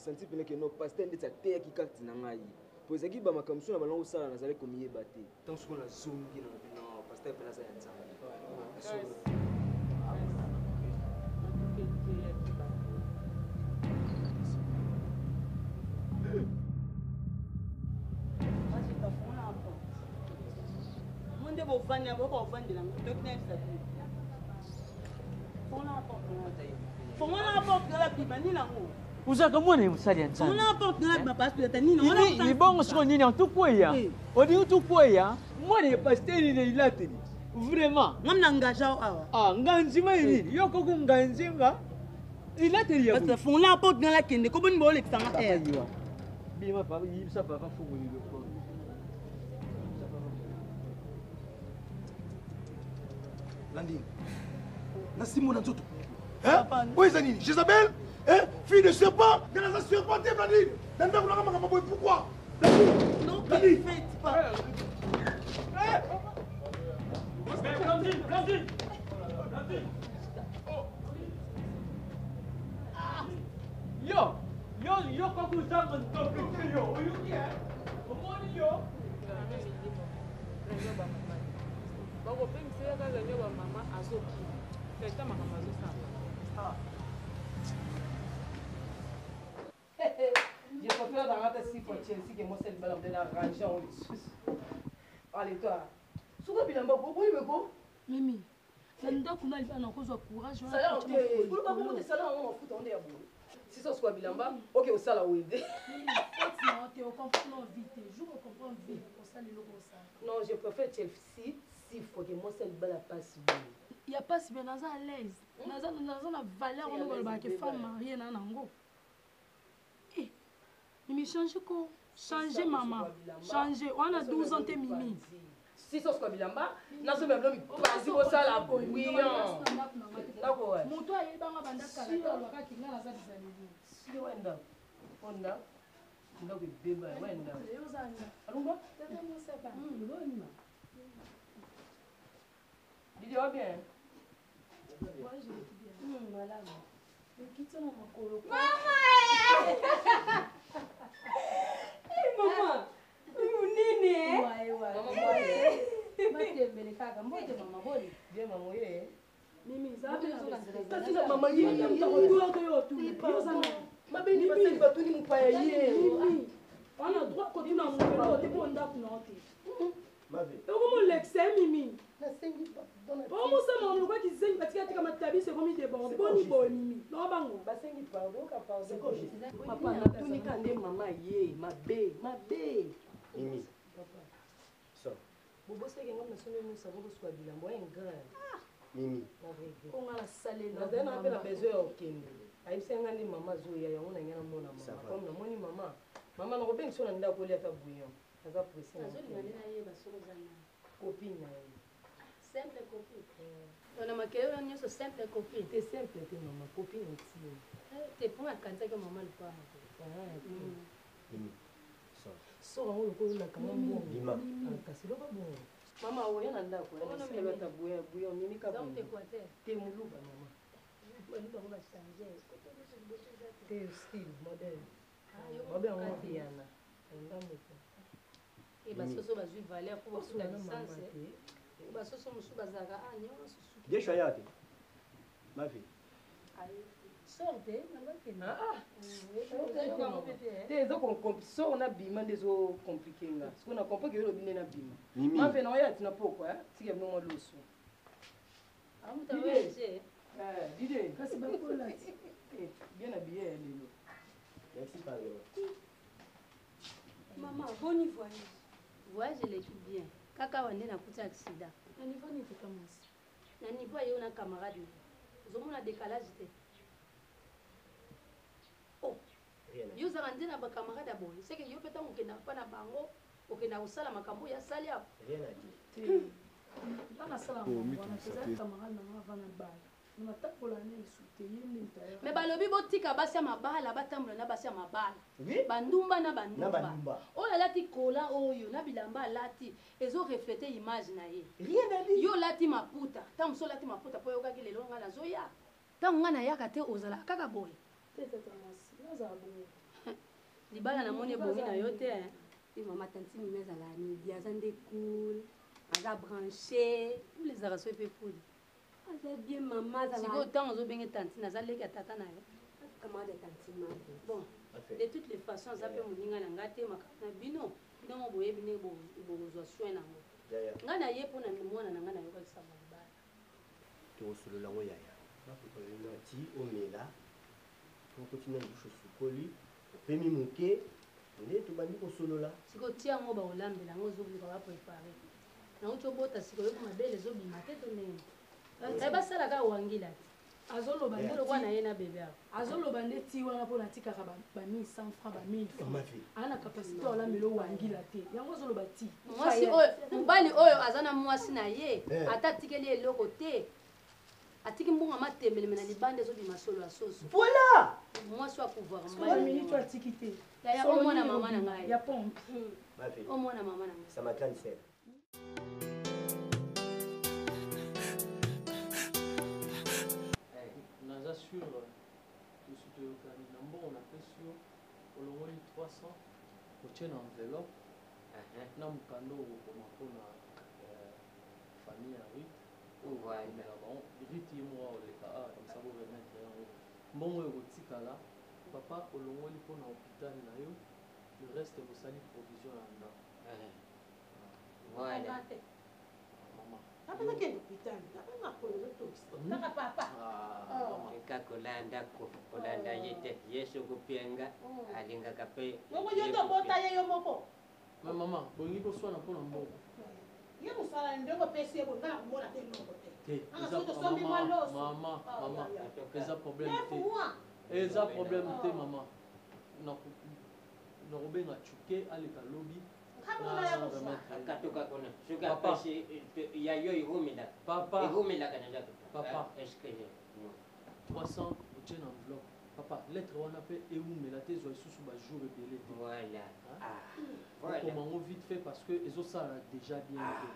Nasanti pene ke no pasteur ndeti ateyaki carte na ngai. Po ezalaki ba makambo mosusu na banda kosala nazalaki komiyeba te. Ntango sikoyo nazongi na lobi non pasteur pene aza ya Nzambe. Solo. Nde bovandi na boyoka kovandela ngo toyoki nayebisa bino fongola porte na bima nini yango ozalaka mwana ya mosali ya nzambe sikoyo nini tukweya eh. olingi tukweya mwana ya paster nini elateli vraiment ngam na ngaja awa ah nganzima ye nini yo koko nganzima elateli ya fongola porte na lakende ko boni bolekisa nga eh. Bima papa yibisa papa fongoli lokolo Landine nasimbo na nzoto oyo eza nini jezabel fille de serpent nga naza serpent te blandine na ndako nanga makambo boye pourquoi Blandine Blandine Blandine Blandine Yo Yo yo koko ozanga ndoki te yo oyoki e omoni yo bakopengisa ye kaka nyo bamama azokima feta makambo azosala. Je préfère dans la six fois Chelsea que moi c'est le ballon de la range en lisusu. Allez toi. Suka bilamba ko boyi beko. Mimi, na ndako na libala nakozwa courage koloba bongo te sala yango mafuta onde ya boye sisa osuka bilamba oke osala wende. Non, je préfère Chelsea six fois que mwasi ya libala pasi boye. Ya pasi bien, naza à l'aise, naza na valeur wana balobaka ke femme marie na nango. Eh, mimi, change ko, change mama, change wana 12 ans te mimi. Sisa osuka bilamba nasombela bino mipanzi bosala bouillon ndako. Moto ayebanga banda kala te alobaka kinga naza bizaleli. Siki wa ndako o ndako ndako ebeba wa ndako alumba Didi wa bien. Malamu. Ekiti na makolo. Mama! Mama! Munene eh? Batembele kaka mbote mama boni. Bien mama ye. Mimi, zala pe kasi na mama ye mabeni basali batuni mopaya ye. Mimi, wana droit kotuna mokolo te mpo ndako na yo te. Okomolekisa ye mimi. Omosama lokola kizengi batika tika matabisi ekomi déborde. Boni boye mimi. Nao bango. Basengi pardon ka pardon. Papa natuni ka nde mama ye mabe mabe. Mimi. So. Bobosaki nga nasombi musa bokosuka bilambo ya ingrat. Mimi. Onga nasalela. Nazali na mpe na besoin ya kokende. Ayebisaki nga nde mama azoya yango na ngai namona mama. Comme namoni mama. Mama nakobengisa yo na ndako olia ata bouillon. Aza pressé. Nazolinga nde nayeba soki oza nani. Copine na ye. Simple copine. Na makelele wana nyonso simple copine. Te simple te mama, copine intime. Te mpo akanisaki mama lupango. Mimi. So. Soro yango lokola olaka nga mbongo. Bima. Kasi loba bongo. Mama oya na ndako nasala ata bouillon bouillon mimi ka te moluba mama. Baluba ngo bachange. Te style modèle. Babe yango Diana. Ndambo te. E basoso bazwi valeur mpo bafuta licence. Basoso mosusu bazalaka a nyonso. Gesho aya te. Ma fille. Sorte nalobakende. Te eza sor na bima nde ezo compliqué nga. Sikoyo na comprend ke yo olobi nde na bima. Mimi. Mave na oya tina pokwa, tika bino mwa loso. Dide. Kasi bakolati. Bien habillé lelo. Merci pardon. Mama, boni voyage. Voyage eleki bien. Kaka awa nde nakuti accident. Na niveau nini tata mwasi? Na niveau ya yo na camarade na yo. Ozomona décalage te. Oh. Yo ozalaka nde na ba camarade ya boye. C'est que yo mpe ntango okendaka mpa na bango, okendaka kosala makambo oyo asali awa. Rien à dire. Nga nasala makambo wana te, eza camarade na nga avant nabala. Natambola na ye te, ye nde moto ayaka. Mais balobi botika basi ya mabala batambola na basi ya mabala. Oui. Bandumba na Na bandumba. bandumba. Oyo alati kola oyo na bilamba alati ezo refléter image na ye. Rien à dire. Yo olati maputa, ntango mosusu olati maputa mpo oyokaki lelo nga nazoya. Ntango nga nayaka te ozalaka kaka boye. Te tata mwasi, nazala bongo. Libala namoni ebongi na yo te. Te mama tanti Mimi azala ni aza nde cool, aza branché. Poule ezalaka soki mpe poule. Aza bien mama azala. Sikoyo ntango ozobenge tantine aza leki ya tata na yo. Camarade ya tantine Mavi. Bon, de toutes les façons aza mpe moninga na ngai te makambo na bino ndenge boyebi ndenge bokozwa soin nango. Ngai na ye mpo na mwana na ngai nayokaki sango libala. Tokosolola yango yaya. Ti omela okoti na douche osukoli opemi moke nde tobandi kosolola. Sikoyo tia yango bakolambela yango ozoluka baprepare nauti obota sikoyo yoki mabele ezobima te to ndenge eh, basala kaka wangila te azoloba nde lokwa na ye na bebe awa azoloba nde ti wana mpo natikaka ba 1100 franc ba 1000 franc aa na capacité olambela owangila te yango azoloba ti mwasi oyo mobali oyo aza na mwasi na ye eh. ata atikeli eloko te atiki mbongo matembeleme na libanda ezobima solo ya soso voilà mwasi wa pouvoir minute atiki te yaya omwana mama na ngai ya pompe hmm. omwana mama na ngai c'est ma grande sœur naza sur tosi toyokani na mbongo napesi yo olongoli 300 otie na enveloppe na mokanda okokoma mpona euh, famille ya Ruth oyo okomela bango Ruth ye moko akoleka awa comme ça bo remettre yango mbongo oyo ekotikala papa olongoli mpo na hôpital na yo le reste bosali provision ya ndako voilà mama papa nakende hôpital papa makolo ezotokisa kaka papa tika kolanda kolanda ye te ye soki opienga alingaka mpe moko yo tobota ye yo moko Mais maman, bolingi boswana mpo na mbongo. Ye mosala ndenge opesi ye boye nga nakomona te eloko te. Te, Anga soki tosombi mwa loso. Mama, Oh, mama, ya, ya. eza problème Neuf te. mois. Eza problème te mama. Nakobenga Chuke aleka lobi. Nga mona ya kozwa. Akatuka kuna soki Papa. apesi ya yo ewumelaka. Papa. Ewumelaka na ndako. Papa. Excusez-moi. 300 otie na enveloppe. Papa, lettre wana pe ewumela te ezwa lisusu ba jour ebele te. Voilà. Ah. Voilà. Okoma yango vite fait parce que ezosala déjà bien te.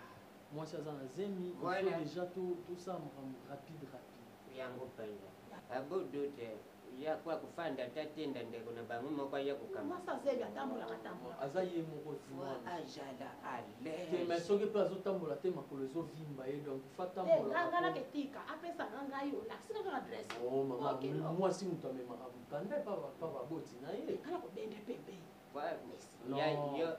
Mwasi aza na zemi, il faut Voilà. déjà tosala makambo rapide rapide. Yango mpenza. Abudu te ya kwa kofanda ata tinda ndeko na bango moko aya kokamba. Mwasi azemi atambolaka tambola. Aza ye moko ti mwana. Azala à Te mais l'aise. soki pe azotambola te makolo ezovimba ye donc il faut Te atambola. nga nga naketika apesa nga ngai olakisi nga kaka adresse. Oh mama, Ok, no. mwasi moto amemaka mokanda epa pa baboti na ye. Nga nakobenda pembeni. Non,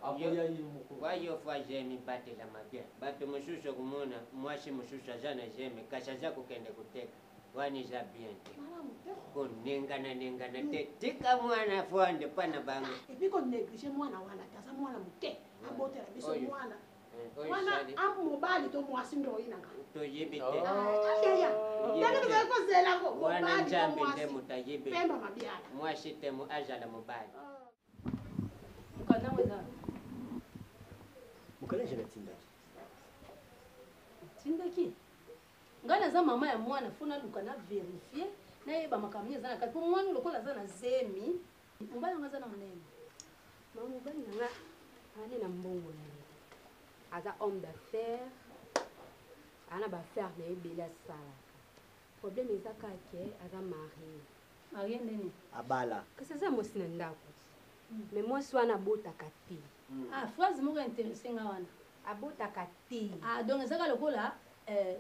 akoya ye moko. Wayo fa zemi batelama bien. Bato mosusu okomona mwasi mosusu aza na zemi kasi aza kokende koteka. Wana eza bien te. Malamu te. Konengana nengana te. Tika mwana afande pa na bango. Et puis ko négliger mwana wana te aza mwana moke abotela biso Oyo. mwana. Eh, oyo Wana esali. a mobali to mwasi nde oyina nga. Toyebi te. Ayaya. Ndenge tozali kozela ngo Wana mobali to Nzambe nde mwasi. moto ayebi. Pemba mabiala. Mwasi te mo azala mobali. Mokanda yango eza Mokanda je natindaki. tindaki ngai naza mama ya mwana fo naluka na verifie nayeba makambo nini eza na kati mpo mwana lokola aza na zemi mobali yango aza na monene mama mobali na nga aza na mbongo na ye aza homme d'affaires aza na baaffaire na ye ebele asalaka problème eza kaka ke aza marie marie ndeni Abala. kasi aza mwasi na ndako mais mwasi wana abotaka te ah phrase moko intéressé nga wana abotaka te ah donc ezaka lokola eh,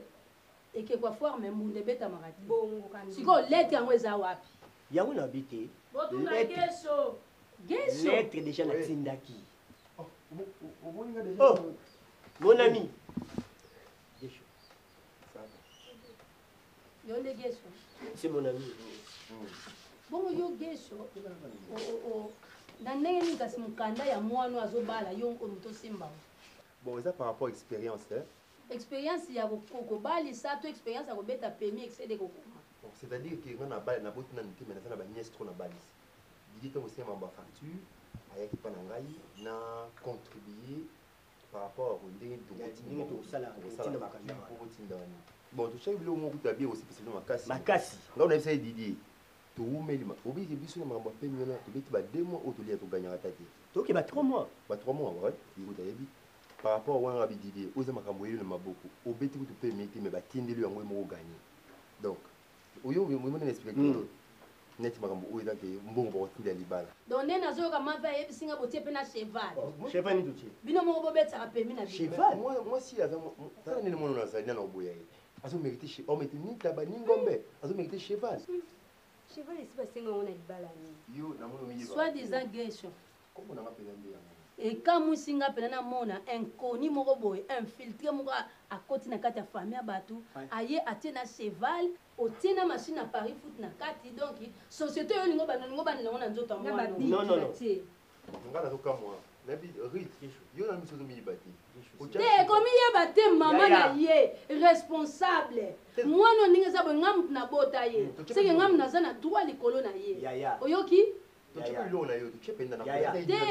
ekekwa foire me mbunda ebetamaka te bongo kandi sikoyo lete yango eza wapi Yango na bi te. botuna Lettre. gesho gesho Lettre déjà natindaki. Omoni nga déjà. Oh, mon ami. Gesho. yo nde gesho C'est mon ami. bongo yo gesho na ndenge nini kasi mokanda ya mwana oyo azobala yo moto osimba ngo Bon, ça par rapport à expérience, hein. expérience ya kobalisa to expérience ya kobeta pemi excede kokoma Bon, c'est-à-dire que nga na bali na boti nanu te mais naza na ba nièce trop na balisi. Didi ntango osenga mambo ya facture ayaki mpa na ngai na contribuer par rapport à ndenge ndenge tokosala kotinda makambo po kotinda wana. Bon, totyaki biloko moko kuta bie kosepesa bino makasi. Makasi. Ngai nayebisa ye Didier towumeli obiki biso na makambo ya pemi wana tobeti ba 2 mois oyo tolia toganyaka ta te. Toke ba 3 mois. Ba 3 mois ouais, ekuta yebi. Par rapport wana nga bi Didier oza makambo eyeli na maboko obeti kutu pemi te mais batindeli yango ye moko gagné. Donc oyo omoni na expliqué te. Neti makambo oyo eza ke mbongo bakotinda ya libala. Donc nde nazoyoka mave ayebisi nga botie mpe na cheval. Cheval nini totie? Bino moko bobetaka pemi na bino. Cheval mwasi aza tala nini mwana nazali nana oboya ye. Azo mériter o mériter ni taba ni ngombe. Azo mériter cheval. Cheval esi basenga yango na libala nini? Yo namoni omiyeba. Soit disant gesho. Kombo na nga mpenza nde yango. Ekamwisi nga mpena namona inconnu moko boye infiltre moko akoti na kati ya famille ya bato aye atie na cheval otie na machine ya paris foot na kati donc société oyo olingo banda olingo bandela yango na nzoto ya mwana Non, non, non. Nga nazokamwa nayebi rit yo na miso ozomiyiba te. Te komiyeba te mama na ye responsable mwana oyo ndenge eza boye nga moto nabota ye seke nga moto naza na droit likolo na ye oyoki te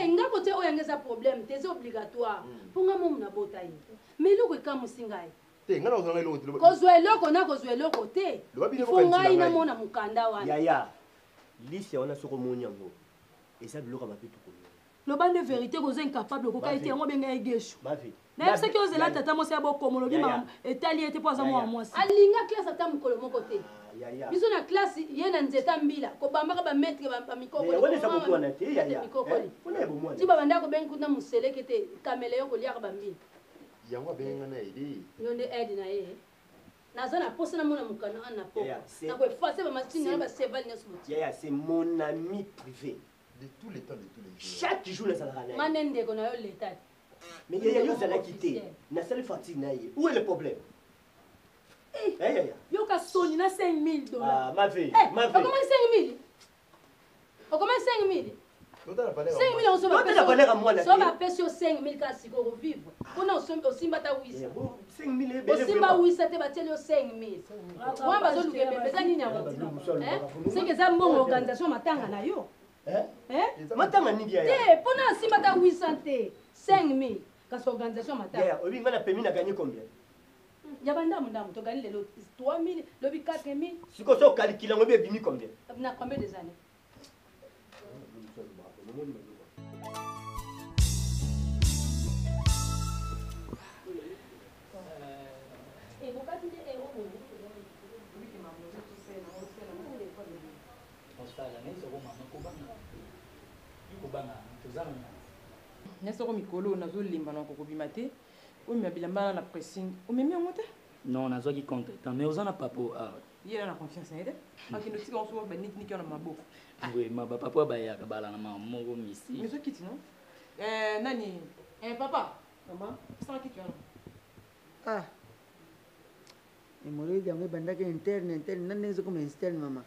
nga kotia oyo yanga eza problème te eza obligatoire mpo nga momu nabota ye mais eloko ekamwisi ngai kozwa eloko na kozwa eloko te ifo ngai namona mokanda wana yaya liste wana soki omoni yango eza biloko ya mabe tokolonga loba nde verité koza incapable okoka ete yango obenga ye gesho nayebisaki ozela tata mwasi ya bokomo olobi etali ye te mpo aza mwana mwasi alinga classe ata mokolo moko te biso na classe ye na nzeta mbila kobambaka bamaître bamikokoli ti babanda kobengi kuna moseleke te kamele yo koliaka bambila yango abengi nga na aide yo nde aide na ye naza na posa namona mokano ana na poko nakoefase bamasini na baseval nyonso botiaya c'est mon ami privé de tous les temps de tous les jours chaque jour nazalaka na ye nga nde ndeko na yo leta te mais yaya yo ozalaki te nasali fatigue na ye où est le problème yoka soni na 5000 dollars okomaki 5000 okomaki 5000 5000 so bapesi yo 5000 kaka sikoyo okovivre mpona osimba ata wisa osimba wisa te batieli yo 5000 wana bazoluka ebembe eza nini yango seke eza mbongo organisation matanga na yo matanga nini te mpona asimba ata wisa te 5000 kasi organisation matanga oyebi ngai na pemi na gagné combien ya bandamu ndamu togani lelo 3000 lobi 4000 sikoyo so okalikila yango ebi ebimi combien na combien des années nyasoko mikolo nazolemba na kokobima te omema bilamba na na pressing omemi yango te non nazwaki contre temps mais oza na papa awa ye na confiance na ye te akende otika yango soki banikiniki wana maboko vraiment bapapa oyo bayaka bala na mama moko misi mais ozwa kiti non eh, nani eh, papa mama pesanga kiti wana ah hémorroïde yango ebandaki interne interne na ndenge ezokoma externe mama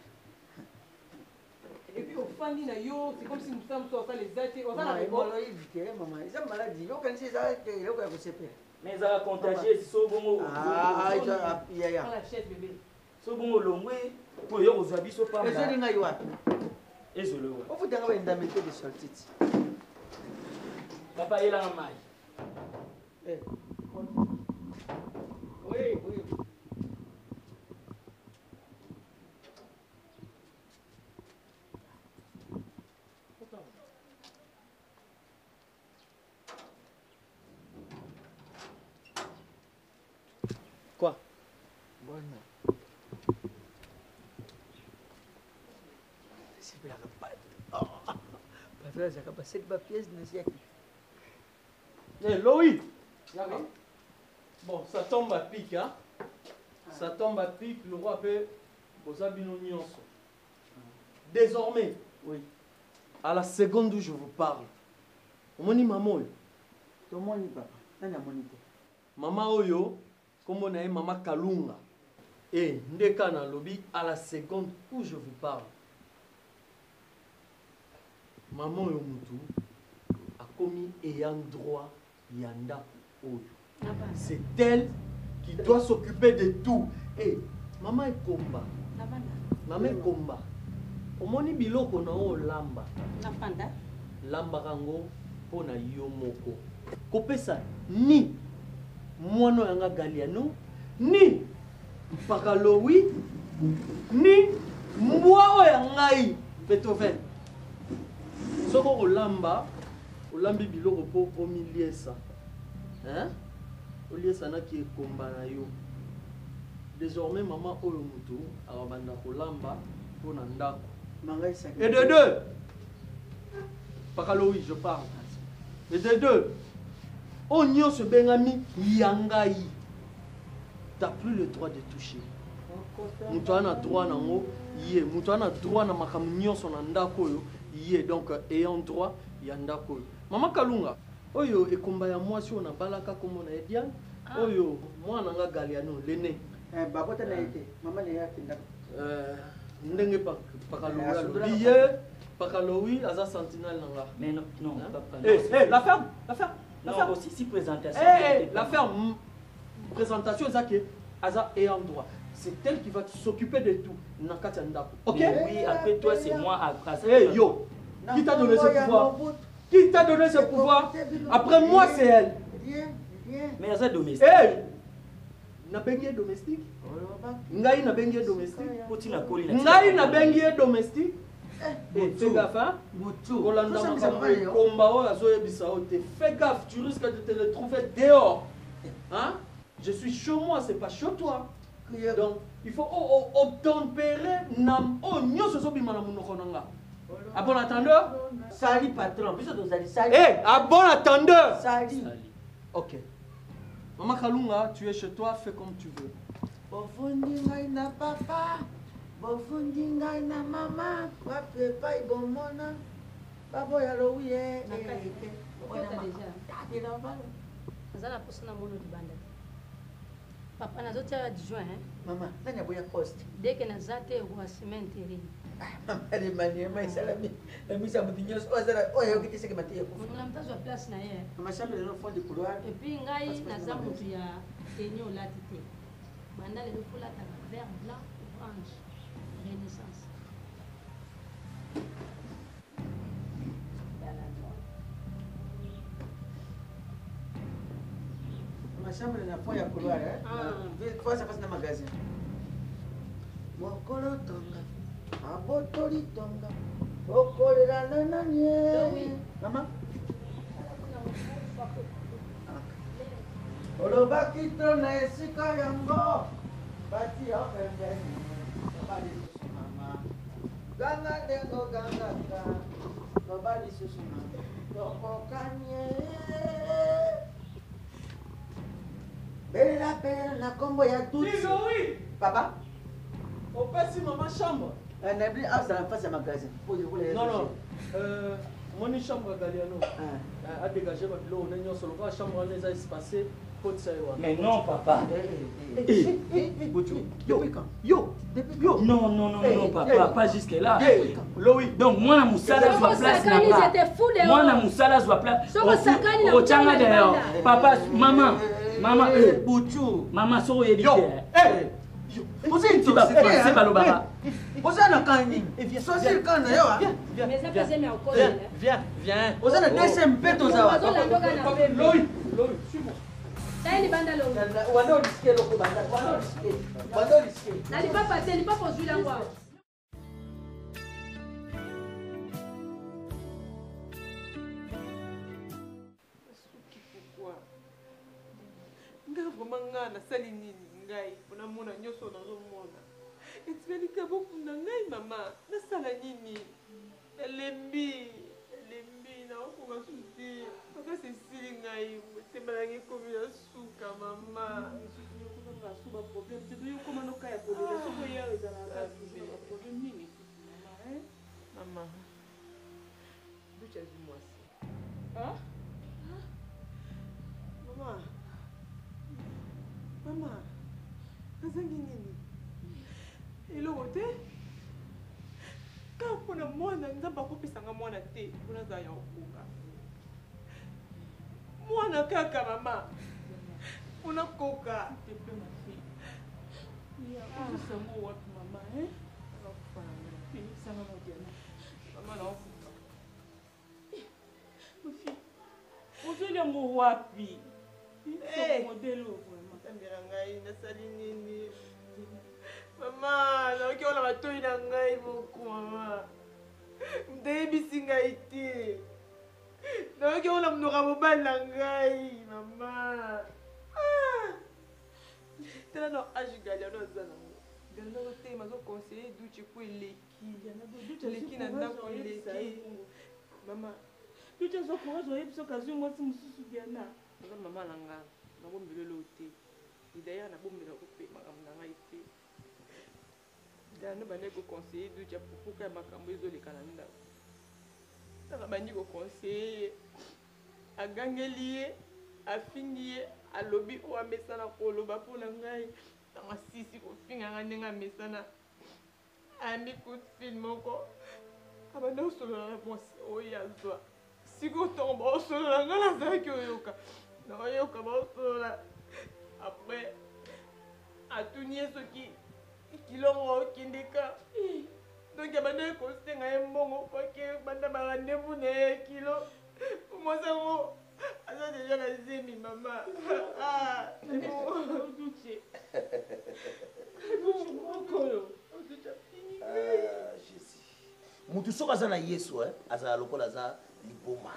et puis ofandi na yo c'est comme si mosala mosusu osala eza te oza na hémorroïde te mama eza maladi yokanisi eza eloko ya kosepela mais ezalaka contagieux so bongo yaya so bongo olongwe mpo oyo kozwa biso pamba ezoli ngai wapi ezolo wapi ofutanga ba indemnité de sortie papa yelanga mai oui oui Quoi Bwana. Nasepelaka bato. Bato azalaka basali ba pièce na siaki. Hey, Loïc Bon, ça tombe à pic, hein Ça tombe à pic, le roi peut boza bino nyonso. Désormais, oui. À la seconde où je vous parle, omoni mama oyo tomoni papa nani amoni te mama oyo kombo na ye mama kalunga e nde kaka nalobi à la seconde où je vous parle mama oyo mutu akomi ayant droit ya ndako oyo c'est elle qui doit s'occuper de tout e mama ekomba mama ekomba omoni biloko na oyo olamba lambaka yango mpo na yo moko kopesa ni mwana oyo yanga galiano ni mpaka lowi ni mbwa oyo ya ngai beethoven soki okolamba olambi biloko mpo omiliesa hein? oliesa naki ekomba na yo désormais mama oyo motu akobanda kolamba mpo na ndako. Et de deux, Pakalowi, je parle. Et de deux, oyo nyonso ebengami ya ngai, t'as plus le droit de toucher. Moto aza na droit nango ye, moto aza na droit na makambo nyonso na ndako oyo ye, donc ayant droit ya ndako oyo. Mama Kalunga, oyo ekomba ya mwasi oyo nabalaka kombo na ye Diane, oyo mwana na nga Galiano, l'aîné. Eh, babota na ye te, mama na ye akendaka. Ndenge Pakalowi alobi ye, Pakalowi aza sentinelle na nga. Mais non, non, papa. Eh, eh, la ferme, la ferme, la Non, ferme. aussi si présentation. Eh, eh, la ferme, présentation eza ke aza ayant droit. C'est elle qui va s'occuper de tout na kati ya ndako. Ok? Mais oui, après toi, c'est moi, après ça. Eh, yo, qui t'a donné ce pouvoir? Qui t'a donné ce pouvoir? Après moi, c'est elle. Rien, rien. Mais aza domestique. Eh, nabengi ye domestique. Ngai nabengi ye domestique. Poti na koli na Ngai nabengi ye domestique. Eh, fais gaffe, hein? Kolanda makambo ekomba oyo azoyebisa yo te. Fais gaffe, tu risques de te retrouver dehors. Hein? Je suis chez moi, c'est pas chez toi. Donc, il faut obtempérer na oyo nyonso ezobima na monoko na nga. À bon entendeur? Sali patron, biso tozali sali. Eh, à bon entendeur. Sali. Ok. Maman Kalunga, tu es chez toi, fais comme tu veux. Bofundi ngai na papa, bofundi ngai na mama, wapi epai bomona, baboya lowi ye. Na kati. Okota déjà. Naza na posa na mono libanda te. Papa nazotia adjoint hein. Mama, nani aboya poste? Dès que naza te okoassume intérim. Mama, remaniement esalami na miso ya moto nyonso oyo azala oyo ayoki te seke mateya ekufa. Moto na moto azwa place na ye. Mama, chambre eza na fond de couloir. Et puis ngai naza moto ya tenue olati te. Banda lelo faut olataka vert blanc orange renaissance. Ma chambre na fond ya couloir, hein? Face à face na magasin. Mokolo tonga, abotoli tonga, okolela na nani ye? Mama? Olobaki to na esika yango, batia pembeni, loba lisusu mama. Ganga ndenge ogangaka, loba lisusu mama. Tokokani ye. Belela belela na kombo ya Tutsi. Papa? Opesi mama chambre? Nayebi azala na face ya magasin. Non, non. Moni chambre ya Galiano. A dégagé ba biloko na nyonso lokola chambre wana eza espacé, kotisa ye wana. Mais non, papa. Yo, yo, yo. Non, non, non, non, papa, pas jusque là. Loï. Donc, moi, na musala zwa place na nga. Moi, na musala zwa place. Soko sakani na Ochanga mutala d'ailleurs. libanda. Papa, maman, maman, Buchu. Maman, soko yebi Yo. te. Eh. Oza intoxiqué, Français hein? balobaka. Oza na kan nini? Sosi kan na yo, hein? Mais eza mpe zemi ya kokolela. Viens, viens. Oza na DSM mpe toza wa. Ozolandoka na pembe. Loï, Loï, suis-moi. Taye libanda longo. Wanda oriske eloko banda, wanda oriske. Wanda oriske. Na lipapa te, lipapa ozwi lango awa. Pourquoi? Nga vraiment nga nasali nini ngai mpona mona nyonso nazomona etikali ka bokunda ngai mama nasala nini nalembi nalembi nakokoka susu te makasi esili ngai motema nanga ekomi na suka mama mama ducha azwi mwasi. Mama, mama, nazangi nini? Eloko te? Kaka mpona mwana, Nzambe akopesanga mwana te mpona azala ya kokoka. Mwana kaka mama, mpona koka. Mama, naokufa. Ozoli yango wapi? Eh. Modèle oyo vraiment. Nzambe na ngai, nasali nini? Mama, nayoki wana matoi na ngai moko, mama. Moto ayebisi ngai te. Nayoki wana monoko ya mobali na ngai, mama. Ah! Tala na age Galiano aza nango. Ganda azotelema azoconseille duce po eleki eleki na ndako eleki mama. Duce azwa courage oyebi soki azwi mwasi mosusu Diana. Aza mama na nga, nabombela eloko te. Et d'ailleurs nabombelaka mpe makambo na ngai te. Diana bandaki koconseille duce apupuka ya makambo ezoleka na ndako. Ntango abandi koconseille ye, agangeli ye, afingi ye, alobi oyo amesana koloba mpo na ngai. Ntango asisi kofinga ngai ndenge amesana, ayambi coup de fil moko, abandi kosolola na mwasi oyo azwa. Sikoyo ntango baosolola ngai nazalaki oyoka, naoyoka baosolola. Après atuni ye soki kilongo okendeka donc abandaki kosenga ye mbongo po ake banda ba rendez-vous na ye ya kilo mwasi yango aza deja na zemi mama. Ah, ah, Jésus motu soki aza na yesu eh, azala lokola aza liboma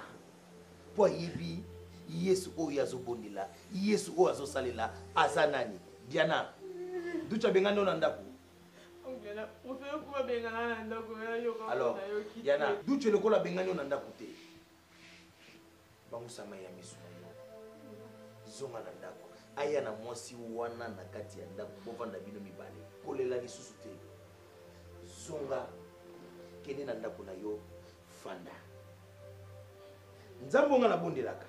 mpo ayebi yesu oyo azobondela yesu oyo azosalela aza nani. Diana, ducha abengani yo na ndako. Alors Diana, duche lokola abengani yo na ndako te, bangusama ya miso na yo, zonga na ndako, aya na mwasi wana na kati ya ndako, bovanda bino mibale, kolela lisusu te. Zonga, kende na ndako na yo, fanda. Nzambe onga nabondelaka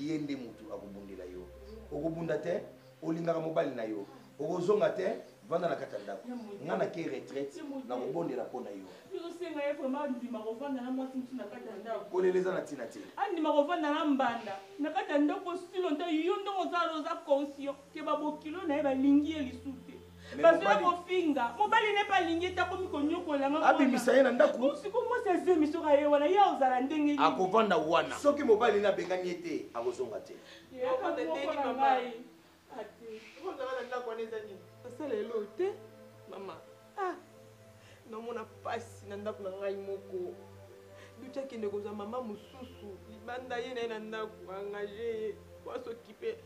ye nde motu akobundela yo. Okobunda te, olingaka mobali na yo, okozonga te, vanda na kati ya ndako. Nga nake retraite, nakobondela mpo na yo. Osenga ye vraiment andima kovanda na mwasi mosusu na kati ya ndako. Kolela eza na ntina te. Andima kovanda na mbanda na kati ya ndako osilo nte yo ndenge oza oza conscient ke babokilo na ye balingi ye lisusu te. Bazoya kofinga mobali ne mpe alingi ete akomi konyokola nga. Abimisa ye na ndako. Siko mwasi azemi soki aye wana ye ozala ndenge nini? Akovanda wana. Soki mobali ne abengani ye te, akozonga te. Yaka moko na ngai. Ozala na ndako wana eza nini? Nasala eloko te mama. Ah, namona mpasi na ndako na ngai moko. Duti akende kozwa mama mosusu libanda, ye na ye na ndako, engage ye po asokipe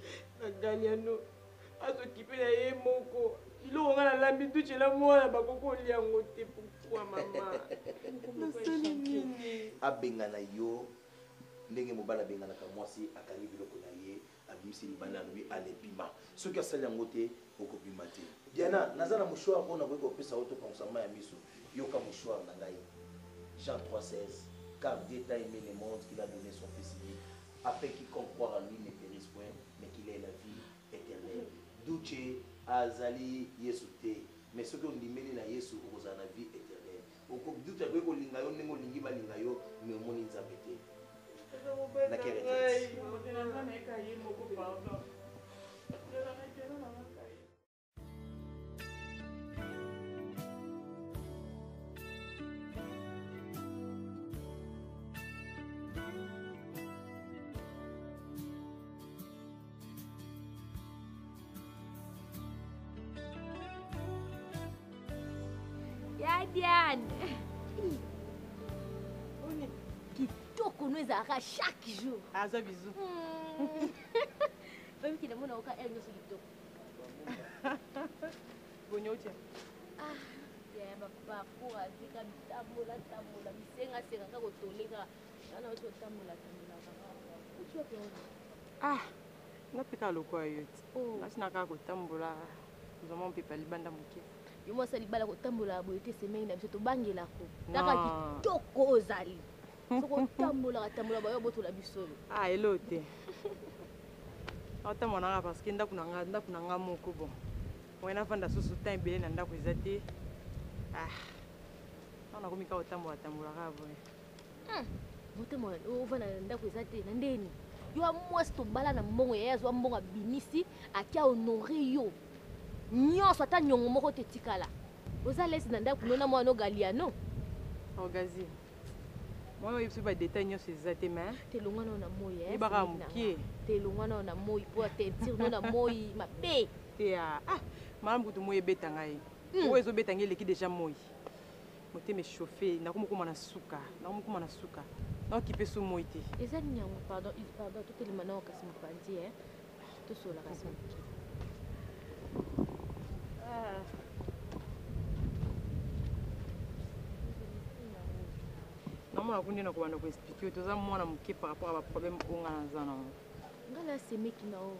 na Galiano, asokipe na ye moko. Biloko ngai nalambi, duti na mwana bakoki kolia yango te. Pourquoi mama? Nasali nini? Abengana yo ndenge mobali abenganaka mwasi, akangi biloko na ye, abimisi libanda, alobi ale bima. Soki asali yango te, okobima te. Diana, naza na mouchoir oyo nakoki kopesa yo topangusa mai ya miso. Yoka mouchoir na ngai, Jean 3:16, car Dieu t'a aimé le monde qu'il a donné son fils unique afin quiconque croire en lui ne périsse point mais qu'il ait la vie éternelle. Duce azali Yesu te, mais soki ondimeli na Yesu okozala na vie éternelle. Duce akoki kolinga yo ndenge olingi balinga yo, mais omoni Nzambe te. Na ke retraite. Ya Diane. Kitoko no ezalaka chaque jour. Aza bisou. Oyebi kende mona oka heure nyonso kitoko. Boni otia. Ah, ya ba parcours azika bitambola tambola bisenga senga kaka kotole kaka. Wana oti otambola tambola kaka. Oti wapi wana? Ah, nga mpe kaka lokola yo ti. Nasi na kaka kotambola kozwa mwa mpepa libanda moke. Yo mwasi ya libala kotambola boye te, semei na biso tobangelako. Kaka kitoko ozali. Soki otambolaka tambola bayo botola biso yo. Ah, elo te. Aotambola nanga parce que ndako na nga, ndako na nga moko bon. Moyen nafanda susu temps ebele na ndako eza te. Ah. Awa nakomi kaka kotambola tambola kaka boye. Motema ovanda na ndako eza te na ndeni. Yo wa mwasi tobala na mbongo ya ye, azwa mbongo abimisi, akia honore yo. Nyonso ata nyongo moko te tikala. Oza lesi na ndako nona mwana Galiano. Orgazi. Moi oyebi soki ba détail nyonso eza te mais te longwa nao na moi eh, yebaka semeki na mokie. nga. Te longwa nao na moi po teinture no na moi mabe. Te ah, ah malamu kutu moi ebeta ngai. Oyo ezobeta ngai eleki déjà moi. Motema echauffe, nakomi kokoma na suka, nakomi kokoma na suka. Naokipe so moi te. Eza nini yango? Pardon, Yves, pardon, totelema nao kasi mopanzi eh. Tosola kasi moke. Ah. Namona kunde na kobanda koexplike toza mwana moke par rapport ya baproblème oyo nga naza nango. Nga na semeki na yo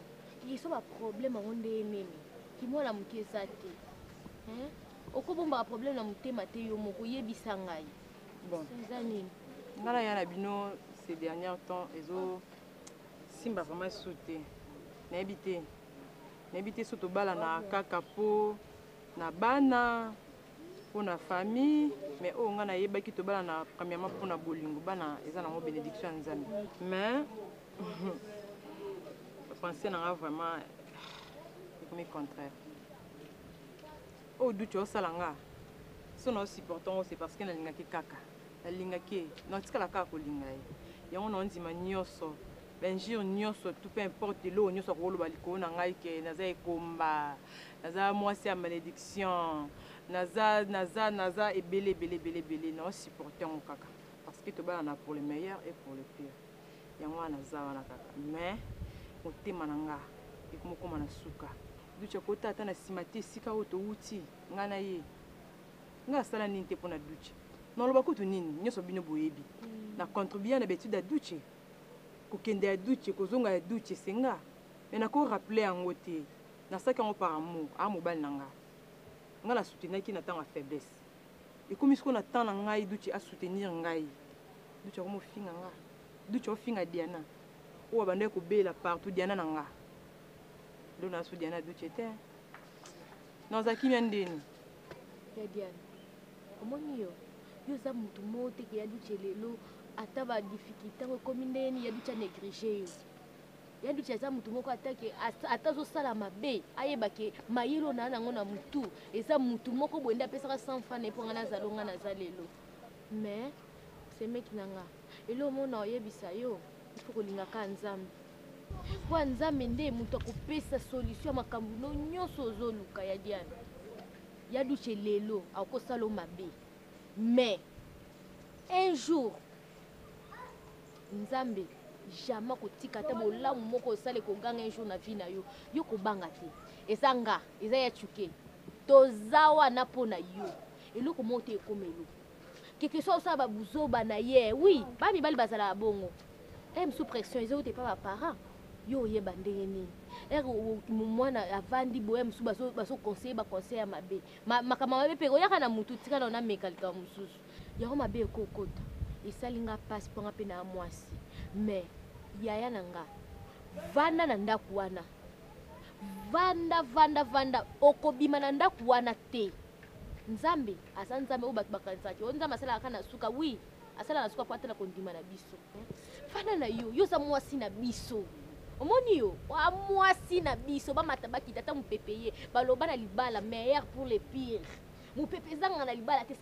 yeso baproblème yango nde nini kimwana moke eza te okobombaka problème na motema te yo moko yebisa ngai. Bon, eza nini? Nga na ya na bino ces derniers temps ezo simba vraiment su te. Nayebi te, nayebi te so tobalana kaka po na bana, mpo na famille, mais oyo nga nayebaki tobalana premièrement mpo na bolingo. Bana eza nango bénédiction ya Nzambe, mais pensée na nga vraiment ekomi contraire. Oyo duti osala nga so na osupporte yango, c'est parce que nalingaki kaka, nalingaki ye, natikala kaka kolinga ye. Yango naondima nyonso, bainjure nyonso, tout peu importe eloko nyonso akoloba likolo na ngai ke naza ekomba, naza mwasi ya malédiction, naza naza naza ebele ebele ebele ebele, naosupporte yango kaka parce que tobalana pour le meilleur et pour le pire. Yango wana naza wana kaka, mais motema na nga ekomokoma na suka. Duti akota ata na nsima te esika oyo towuti ngai na ye. Ngai asala nini te mpo na Duce? Naloba kutu nini? Nyonso bino boyebi. Na contribua na baetude ya Duce, kokende ya Duce, kozonga ya Duce, senga me nakorappeler yango te. Nasalaki yango par amour a mobali na nga. Ngai na soutenaki na ntango ya faiblesse. Ekomi sikoyo na temps na ngai Duce asoutenir ngai. Duce akomofinga nga, Duce aofinga Diana oyo abandaki kobela partout. Diana na nga lelo nasu Diana Duce te, naza kimia ndeni ya Diana. Omoni yo, yo oza motu moko te ke ya Duce lelo ata badifficulté yango ekomi ndeni ya Duce anéglige yo. Ya Duce aza motu moko atake ata azosala mabe ayeba ke mayele oyo naa nango na motu eza motu moko boye nde apesaka 100 franc na ye mpo nga nazala nga naza lelo. Mais semeki na nga, eloko mona oyebisa yo, il faut kolinga kaka Nzambe, mpo ya Nzambe nde moto akopesa solution ya makambo no nyonso ozoluka. Ya Diane, ya Duce lelo akosala yo mabe, mais un jour Nzambe jamais kotika ata bolamu moko osala ekoganga un jour na vie na yo. Yo kobanga te, eza nga, eza ya Chuke, toza wana mpo na yo. Eloko moko te ekomelo keke so osala babuzoba na ye. Oui, bamibali bazalaka bongo. Mosusu pression ezouta epa baparent. Yo oyeba ndenge nini ere mwana avandi boye, mosusu bazoconseille baconseil ya mabe, makambo mabe mpe oyaka na motu tika na nameka likambo mosusu yango mabe ekokota. Esali nga mpasi mpo nga mpe na mwasi, mais yaya na nga, vanda na ndako wana, vanda vanda vanda, okobima na ndako wana te. Nzambe aza Nzambe oyo bato bakanisaki oyo Nzambe asalaka kaka na suka. Wi, asalaka na suka po atala kondima na biso. Fanda na yo, yo oza mwasi na biso. Omoni yo oa mwasi na biso, bamata bakita ata mopepe ye baloba na libala meilleur pour le pire. Mopepe ezangaka na libala te.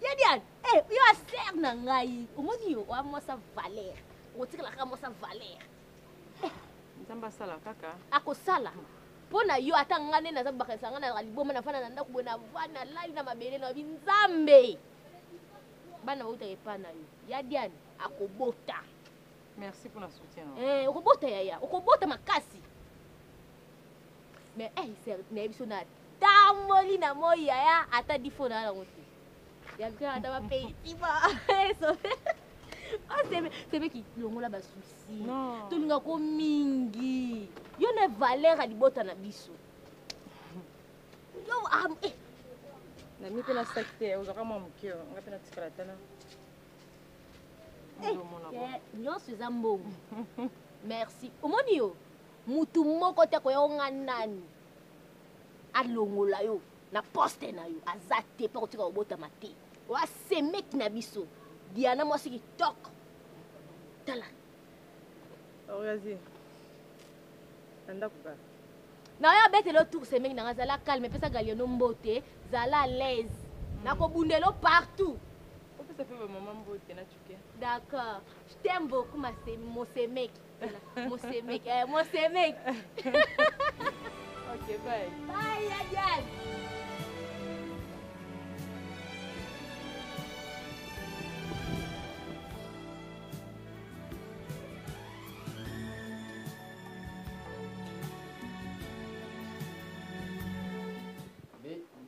Ya Diane, yo aser na ngai. Omoni yo oa mwasi ya valeur, okotikala kaka mwasi ya valeur. Nzambe asala kaka. Akosala mpo na yo. Ata nga nde naza bakanisa nga na liboma, nafanda na ndako boye, navanda nalali na mabele na yobi Nzambe, bana bautaka epa na yo. Ya Diane akobota. Merci pour la soutien. Okobota yaya, okobota makasi. Mais nayebi so na tamboli na moi yaya, ata difo na yango te. Ya ata bapeitima semeki longola basusi, tolingako mingi. Yo na valeur ya libota na biso yo. Nami mpe nasaki te, ozwaka mwa moke, nga mpe natikala tala. Nyonso eza mbongo. Merci. Omoni yo, mutu moko te akoya onga nani alongola yo na poste na yo, aza te mpo akotika kobotama te. Oasemeki na biso Diana, mwasi kitoko, tala. Orgazi na ndako kaka. Na oyo abetela tour, semeki nanga, zala calme, epesa Galiano mbote, zala à l'aise, nakobundela partout. Opesa mpe bamama mbote na Chuke. D'accord, je t'aime beaucoup ma mosemeki, mosemeki, mosemeki. Ok, bye. Bye Yadiane.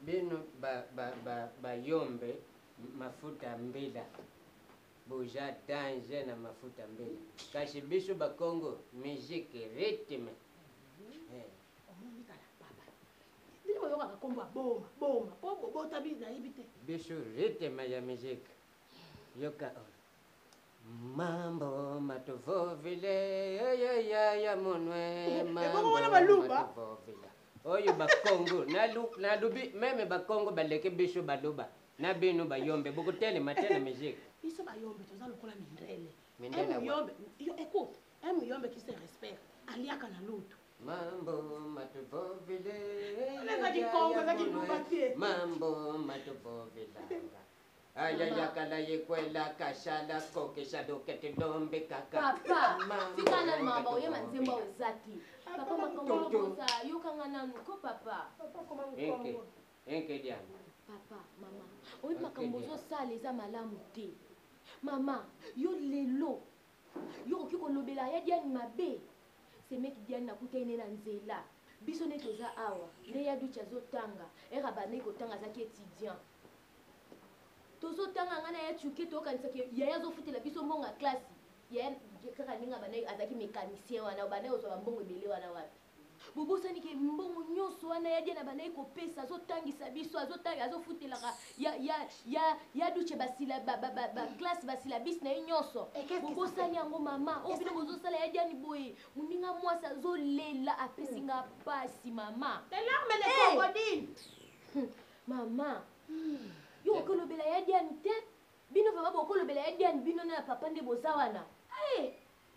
Bino bayombe mafuta mbila. Boza danger na mafuta mbela. Kasi biso ba Congo musique rythme. Eh. Omoni kala papa. Bino boyokaka kombo ya boma boma po bobotami nayebi te. Biso rythme ya musique. Yoka oyo. Mambo matovovile ya ya monwe mambo matovovila. Oyo ba Congo nalubi meme ba Congo baleki biso baluba na bino bayombe bokotelema te na musique. Biso bayombe toza lokola mindele. Mindele Un muyombe, yo écoute, un muyombe qui se respecte, aliaka na lutu. Mambo matovovile Eza kikongo, eza kiluba te. Mambo matovovila. Ayayakala yekwela kashala kokesha lokete lombe kaka. Papa, tika nanu makambo oyema nzembo awa eza te. Papa makambo olobosa yokanga nanu ko papa. Enke, enke diana. Papa, mama, oyebi makambo ozosala eza malamu te. Mama, yo lelo yo okoki kolobela ya Diane mabe. Semeki Diane nakutani ne na nzela. Biso nde toza awa, nde ya Dutshe azotanga, ere abandaki kotanga azalaki étudiant. Tozotanga ngai na ya Tshuke tokanisa ke yaya azofutela biso mbongo ya classe. Yaya kaka ndenge abandaki azalaki mécanicien wana, obandaki kozwa bambongo ebele wana wapi? Bobosani ke mbongo nyonso wana ya Diane abandaki kopesa, azotangisa biso, azotanga, azofutelaka ya, ya, ya, ya Dutshe basila, ba, ba, ba, ba classe basilabisi na ye nyonso. Bobosani yango mama, oyo bino bozosala ya Diane boye, moninga mwasi azolela apesi nga pasi mama. Des larmes de Eh! crocodile. Mama, yo okolobela ya Diane te? Bino vraiment bokolobela ya Diane bino na papa nde boza wana. Eh,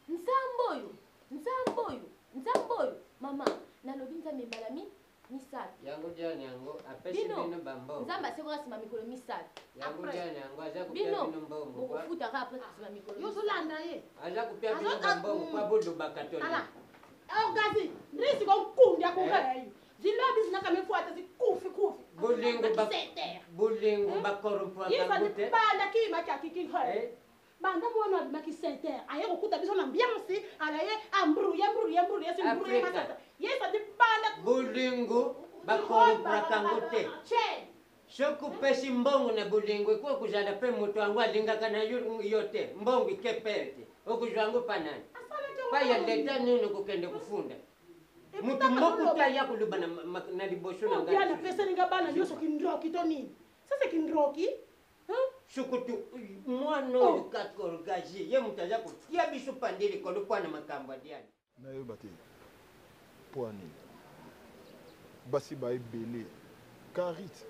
nzambe oyo, nzambe oyo, nzambe oyo. Mama, nalobi nzambe mbala mi misato. Yango Diane yango apesi Bino, bino bambongo. nzambe asekoka nsima mikolo misato. Yango Diane yango aza kopia Bino, bino mbongo. bokofuta kaka après nsima mikolo Yo ozolanda ye. Aza kopia bino Azo- bambongo kwa bolobaka to. Tala. Orgazi, ndisi konkundi akokala yo. Zilobi zinaka mifuata zikufi kufi. Bolingo ba bolingo ba corrompre Yesa bango te. banda kima kya kiki Banda mwana abimaki 7 heures aye kokuta biso na ambiance ala ye ambrouye mbrouye mbrouye si mbrouye Afrika. masasa. Yesa di banda Bolingo ba corrompre kango te. Che. Soki opesi mbongo na bolingo ekoki kozala mpe moto yango alingaka na yo yo te mbongo ike perte okozwa yango mpa nani pa ya leta nini okokende kofunda moto moko te aya koloba na, na liboso na Diane ngai apeseli nga bana nyonso kindroki to nini? Ça c'est kindroki. sokoto mwana oyo kaka orgagie ye moto aza kotia biso pande likolo mpo na makambo ya diane nayeba te mpo ya nini basi ba ebele ka rite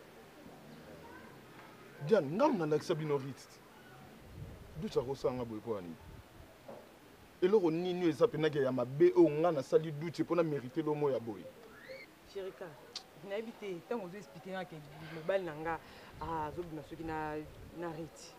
diane ngai nalakisa bino rite te duce akosala nga boye mpo ya nini eloko nini oyo eza mpenaki ya mabe oyo ngai nasali duce mpo na merite lomo ya boye Sherika, nayebi te ntango ozo explike nga ke mobali na nga azobima soki na, na Riti.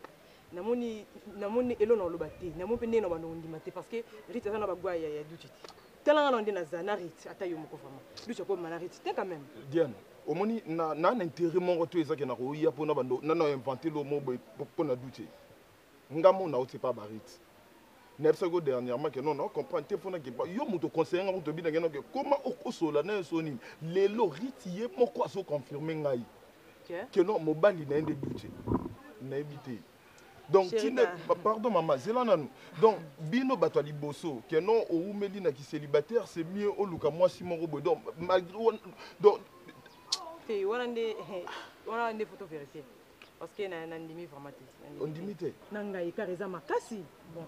Namoni namoni elo na oloba te, namoni mpe ndenge na bando kondima te parce que Riti aza na bagwa ya, ya Duce te. Tala nga na nde naza na Riti, ata yo moko vraiment. Duce akobima na Riti te quand même. Diane, omoni na na na intérêt moko to ezaki na koya mpo na bando na na inventer lomo boye mpo na Duce. Nga mona oti pa barite. nayebisaki yo dernièrement ke non na comprendre te mpona ke yo moto conseille nga kutu obinaki noke koma okosola na ye so nini lelo riti ye moko azo confirme ngai ke non mobali na ye nde duce nayebi te donc tina pardon mama zela nanu donc bino bato ya liboso ke non owumeli na kicélibataire c'est mieux oluka mwasi moko boye donc malgré donc te wana nde wana nde photo vérité parce que na nandimi vraiment te ondimi te na ngai écart eza makasi bon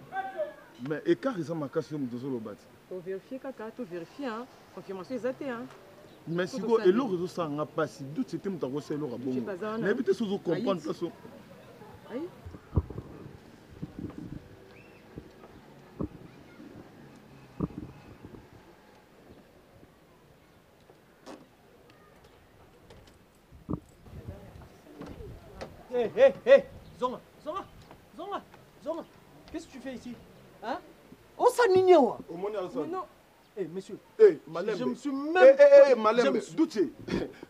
mais écart eza makasi yo moto ozoloba te toverifie kaka toverifie hein confirmation eza te hein mais sikoyo eloko ezosala nga mpasi doute ete moto akosala eloko ya bongo nayebi te soki ozocomprendre place Ayi. Hé, hé, hé Zonga, zonga, zonga, zonga. Qu'est-ce que tu fais ici Hein Osa nini awa Omoni aza. Mais non. Eh, monsieur. Eh, Malembe. Je me suis même. Eh, eh, eh, Malembe. Je me suis- Duce.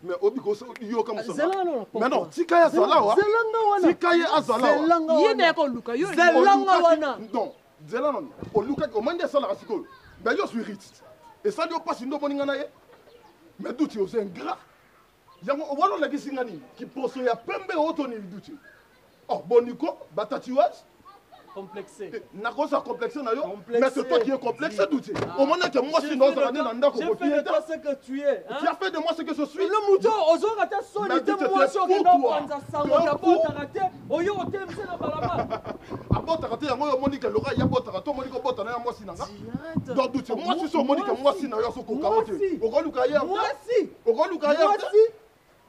Mais obi ko yoka musa. Zela non, Mais non, tika ya zala wa. Zelanga wana. Tika ye azala wa. Zelanga wana. Ye nde ayaka yo. Zelanga wana. Non, zela non. Olukaki omandi asalaka sikoyo. Mais yo suis rite. Esali yo pasi nde omoni nga na ye. Mais Duce oza ingrat. Yango wana olakisi nga nini? Kiposo ya pembe oyo to nini Duce? Oh, boniko, ba tatouage. Complexé. Nakoza complexe na yo, mais c'est toi qui es complexé, Douti. Omoni ete mwasi na ozala nde na ndako J'ai okoki fait ye de te. toi ce que tu es. Hein? Tu as fait de moi ce que je suis. Le moto ozonga ta soni Mais te Douti, tu es mwasi fou, okenda toi. opanza sango Tu es fou. abotaka te oyo otelemisa na balabala. Abotaka te yango oyo omoni ke loka ye abotaka te omoni kobota na ya mwasi na nga. Donc Douti, mwasi so omoni ke mwasi na yo azokoka yo te. Okoluka ye te. Mwasi. Okoluka ye te. Mwasi.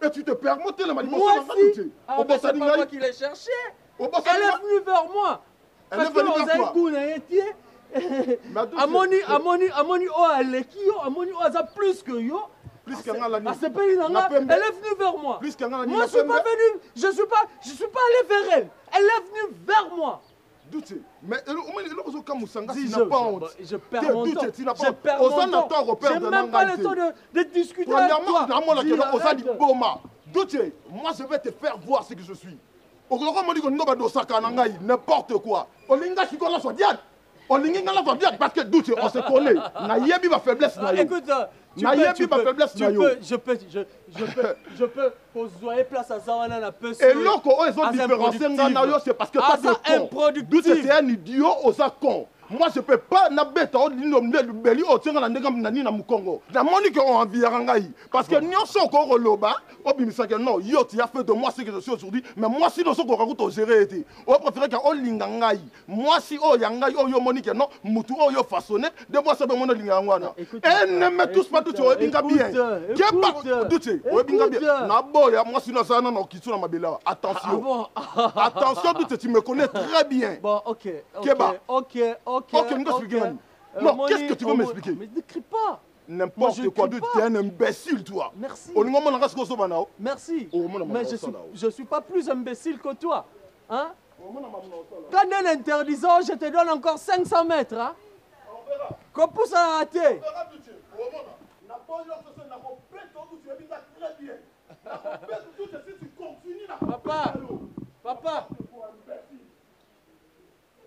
Et tu te permets otelema liboso na nga Mwasi. Douti. Ah, mais c'est Obosani pas moi ngai. qui l'ai cherché. Obosani Elle nga. est venue vers moi. Elle Parce est venue que vers ozali toi. goût na ye te. Amoni amoni amoni oyo aleki yo, amoni oyo aza plus que yo. Plus que nga la nini. Asepeli na nga, Na pembe. elle est venue vers moi. Plus que nga la nini, Moi na je suis pas pembe. venu, je suis pas allé vers elle. Elle est venue vers moi. Douti, mais omoni eloko ozokamwisa nga Dis, tu n'as pas honte. je perds Te, mon Douti, temps. tu n'as pas Je honte. perds mon Oza na temps. temps J'ai koperdre même pas le temps de discuter avec Premièrement, toi. namonaka Dis, eloko oza arrête. liboma. Douti, moi je vais te faire voir ce que je suis. Okoloko omoni koninga badosaka na ngai n'importe quoi. Olingi nga sikoyo nazwa diade. Olingi nga nazwa diade parce que Douti, on se connaît. Nayebi ba faiblesse na Ah, yo. Écoute, tu peux, Nayebi tu ba peux, faiblesse tu na yo. peux, je peux, je peux kozwa ye place aza wana na pesi. eloko oyo ezodifférencie nga na yo c'est parce que t'as des cons Douti, c'est un idiot oza con moi je peux pas nabeta o lino beli oyo otianga na ndenge na nini na mokongo namoni ke oenviaka ngai parce que nyonso okoki koloba obimisaka non yo tu as fait de moi ce que je suis aujourd'hui mais mwasi nyonso okoka kuta ogere ye te opréféré ke olinga ngai mwasi oyo ya ngai oyo omoni ke non mutu oyo façonné de mwasi oyo omoni olinga yango wana e ne me touche pas Douti oyebi nga bien keba Douti oyebi nga bien naboya mwasi no azala nano okitu na mabele awa attention attention Douti tu me connais très bien Bon, ok, ok, Keba. ok, ok. Ok, nga expliquer nani Non, qu'est-ce que tu veux m'expliquer Mais ne crie pas. N'importe quoi, Douti, t'es un imbécile, toi. Merci. Olingo mona nga sikoyo ozoba na yo. Merci. Omona Mais je makambo suis, je suis pas plus imbécile que toi. Hein? Quand on interdisant, je te donne encore 500 mètres. Hein? Qu'on pousse à rater. Papa, papa.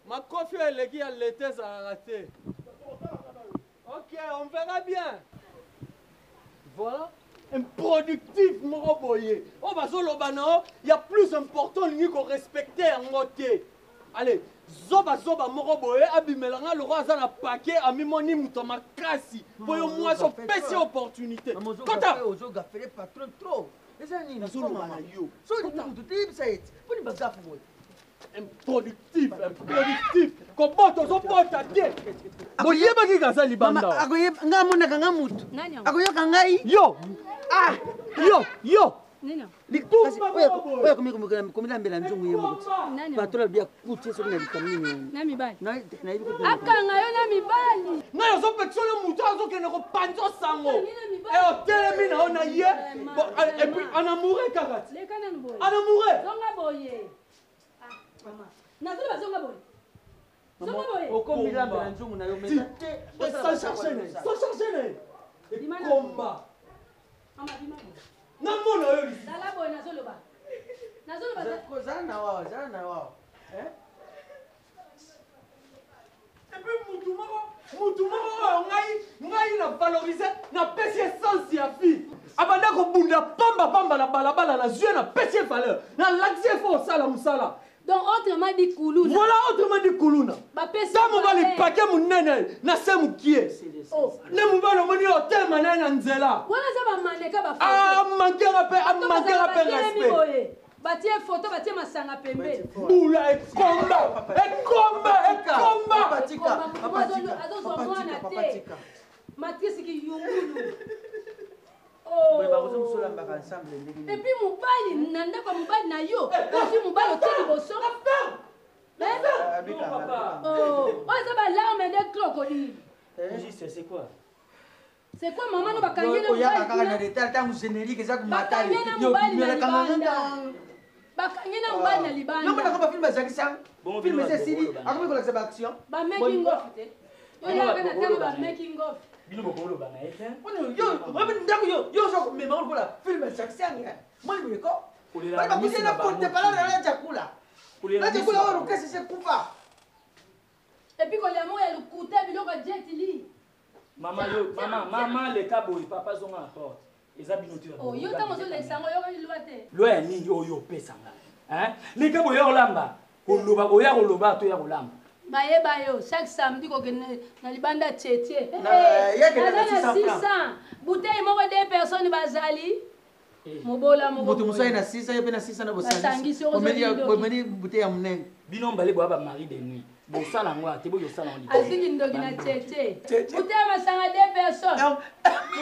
Makofi eleki ya lete ezalaka te. Ok, on verra bien. Voilà. Improductif moko boye. Oyo bazoloba na yo, ya plus important olingi korespecte yango te. Allez, zoba zoba moko boye abimela nga lokwa aza na paquet amimoni moto ya makasi mpo yo mwasi opesi ye opportunité. Kota! ozogafele patron trop eza nini Nazoloba na yo. soki motu teyebisa ye ti mponi bagafe boye Improductif, improductif. Kobota ozobota te. Boyebaki kaza libanda. Nga amonaka nga mutu Nani yango? akoyoka ngai yo yo yo Nini? oyo komilambela nzungu ye moko Nani yango? patron alobi akuti ye soki na likambo nini Na mibali. nayebi Akanga yo na mibali. ngai azopekisa yo motu azokende kopanza sango e otelemi na yo na ye Bon, et puis anamoure kaka ti Leka nanu boye. Anamoure. Zonga boye. Ah, mama. Nazoloba zonga boye. Zonga boye. okomilambela nzungu na yo sans charge na ye sans charge na ye Bima na ekomba Mama bima boye. namona yo lisusu Zala boye nazoloba. Nazoloba za- zala na wawa zala na wawa epuis mutu moko mutu moko oyo ngai ngai na valorise napesi essence ya fille abanda kobunda pambapamba na balabala nazwi ye napesi ye valeur nalakisi ye fo kosala mosala Donc autrement dit kuluna. Voilà autrement dit kuluna. Bapesi Ta mobali valeur. pake monene na se mokie Oh. nde mobali omoni otelema na ye na nzela Wana eza bamaneka ba amankera mpe amankera mpe respect boye. Batie photo, batie masanga pembeni. bula ekomba ekomba ekomba Azozwa mwana te. Matrice kiyungulu. Oh. boye bakozomosolambaka ensemble ndenge Et puis mobali na ndako ya mobali na yo ozwi mobali otie liboso Eh? Oh, oyo eza balarme de crocodile Juste, c'est quoi c'est quoi mama no bakangi na oyaka mobali kaka na kuna retard ntango générique eza bakangi na mobali na libanda bakangi na mobali na libanda yomonaka bafilme azalakisa filme eza esili akomi kolakisa baaction ba making of te oyaka na ntango ba making of bino bokoloba na ye te ndako yo yo oza komema lokola filme azalakisanga moni boyeko Kolela bali na miso bakuti na na bango porte te. palala na chakula Kolela na na miso chakula na oyo bango. orchestre sekufa epuis kolia moko ya lokuta biloko ya jetili mama yo mama mama leka boye papa zonga na porte eza bino te Oh, yo ntango ozolekisa yango oyokaki lwa te lwa ya nini oyo opesa ngai Hein? leka boye olamba Koloba oya koloba to ya kolamba. Bayeba yo chaque samedi kokende na libanda tietie. Na- yake na Naza na 600 francs. 600. Bouteille moko deux personnes bazali. Mobola moko. Moto mosusu aye na 600 ye mpe na 600 na Basangisi, bosangisi. okozwa Omeli kindoki. omeli bouteille ya monene. Bino mbale boya ba mari de nuit. Bosala yango ate boyo osala yango libanda. Azwi kindoki na tietie. Bouteille ya masanga deux personnes.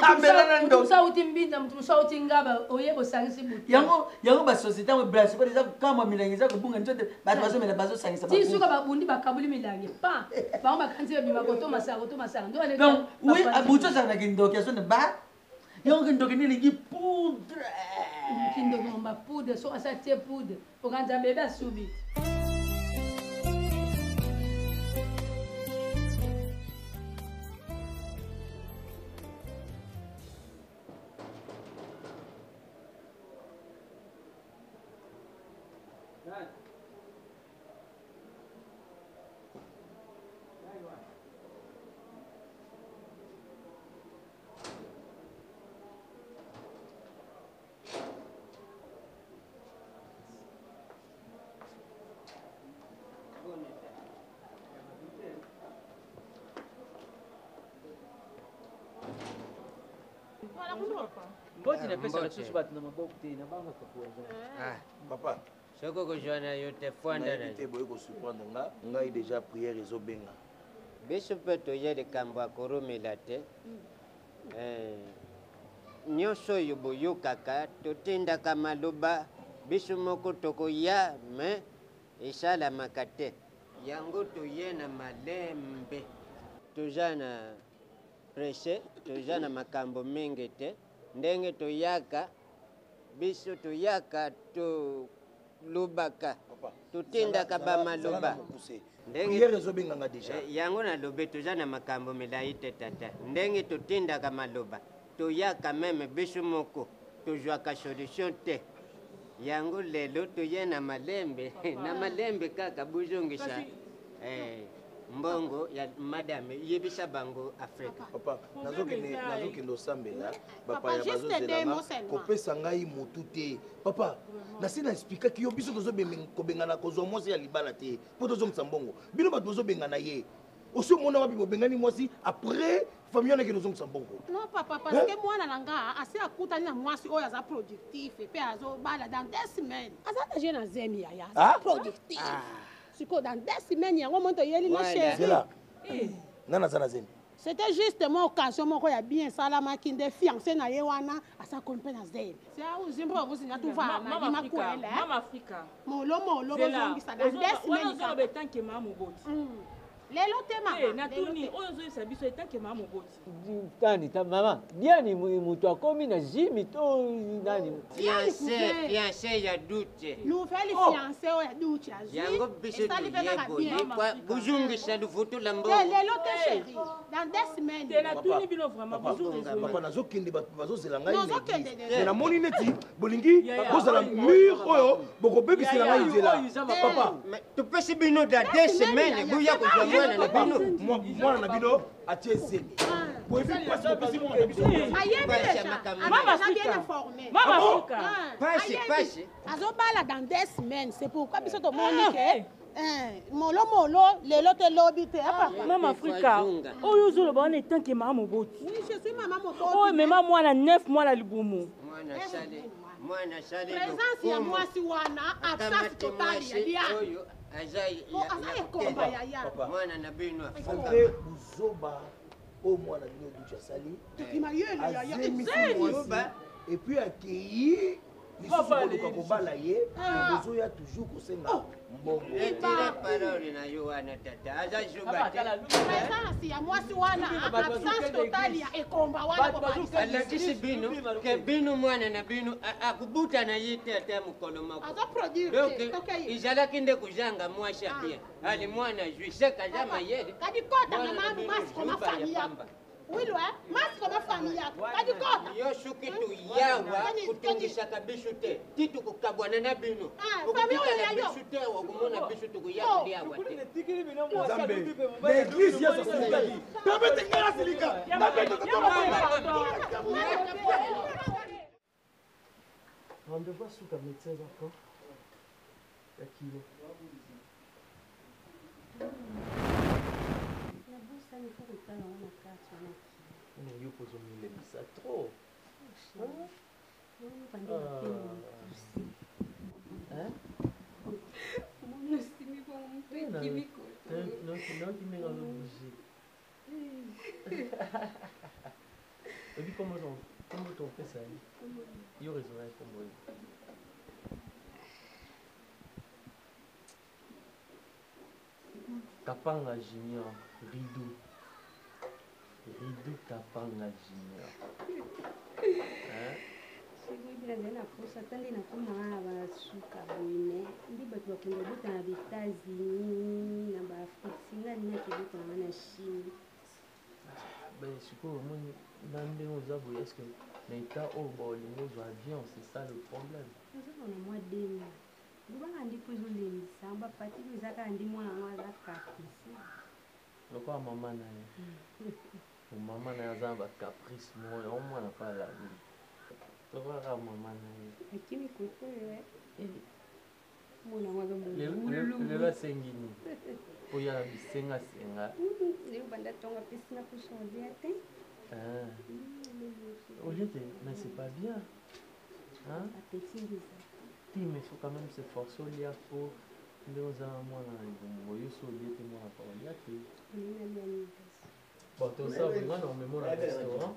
Amela na Moto ndoki. mosusu auti mbinza, moto mosusu auti ngaba, oye bosangisi bouteille. Yango yango ba société yango brasipal eza kokamwa milangi eza kobunga nzoto bato bazomela bazosangisa Ti bakufa. suka babundi bakabuli milangi. Pa. Bango bakanisi babima koto masanga koto masanga. Ndio wana- Donc oui bapanzi. butu ozala na kindoki azone ba yango kindoki nini elingi poudre. Kindoki ngomba poudre soki asa tie poudre okanza bebe asubi. Mbote napesaka Mbote. lisusu bato na maboko te nabangaka poison. Papa. Soki okozwa na yo te fwanda na Nayebi te boye kosurprendre nga ngai déjà prière ezobenga. Biso mpe toye likambo ya korumela te. Eh, nyonso oyo boyokaka totindaka maloba biso moko tokoya me esalamaka te. Yango toye na malembe, toza na presse, toza na makambo mingi te. Ndenge toyaka biso toyaka tolobaka totindaka bamaloba. Prière ezobenganga déjà. Eh, yango nalobi toza na makambo milai te tata. Ndenge totindaka maloba toyaka meme biso moko tozwaka solution te. Yango lelo toye na malembe na malembe kaka bozongisa eh, mbongo ya madame yebisa bango Afrika. Papa, nazokende nazokende osambela bapaya juste deux bazozelanga mots seulement. kopesa ngai motu te papa nasi na explikaki yo biso tozokobengana kozwa mwasi ya libala te mpo tozongisa mbongo bino bato bozobengana ye osi omona wapi bobengani mwasi après famille wana ekende ozongisa mbongo. Non papa, parce que mwana na nga asi akutani na mwasi oyo aza productif mpe azobala dans 2 semaines. Aza daje na zemi yaya, aza Ah? productif. Sikoyo dans 2 semaines yango moi toyeli na chéri. Zela nga naza na zemi. C'était juste mwa occasion moko ya bien esalamaki nde fiancé na ye wana asakomi mpe na zemi. Seauzimbrokuzinya tuvana Mama Afrika, limakwele. Mama Afrika. Molo molo Zela, bozongisa dans deux wana semaines ozoloba kaka. etanke maa moboti. Lelo te mama. Eh, natuni oyo ozoyebisa biso etanke maa moboti. Tani ta mama Diani moto akomi na zimi to nani? Fiancé, fiancé ya dute. Nouvelle fiancé oyo ya duchi azwi. Yango biso esali mpe kaka toye bien. boye bozongisa lufutu la mbongo. Te lelo te chéri, dans 2 semaines. Papa, nazokende bato bazozela ngai na Nazokende église. déjà. Mais namoni neti bolingi Yaya, bozala oyo- mur oyo bokobebisela ngai nzela papa. Topesi bino da 2 semaines buya kozwa mwana na bino. Mwana na bino atie zemi boyebi mpasi bopesi mwana na biso. Ayebi déjà. Mama Aza bien Afrika. informé. Mama Afrika. Ah, Pasi, ayebi. pasi. Azobala dans 2 semaines, c'est pourquoi biso tomoni ke eh, molo molo lelo te lobi te ah, papa. Mama Afrika, oyo ozoloba wana etanke maa moboti. Oui, je suis mama moboti. Oyo mema mwana 9 mois na libumu. Mwana sali, mwana sali Présence ya lokumu. mwasi wana, absence Akamati totale ya mwasi Diane. oyo aza Mo aza ekomba yaya. mwana na bino Malgré buzoba oyo mwana bino duti asali Tokima yele yaya. azemisi Zemi. mwasi et puis akei lisusu koluka kobala ye Ah. bozoya toujours kosenga mbongo. Retire parole na yo wana tata aza zuba te. Présence ya mwasi wana, absence totale ya ekomba wana bobalisa. Alakisi bino ke bino mwana na bino akubuta na ye te ata mokolo moko. Azoproduire Donc te, toke ye. ezalaki nde kozanga mwasi ya bien ali mwana azwi seke aza mayele. Kadi kota na Mwana na mamu bino masi koma zuba ya famille yako. pamba. Wilwe, masi koma famille yako. Kadi kota. Yo soki toyawa kotungisaka biso te ti tokokabwana na bino. Ah, famille oyo Okotikala ya yo. biso te okomona biso tokoya kolia awa te. Nzambe na église yesu asilikaki permete ngai nasilika. Rendez-vous asuka médecin eza quand ya kilo? Mais yo mpo ozomilembisa trop. Oyoka nde mapema mokuse. Hein? Omoni osimbi bongo moto ekimi koto. Nayoki ndenge azobouge. Oyebi kombo topesa ye? Yo raisonna ye kombo ye. Kapanga Junior, Ridou. Ridou Kapanga Junior. Hein? Soki nazali na posa ata nde nakomaka na basuka boye me nde bato bakende kobota na baetats-unis na baafrike singa alingi akebota nanga na chine. Ben sikoyo omoni na ndenge oza boye est ce que na état oyo baolingi ozwa avion, c'est ça le problème. Nazozwa na mwa demi lobaka nde mpo ezolembisa bafatigue eza kaka nde mwana yango aza caprice. Lokola mama na ye. Mama na ye aza na bacaprice moko yango mwana mpe alandi lokola kaka mama na ye. Akimi kote oyo mwana yango aza Lelo lelo asengi nini oyo na bisengasenga? Lelo banda ntongo apesi nga poso olia te. Ah. Au lieu de, mais c'est pas bien, hein? Appétit nde eza. Te, mais il faut quand même se forcer olia po nde oza na mwana na libumu boye. Yo so olie te, mwana pa olia te. Olingi nalia nini kasi? Bon, tosala boye, nga na omemo na restaurant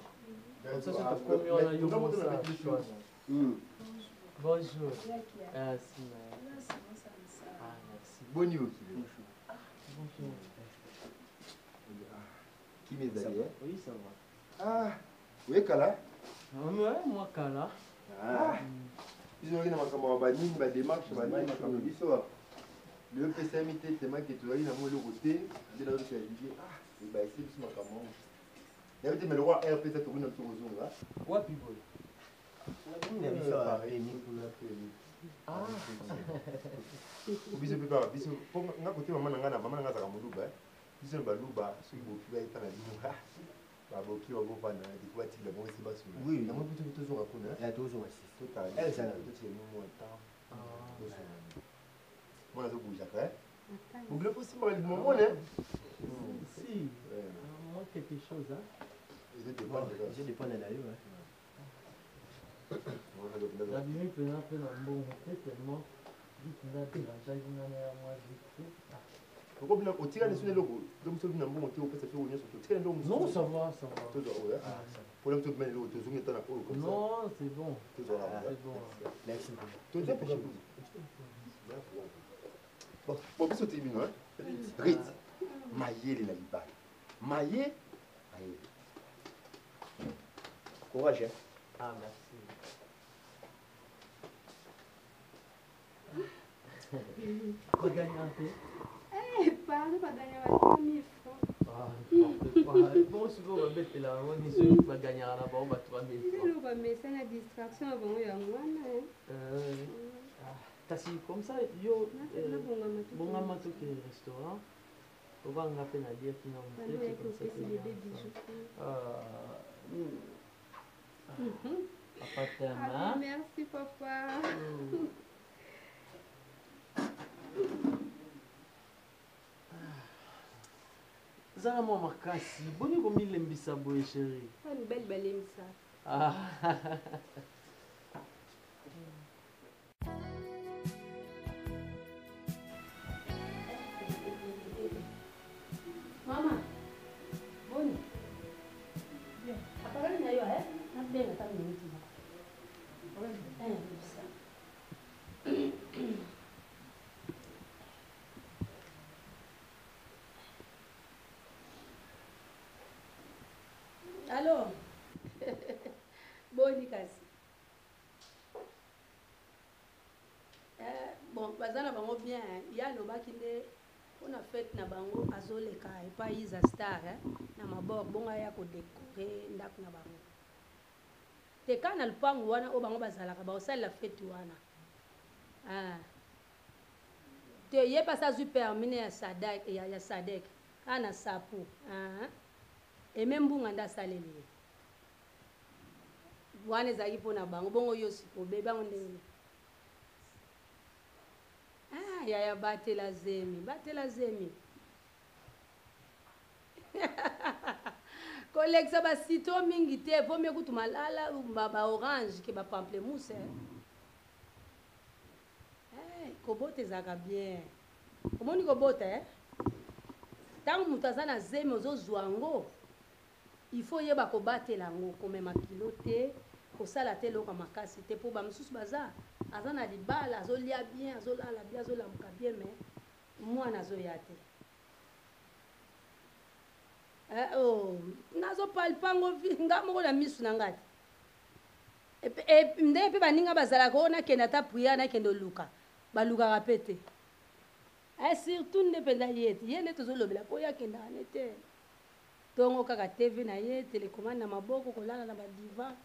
comme ça, so tokomi wana, yo mosala choix. Bonjour. Merci, ah, merci. Boni okili? Bonjour. Kimi ezali? Oui, ça va. Ah, oyekala? Mwa kala. Ah. Biso toyaki na makambo ya banini, badémarche banini, makambo biso lelo pesami te temake tozalaki na mwa eloko te nde nazokela Didie. Ah, ebaisi biso makambo yango nayebi te, mais lokola rp eza tokoki na biso kozonga. Wapi boye? Na biso ya pemi kuna pemi. Ah. Biso mpe kaka biso mpo nga kote mama na nga na mama na nga azalaka moluba eh. Biso na baluba soki boki bayeta na bino, ah, baboki bakofanda na te po batikela bango esi basula. Oui. Yango mpe toki tozonga kuna. Eh, tozonga sisi. Totala. Eh, ezala. Totikela bino mwa temps tosula. Mwana azobujaka bokilo mpo simbaka libuma mwana. Si, moi quelque chose, hein. Ezodépendre na yo, hein. Nabimi mpenza mpe na mbongo te tellement vite nda dérangeaki nga na ya mwa vite te. Okobina otikali so eloko to biso bina mbongo te opesa biso nyonso totikali eloko. Non, ça va, ça va. Tozwa oyo mpona biso bima eloko tozongi ata na oyo comme ça. Non, c'est bon. Tozwa na C'est bon. Merci. Tozwa bon biso toyebi bino Rit mayele na libala maye mayele. Courage, hein. Ah, merci. Bagagna te. Eh, pardon, bagagna ba 3000 francs. Ah, n'importe quoi. Bon, sikoyo babetela yango nyonso bagagnaka na bango ba 3000 francs. Eloko bamesa na distraction na bango yango wana eh. Ah, kasi comme ça yo Nabongama toke. Bongama toke restaurant ovanga mpe naliaki na Bando oyaki opesi bebe bijou. Papa t'aime, Ah, hein? merci papa. Zala mwa makasi, boni komilembisa boye chéri. Ba mibali balembisa. Ah. Mama, boni? Bien. Appareil na yo, eh? Nabenga ata minute moko. Eh, bisa. Allo? Boni kasi? Eh, bon, baza na bango bien. Ye alobaki nde mpona fete na bango azoleka epai Iza Star, eh, na mabor bongo aya kodekore ndako na bango te kaka na lupangu wana oyo bango bazalaka bakosalela fete wana. Ah. Te ye mpasi azwi permis ne ya Sadek, ya Sadek kaka na sapu. Ah. Eme mbunga nde asaleli ye wana ezalaki mpo na bango bongo yo sikoyo obebi yango ndenge nini? Ah, yaya batela zemi, batela zemi. Kolekisa ba citron mingi te, vaut mieux kutu malala ou ba, ba orange que ba pamplemousse. Eh. Eh, kobota ezalaka bien. Omoni kobota eh? Ntango moto aza na zemi ozozwa yango, il faut oyeba kobatela yango, komema kilo te, kosala te eloko ya makasi te, mpo bamosusu baza aza na libala, azolia bien, azolala bien, azolamuka bien, mais mwana azoya te. Eh, oh, nazopalpa ngo nga moko na misu na nga te ndenge mpe baninga bazalaka oyo nakende ata priere nakende oluka balukaka mpe te eh, surtout nde mpenza ye te ye nde tozolobela mpo ye akendaka ne te ntongo kaka tv na ye telecommande na maboko kolala na badivan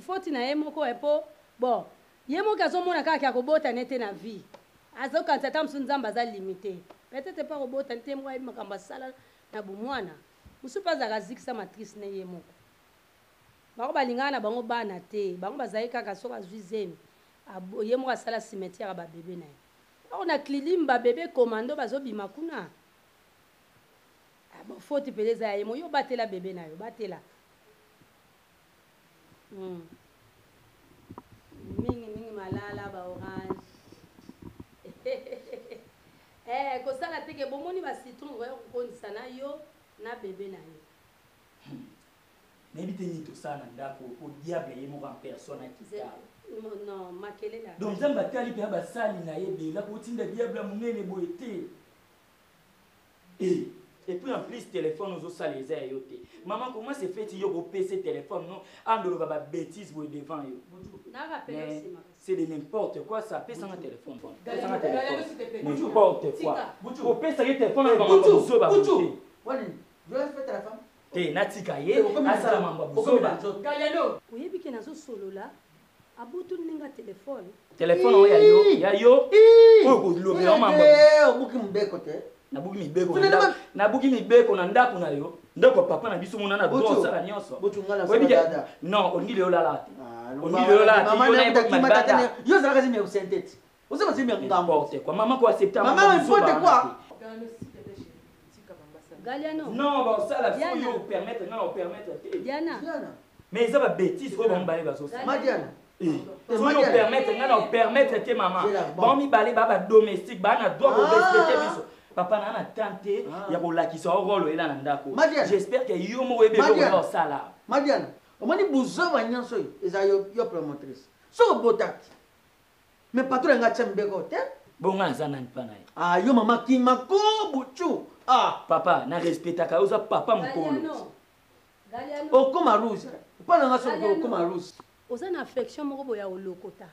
foti na ye moko eh, po bon ye moko azomona kaka ke akobota ne te na vie azokanisa ata mosusu nzambe aza limite peut-être mpe akobota ne te ye moko ayebi makambo asala na bomwana mosusu mpe azalaka azikisa matrice ne ye moko bango balingaka na bango bana te bango bazali kaka soki azwi zemi ye moko asala cimetière ya babebe na ye or na clilim babebe commando bazobima kuna ah, bon foti mpenza eza ya ye moko yo batela bebe na yo batela Mm. Mingi mingi malala ba orange. eh kosala te ke bomoni ba citron okoya kokondisa na yo na bebe na yo. Nayebi te nini tosala na ndako po diable ye moko en personne akita. Non, makelele. Donc Nzambe atali mpenza basali na ye ebele akotinda diable ya monene boye te. Eh, et puis en plus téléphone ozosala eza ya yo te maman comment se fait yo kopesa téléphone non andoloba ba bêtise boye devant yo mais c'est de n'importe quoi ça pesanga téléphone pesanga téléphone n'importe quoi kopesa ye téléphone na bango buzoba te natika ye asala mambo ya buzoba oyebi ke nazosolola abotoli ndenge ya telefone telefone oyo ya yo ya yo oyo kolobela mambo obuki mibeko te nabuki mibeko nabuki mibeko na ndako na yo ndako ya papa na biso mona na droit osala nyonso non olingi lelo olala te ah, olingi lelo olala te yo ozalaka zemi ya kosentete oza bazemi ya ngambo n'importe quoi mama ko accepter mama n'importe quoi Galiano. Non, ba sala faut yo permettre nga na permettre te. Diana. Mais eza ba bêtises oyo bango mibale bazosala. Ma Diana. Soki yo permettre nga na permettre te mama. Bango mibale ba ba domestique ba na droit ko respecter biso. Papa na na temps te ya kolakisa yo role oyela na ndako. J'espère que yo moko oyebi eloko oza kosala. Ma Diana, omoni buzoba nyonso oyo eza yo yo promotrice. Soki obotaki mais patron yanga atia mibeko te bongo aza nani mpa na ye ah yo mama kima ko buchu ah papa na respectaka yo oza papa mokolo okoma rouge mpa na nga soki okoma rouge oza na affection moko boye ya olokota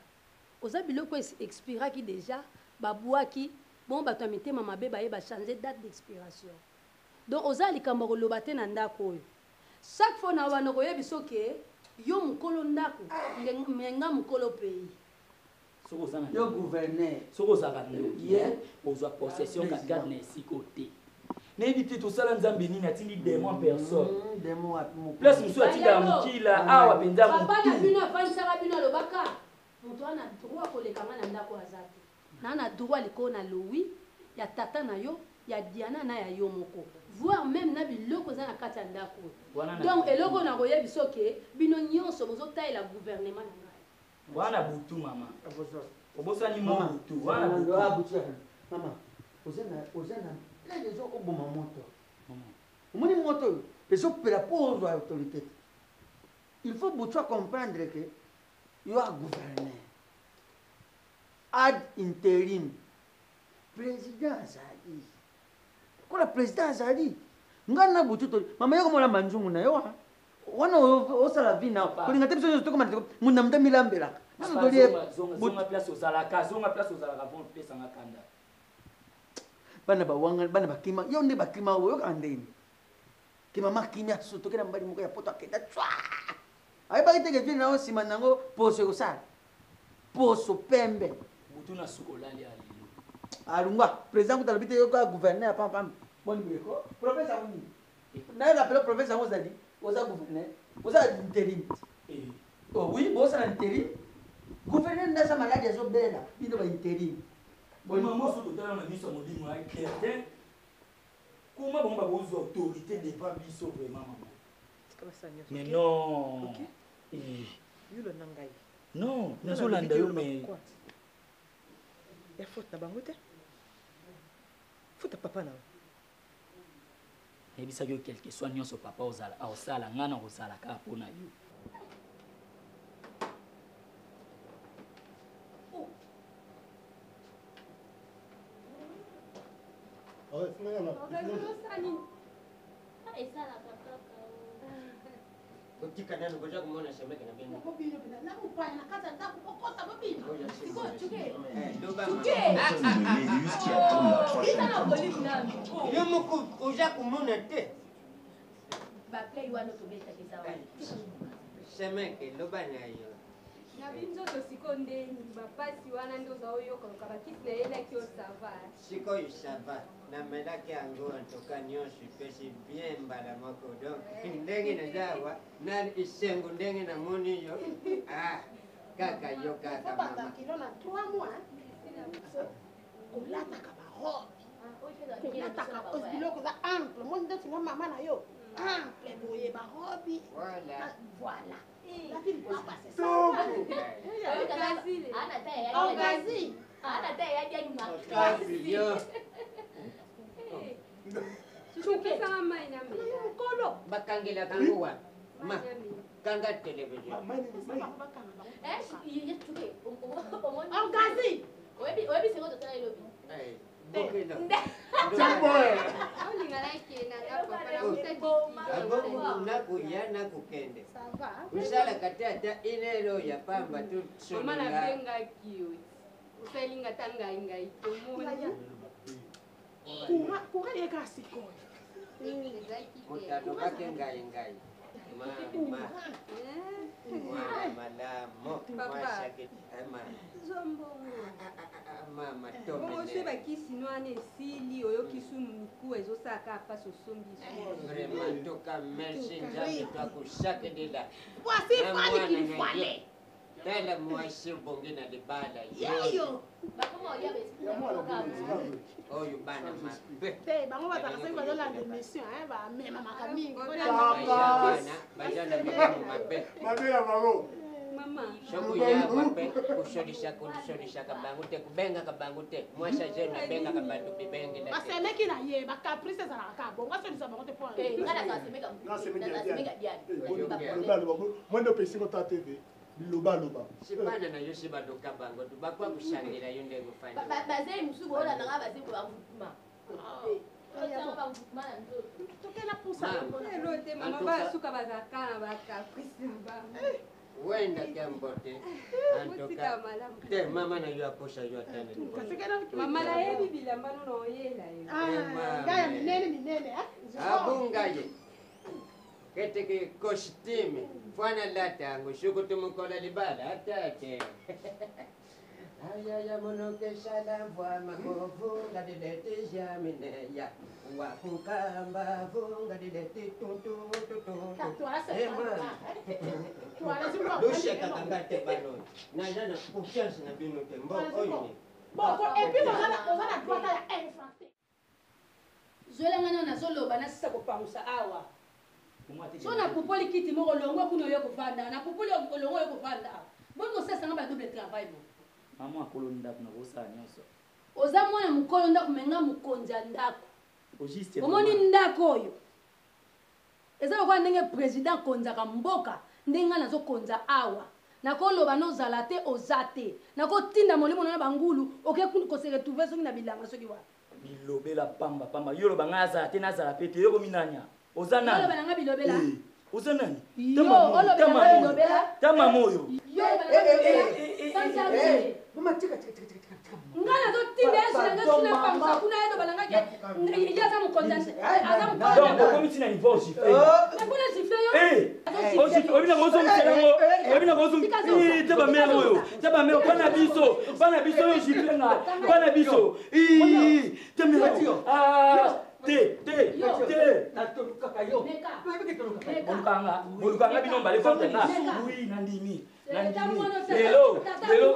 oza biloko expiraki déjà babwaki bongo bato ya mitema mabe baye bachange date d'expiration donc oza likambo ya koloba te na ndako oyo Chaque fois na banda koyebi ke yo mukolo ndaku mais nga mukolo pays. Soki oza na yo gouverneur. Soki ozalaka ndoki eh, ozwa possession 4 na esika oyo te. Nayebi te tosala nzambe nini atindi demon en personne. Mm, demon wapi mokili. Place mosusu atindaka mokila awa mpenza motu. Papa na bino afandisaka bino alobaka moto wana droit koleka nga na ndako aza te. Na na droit likolo na lowi ya tata na yo ya Diana na ya yo moko voir meme na biloko eza na kati ya ndako oyo donc eloko na koyebi so ke bino nyonso bozotalela gouvernement na ngai wana butu mama obosani mo butu wana butu mama oza na oza na plein de gens oboma moto omoni moto oyo ezopela mpo ozwa autorité te il faut butu acomprendre ke yo a gouverneur ad interim président azali lokola président azali ngai na butu to mama yoko molamba nzungu na yo wana wana osala vi na kolinga te biso nyonso tokoma munda mutu amilambelaka biso tolie zonga place ozalaka zonga place ozalaka bon pesanga kanda bana bawanga bana bakima yo nde bakima oyokaka ndeni ke mama kimia sotoke na mobali moko ya poto akenda cwa ayebaki te ke vie na yo nsima na yango poso ekosala poso pembe butu na suka olali ya lelo alungwa président kuta alobi te yoka gouverneur ya pampam boni boye ko province yango nini naye rappele province yango ozali oza gouverneur oza interim eh. oh, oui bosala interim gouverneur nde aza maladi azobela bino ba interim mama mosusu totala na miso ya molimo ya clair te. Comment bango bakozwa autorité devant biso vraiment mama? Tika basala nyonso. Mais ok? non. Ok? Eh. Yo olanda ngai. Non, Nga nazolanda nalobi te yo oloba mais pourquoi. Ya faute na bango te. Faute ya papa na yo. Nayebisaki yo quelque soit nyonso papa ozala aosala ngai na kozala kaka mpo na yo. Esalaka kaka. Botika nanu boza komona semeke na bino. Bobino mpenza na mopaya na kati ya ndako bokosa bobino. Yo moko oza komona te. Baplay wana tobetaka eza wana. Semeke loba na yo. Na binzoto sikoyo ndeni bapasi wana nde oza oyokayoka bakisi nayelaki yo sava. Sikoyo sava namelaki yango antoka nyonso epesi bien mbala moko donc ndenge naza awa na esengo ndenge namoni yo ah, kaka yo kaka Obanda mama. kilo na 3 mois. Kolataka barobe. Kolataka biloko eza ample. Omoni ndeti nga mama na yo. Ample boye barobi. Voilà. Voilà. Lati lipapa c'est ça. Orgazi. Kasi yo Pesanga mai na mela. Mokolo. bakangelaka yango wapi ma kanga televizio. Orgazi. Oyebi sengo totala elobi. Eh, bokelo. Olinga nakenda nga papa nakusaki. Abongo nakuya nakukende osalaka te ata inelo ya pamba Mama tosolinga. nabengaki yo osalinga ata ngai ngai tomoni. Courant eyeka sikoyo. Moto alobaki ngai ngai mama mwana malamu Papa. mwasaki ama Zwa mbongo. mama Bongo soki tomene bakisi no wana esili oyoki su mikuwa ezosala kaka mpasi osombi vraiment toka merci nzambe twakusakedela Voici Na fali mwana qu'il na fallait. yo. Tala mwasi obongi na libala Yeyo. oyo bana mabe. Te bango bazalaka soki bazolanda émission hein, bamemamaka mingi. Baza na milimo mabe. Mabe ya bango. Mama. Soki oya mabe kosolisaka kosolisaka bango te kobengaka bango te mwasi azemi abengaka bato bibengela te. Basemeki na ye bacaprice ezalaka kaka bongo asolisa bango te mpo Mwende opesi ngo ta tv biloba aloba. Si bana na yo si baluka bango tu bakwa kusangela yo ndenge ofandi. Bazei mosusu boyolandanga bazei bavutuma. Bavutuma na nzoto. Tokela pusa. Elo te mama basuka bazalaka na bacaprice na bango. Wenda ke mbote. Botika malamu. Te mama na yo aposa yo ata na liboso. Mama nayebi bilamba no na oyela yo. Ngai ya minene minene hein. Abunga ye. Keteke costume fwana lata yango soki tomokola libala ata te. Ayaya monoke sala mvwa makovunga dilete jamineya wakukamba vunga dilete tuntu tutu. Lusheka kanga te bano. Naza na confiance na bino te mbo oyo ni. Bon, et puis oza na droit ya un franc te. Zwelanga nano nazoloba nasisa kopangusa awa. So napupoli kiti moko olongwe kuna oye kovanda, napupoli olongwe oye kovanda awa. Boni kosalisanga ba double travail bo. Mama akolo ndako na kosala nyonso. Oza mwana mokolo ndako me nga mokonzi ya ndako. Auguste. Omoni ndako oyo eza lokola ndenge président akonzaka mboka ndenge ngai nazokonza awa. Nakoloba nozala te oza te, nakotinda molimo na bangulu oke kose retrouver soki na bilanga soki wapi. Bilobela pamba pamba yo loba ngai azala te nazala pe te yo komi nani oza nani? Oloba na ngai bilobela. Eh, oza nani? Yo, oloba na ngai bilobela. Ta mama oyo. Yo oloba na ngai bilobela. Sans abuse. Mama tika tika tika tika tika. Ngai nazotinda ye sila ngai sila pangusa kuna ye loba na ngai ke ye aza mokonzi aza mokonzi. Donc okomi ti na niveau gifle. Nakuna gifle yo. Eh, oyebi nango ozongisela yango, oyebi nango ozongisa te ba mère oyo, te ba mère bana biso, bana biso oyo gifle nga, bana biso. Ii, te mère. Ah, te te te. Natolukaka yo. Bolukanga, bolukanga bino mbale contre nga. Oui, nandimi. Nandimi. Lelo, lelo.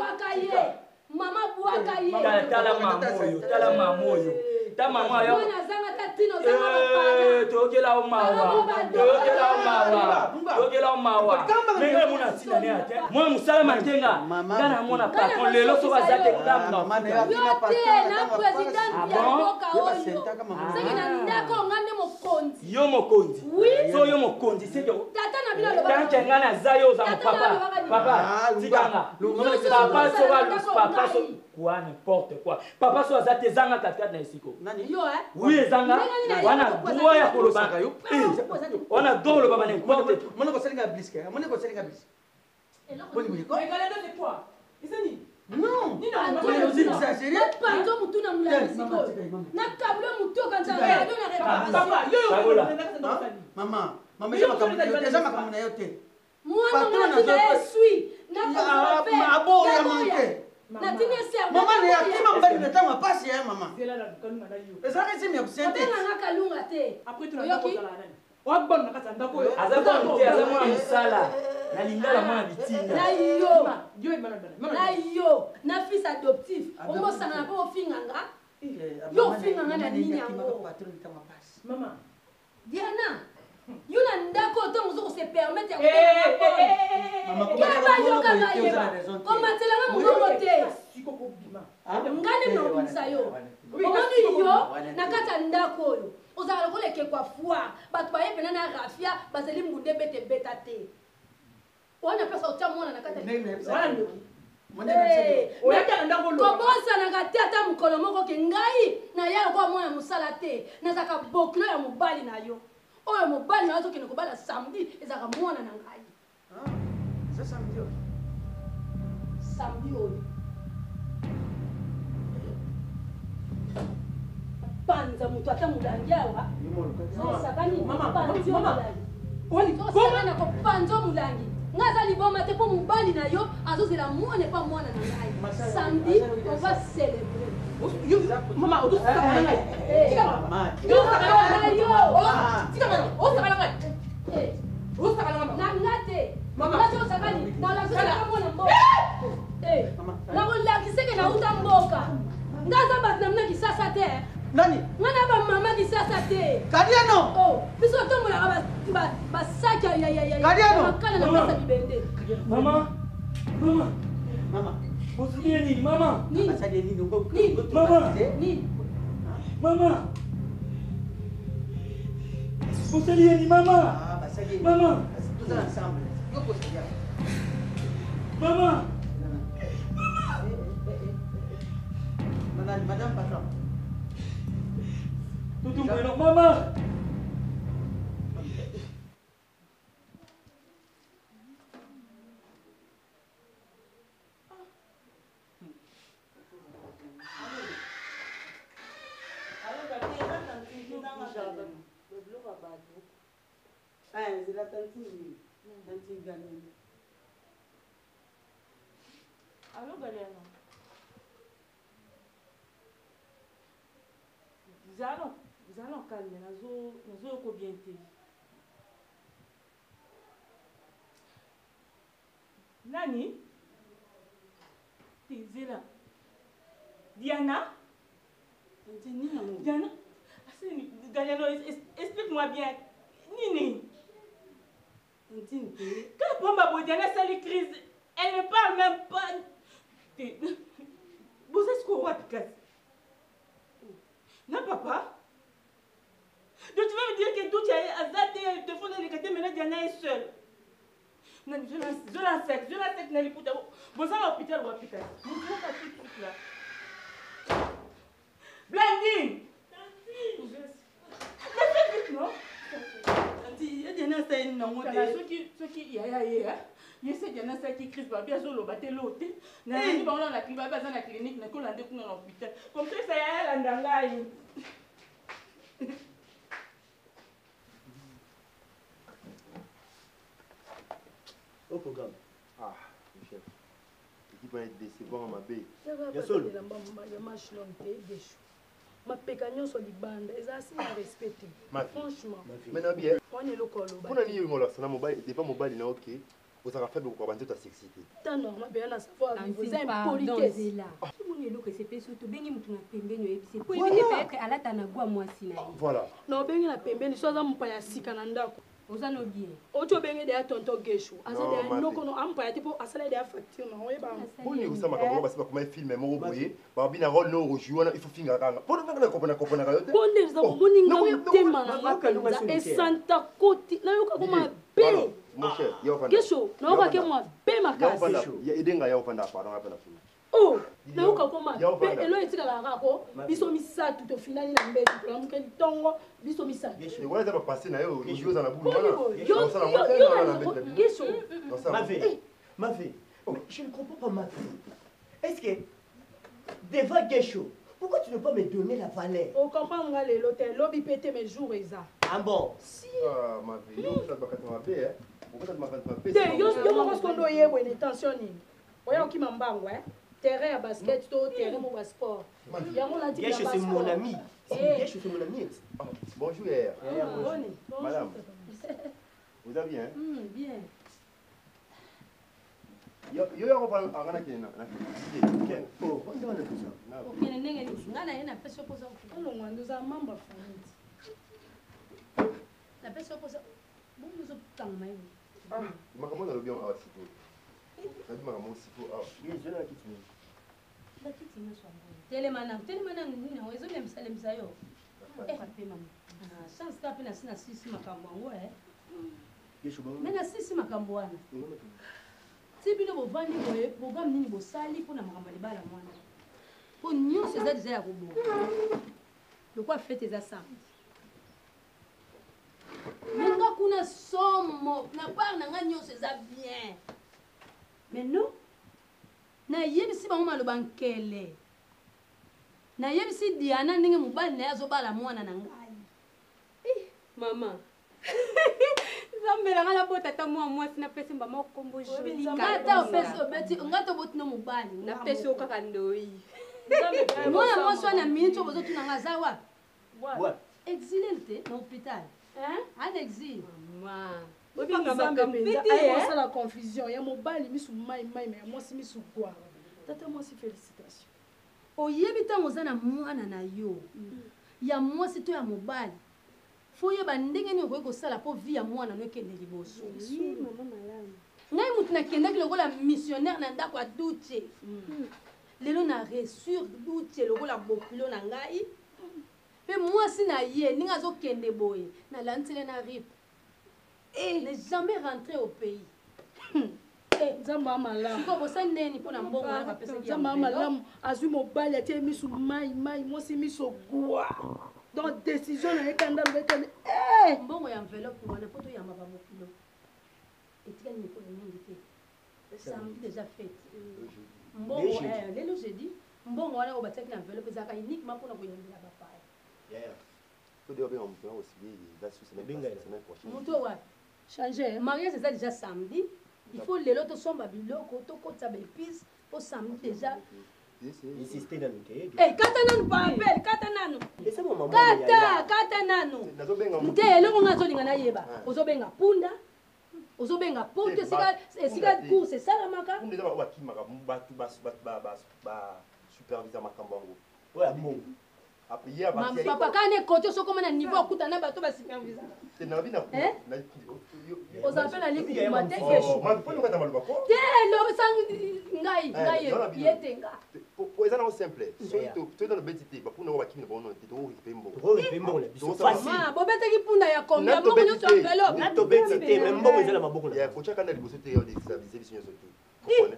Mama bwaka ye. Tala tala mama oyo, tala mama oyo. Ta mama oyo. Mwana azanga ata letine ozanga bapana Toyokela yo mawa, toyokela yo mawa, toyokela yo mawa. Me ngai mona ntina ne ya te. Mwana mosala makenga, ngai namona patron lelo soki aza te Yo te, na présidente ya mboka oyo, seke na ndako nga nde mokonzi. Yo mokonzi. Oui. So yo mokonzi seke Tata na bino alobaka tanke ngai naza yo oza Tata na papa. alobaka nini? Papa, tikanga. Papa so ba papa so quoi n'importe quoi. Papa so aza te zanga katikati na esiko. Yo, eh? Oui, ezanga Ndenge nini na wana yo droit ya koloba. kopresente? Eh, Wana droit koloba ba n'importe. Mona kosalinga bliske, mona kosalinga bliske. Boni boni ko? Non. Napanzo mutu na molangi sikoyo, nakabula mutu okanisa radio na réparation. Mama, mama eza makambo na yo te, eza makambo na yo te. Mwana nga natina ye esui. Aboya manke. Natini eserve. Mama ne akima mobali na ntango ya pasi ya mama. Ezalaka esimi ya kosente. Obenganga Kalunga te, oyoki? Aza mwana te, aza mwana mosala. Na lingala mwana bitinda. Na yo, na yo na fils adoptif omosangana mpo ofinganga yo. Ofinganga na nini yango? Diana, yo na ndako ntango ozo kose permettre ya keba, yoka ngai, komatelanga mongongo te. Nga nde naobimisa yo. Omoni yo na kati ya ndako oyo, ozala lokola ekekwa foire. Bato baye mpena na rafia, bazali mbunda ebeta ebeta te. Wana place otya mwana na kati ya kobosanaka te ata mokolo moko ke ngai naya lokola mwana mosala te. Nazalaka bokilo ya mobali na yo. Oyo mobali na yo azokende kobala samedi ezalaka mwana na ngai. Samedi oyo panza moto ata molangi awa, osakani, panzi yo molangi, osakani, kopanza molangi. Nga aza liboma te mpo mobali na yo azozela mwana epa mwana na ngai. Samedi on va célébrer. Mama, osakana ngai. Osakana ngai. Na nga te, nga te. Osakani, nalakisaka mwana mboka, nakolakiseke nauta mboka. Nga aza bato na mina Kisasa te. Nani? Nga na bamama Kisasa te. Kadiano! Oh, biso totombolaka basaki ya Kadiano! makala na place ya bibende. Mama, mama, mama. Bosali ye nini mama? Basali ye nini? Mama. Nini? Mama. Bosali ye nini mama? Mama. Tozala ensemble. Yo kosalia. Mama. Madame, madame patron. Tutu Bueno, mama. Biloko ya bato nzela tantine tantine Galene. Allo Galiano. Zala zala calme, nazo nazoyoka bien te. Nani? Te zela. Diana? Diana? Aseni Galiano, explique-moi bien. Nini? Tantine te. Quand Pamba boye Diana asali crise, elle ne parle même pas. Te. Boza sikoyo wapi kasi? Na papa? Donc tu veux me dire que Douti aza te, téléphone eleka te, maintenant Diana est seule. Nani zola sec, zola sec na liputa. Boza na hôpital wapi kasi? Moto tout de suite là. Blandine! Mais fais vite, non? Tanti, ye Diana asali nango Tala, te. soki soki yaya ye eh, ye se Diana asalaki crise, babi azoloba te lo te. Nalandi bango na clinique, babi aza na clinique, nakolanda kuna na hôpital. Comme ça esa yaya alanda ngai. Au programme. Ah, chef. Équipe va être décevant mabe. Ya solo. Ya match long te desho, mapeka nyonso libanda, eza asi na respect te. Franchement. Mais na bien. Wana eloko aloba. Mpona nini olakisa na mobali devant mobali na oke ozalaka faible kokoka banzoto ya sexy te? Ta normal beya na savoir vivre, eza Tantine, pardon, impolitesse. Zela. Omoni eloko esepesi yo, tobengi motu na pembeni oyebisi ye. Po yebi te peut-être alata na gwa mwasi na ye. Voilà. Na obenge na pembeni so aza mopaya ya sika na ndako. Oza no bien. Oti obenge deya tonton Gesho. Aza Non, deya Mavi. noko no ampaya te po asala deya facture na oyeba. Boni kosala makambo yango basi bakoma filme moko boye babi na role no ojou wana il faut finga kanga mpo nanga na kompona komponaka yo te Mpo nde eza omoni nga motema na nga mpenza esanta koti nayoka ko mabe. Mon cher, ya ofanda. Gesho nayoka ke mabe makasi. Edenga ya ofanda pardon apena solo. Oh, nayoka ko Ya mabe ofanda. elo etikalaka kaka ko biso misato tofinani na mbeto tolamuke ntongo biso misato. Wana eza bapasse na yo ojoue oza na bulu Boni wana. boye, yo- Osala yango te, yo wana na na mbeti na bino. Gesho. Osala yango Mavé, te. Mavé, mais je ne comprends pas Mavé. Est-ce que devant Gesho, pourquoi tu ne peux pas me donner la valeur Ocomprendre nga lelo te lobi pe te mais jour eza. Ah bon Si. Ah, Mavé, yo okosala makambo mabe, eh. Okosala makambo mabe. Te yo yo moko sikoyo nde oyebwe na tension nini oya okima mbango eh? Terrain ya basket to terrain moko ya sport yango olati Gesho, c'est mon ami. Eh. Gesho, c'est mon ami. Ah, bonjour, hier. Eh, bonjour. Madame, vous allez bien? Bien. Yo yo ya kopana anga na kena na kena. Oh, wanda wana tuza. Okende ndenge nini? Ngai na ye napesi yo mposa okende. Olongwa nde oza membre ya famille. Napesi yo mposa bongo ozokangama ye. Makambo nalobi yango awa sikoyo. Nalobi makambo sikoyo awa. Ye zela na kiti nini? Bakiti nyonso yango. Telema nanu, telema nanu nini yango ezolembisalemisa yo. Eh, pema. Ah, chance kaka mpe nasi nasisi makambo yango eh. Gesho bango. Me nasisi makambo wana. Ti bino bovandi boye, programme nini bosali mpona makambo ya libala mwana? Mpo nyonso eza deja ya kobonga. Lokwa fete eza samedi. Me nga kuna somo, na part na nga nyonso eza bien. Mais non, nayebisi bango maloba nkele. Nayebisi Diana ndenge mobali na ye azobala mwana na ngai. Mama. Nzambe na nga nabota ata mwa mwasi napesi mama kombo Jolie. Nga ata opesi obeti, nga ata oboti no mobali. nga Napesi yo moko. kaka ndoi. Mwana mwasi wana minute oyo bozotuna nga aza wapi? Wapi? Exilé te na hôpital. En exil. Oyebi Banga nzambe makambo mpenza te, aye eh? kosala confusion ya mobali misu mai mai me ya mwasi misu gwara. Tata mwasi félicitation. Oyebi ntango oza na mwana na yo ya mwasi to ya mobali fo oyeba ndenge nini okoki kosala mpo vie ya mwana no ekende liboso. Oui, mama malamu. Ngai motu nakendaki lokola missionnaire na ndako ya Duce. Lelo na resur Duce lokola bokilo na ngai mpe mwasi na ye ndenge azokende boye nalandisele na rip ne jamais rentré au pays. Nzambe malamu. Sikoyo bosali ndeni mpo na mbongo wana bapesaki ya Nzambe enveloppe? malamu azwi mobali atie misu mai mai mwasi miso gwa. Donc décision na ye kanda lobetani. Mbongo ya enveloppe wana mpo toyamba babokilo etikali mikolo mingi te. Samedi déjà fête. Mbongo Lelo jeudi. eh, lelo jeudi mbongo wana oyo batiaki na enveloppe ezalaka uniquement mpona koyambela bapaya. Yeah. Faut dire bien on aussi la semaine prochaine. Moto oyo wapi? Changer. Mariage eza déjà samedi. Il faut lelo tosomba biloko tokotisa baépice mpo samedi déjà. Insister nanu te. Eh, kata nanu papel, kata nanu. Eza mwa mama Kata, ya. kata nanu. Nazobenga Nte eloko nga azolinga nayeba. Ozobenga punda, ozobenga poto Te, esika esika punda te. course esalamaka. Punda eza baoyo bakimaka bato ba supervisa makambo yango. Oyo ya mbongo. Après ye abati Papa kaka ne kote soki omona niveau akuta na bato basupervisaka. Te nabi na Eh? Ozala mpe na likukuma te Oh, kesho. ma mpo nokata maloba ko. Te lobisa ngai Eh, ngai naona bino. ye te nga. Po eza nango simple. Soki to soki nano beti te bapunda oyo bakimi na bango te tokorécupere mbongo. Tokorécupere mbongo na biso. Facile. Ma bobetaki punda ya combien mbongo nyonso ya enveloppe. Na tobeti te, mais mbongo eza na maboko na Ya kotia kanda liboso te ya déstabiliser biso nyonso te. Comprendre?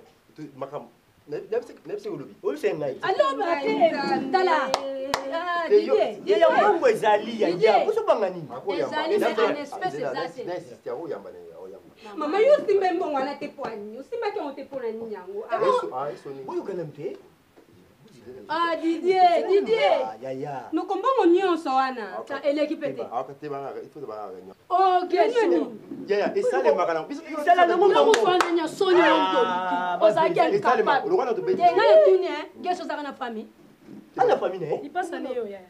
Makambo nayebisi olobi. Oyebisa ngai. Aloba te tala. Ah, Te yo- Didier, Ye ya mbongo ezali ya Didier. ya. Ozobanga nini? Ezali mais en espèce eza te. Na insiste akoyamba na ye akoyamba. Mama yo osimba mbongo wana te po nini? Osimbaki yango te mpo na nini yango? Ah. Oyokana mpe. Ah Didier, Didier. Ah, ya ya. Noko mbongo nyonso wana. Ta eleki pe te. Akate bana il faut bana réunion. Ok, Nini? Ya ya esalemaka na biso Esala nango Yo mbongo. moto wana nya soni yo Ah, mtoliki. Ozalaki Esalema, incapable. lokola na tobeti. Te ngai etuni hein, ngeso ozalaka na famille. Ana famille na ye. Lipasa ne yo yaya.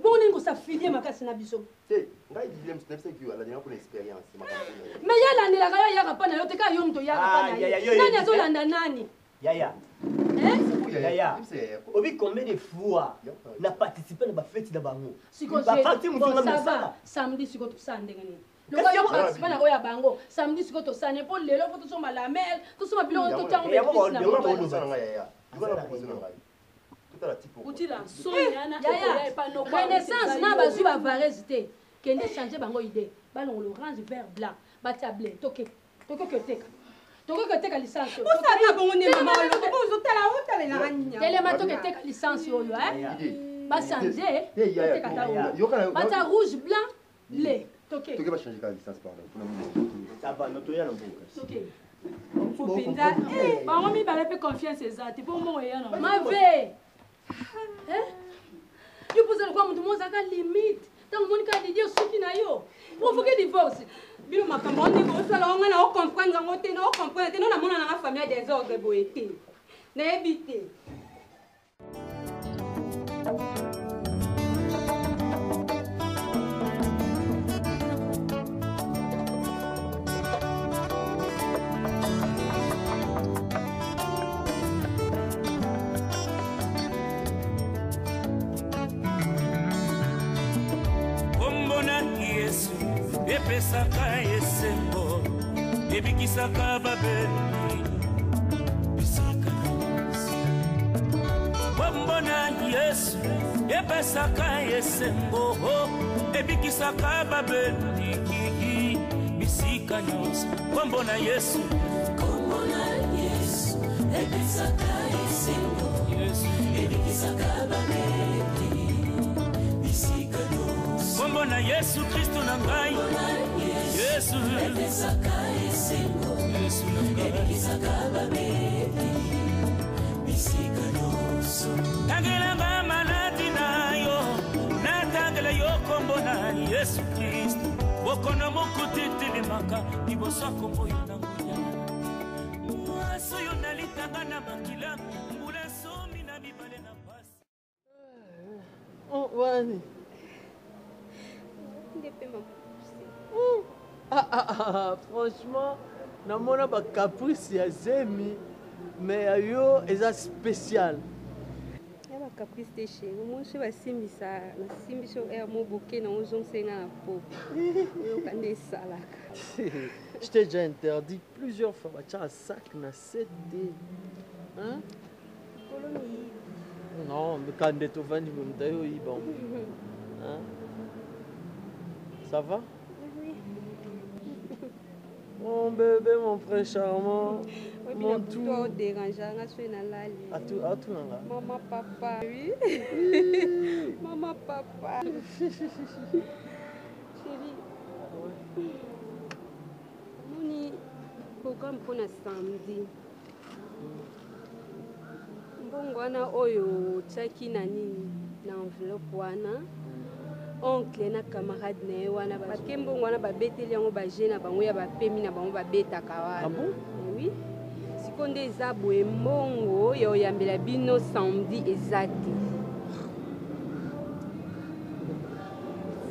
Bongo nini kosafilie makasi na biso. Te ngai Didier nayebisaki yo alandela mpona expérience makambo na ye. Me ye alandelaka yo ayaka mpa na yo te kaka yo moto oyaka mpa na Ah, ya, ya, ye. yo Nani yebi te. azolanda nani? Ya ya. Hein? Yaya, obi combien de fois na participer na bafeti na bango Sikoyo bafeti bon, motu nga ça va. mosala Samedi sikoyo tosala ndenge nini? Lokola yo participer na oyo ya bango, samedi sikoyo tosala nini? Po lelo fo tosomba la mer, tosomba biloko totia yango Yango ba épices na yango moto. proposé na ngai yaya. Yoka na proposé na ngai. Totala tipo. Utila soni wana Yaya, ekoya epa noko. Renaissance na bazwi ba varese te. Kende changer bango idée. Balongola orange vert blanc, batia bleu. Toke. Tokoki oteka. Tokoki oteka licence oyo. Osala bongo nde Telema, mama olobi, ozotala otalelaka nini yango? Telema toke teka licence oyo hein. Ba changer. Te, yaya, Toteka ta yoka oyo. na- Batia rouge blanc bleu. Toke. Toke ba changer ka licence pardon. Mpona mino. Ça va, notoya na mboka. Toke. mpenza bango mibale mpe confiance eza te mpo mbongo eya na Mave. Hein? Yo poza lokwa moto moko ozalaka limite. Ntango omoni kaka Didier osuki na yo. Provoquer divorce. Bino makambo wana ndenge osala ngo ngai na ocomprendre yango te, na ocomprendre te, no namona nanga famille ya desordre boye te, nayebi te. Kombo na Yesu epesaka esengo, ebikisaka babeli bisika nyonso. Kombo na Yesu epesaka esengo, ebikisaka babeli bisika nyonso. Kombo na Yesu, Kombo na Yesu epesaka esengo, ebikisaka babeli bisika nyonso. Kombo na Yesu Kristo na ngai, Yesu epesaka esengo, Yesu na ngai, ebikisaka babeli bisika nyonso. Tangelanga maladi na yo, natangela yo kombo na Yesu Kristo. Bokono mokutitelemaka liboso ya kombo yo na nguya. Mwasi oyo nalitanga na makila mbula 12 na pasi. Oh, wani. Nde mpe mapuse. Ah, ah, ah, franchement, namona ba caprice ya zemi, mais ya yo eza spécial. Ya bacaprice te chéri, omoni so basimbisa, nasimbisi yo aire mo boke nango ozongisenga na po oyoka nde esalaka. Je t'ai déjà interdit plusieurs fois, batia sac na 7 te. Hein? Likolo miyibi. Non, mais quand nde tovandi boye moto ayo oyiba ngo. Hein? Ça va? Oui. Mon bébé, mon frère charmant, Oyebi mon na butu tout. oderangeanga so nalali. Atunanga. Mama papa. Oui. Mama papa. Chérie. Omoni programme mpona samedi. Mbongo wana oyo otiaki na nini na enveloppe wana, oncle na camarade na ye wana bake mbongo wana babeteli yango baje na bango ya bapemi na bango babetaka wana. Ah bon? Oui. Sikoyo nde eza boye, mbongo ya oyambela bino samedi eza te.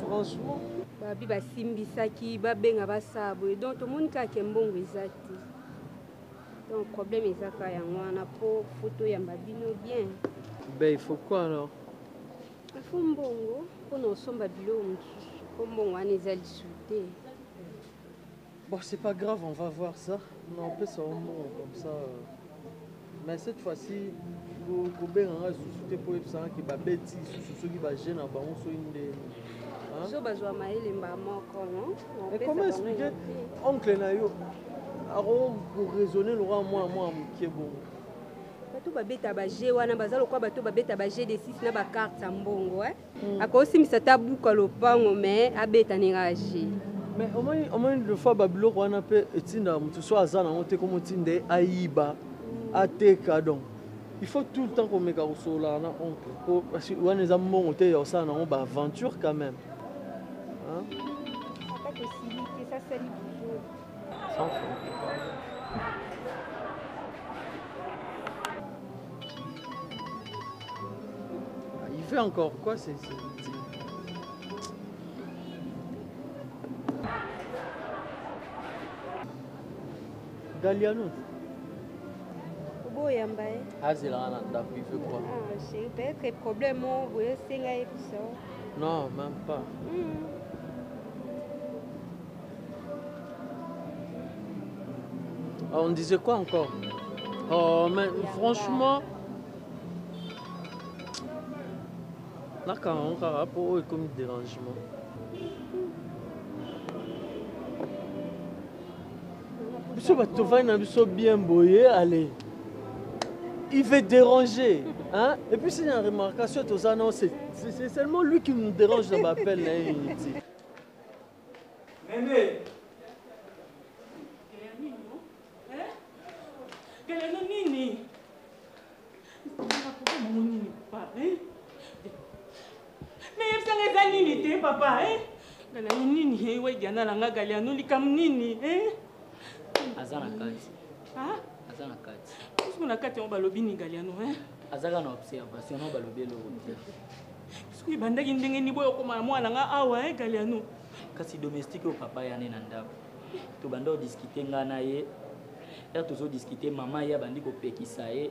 Franchement, babi basimbisaki babenga basala boye, donc tomoni kaka ke mbongo eza te, donc problème eza kaka yango wana po fo toyamba bino bien. Ben, il faut quoi alors? Afo mbongo mpona osomba biloko mosusu po mbongo wana eza lisu te. Bon, c'est pas grave, on va voir ça. Non, on peut ça au moins comme ça. Mais cette fois-ci, kobenganga lisusu te mpo oyebisanga ke babeti lisusu soki baje na bango soki ndeni. Hein? So bazwa mayele mba moko non. Mais comment expliquer oncle na yo akoraisonner lokola mwana mwana moke bongo? Bato babeta baje wana baza lokola bato babeta baje de 6 na bakarte ya mbongo eh? Akosimbisa ta buka lopango mais abeta ndenge aje. Mais omoni des fois babiloko wana mpe etindaka motu so aza nango te komo otinda ye ayiba ateka, donc il faut tout le temps komeka kosololaka na oncle po parce que wana eza mbongo te ya kosala nango baaventure quand même. Hein? Ata tosili te sasali toujours. Sans faute. Il fait encore quoi c'est Galiano. Obo oyamba ye. Azelaka na ndako, il veut quoi? Ah, chéri, peut-être problème moko boye osenga ye biso. Non, même pas. Ah, on disait quoi encore? Oh, mais franchement, nakanga ngo kaka mpo oyo ekomi dérangement. Biso bato tovandi na biso bien boye, allez. Il veut déranger. Hein? Et puis, c'est une remarcation, toza non, c'est seulement lui qui nous dérange dans ma appel. Là, inutile. Nene. Galano nini? Nini papa? Hein? Mais yebisanga eza nini te papa? Hein? Galano nini? Eh, we Diana na nga Galano likambo nini? Hein? Aza na kati. Ah? Aza na kati. Soki na kati yango balobi nini Galano? Hein? Aza kaka na observation no balobi eloko te. Soki ebandaki ndenge nini boyo okoma na mwana nga awa hein Galano? Kasi domestique oyo papa ya ne na ndako. Tobanda odiscute nga na ye. Heure tozodiscute mama ye abandi kopekisa ye.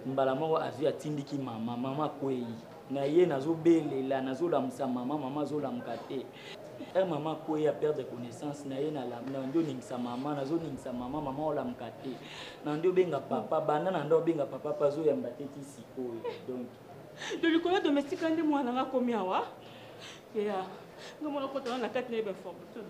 Mbala moko azwi atindiki mama, mama akwei. Na ye nazobelela, nazolamusa mama, mama azolamuka te. Heure mama akwei a perdre connaissance na ye na nandi oningisa mama, nazoningisa mama, mama olamuka te. Na nandi obenga papa, banda na nandi obenga papa pa azoyamba te ti sikoyo. Donc de likolo domestique nde mwana nga akomi awa. Yeah. Nga mwana kota na kati na ye ba information.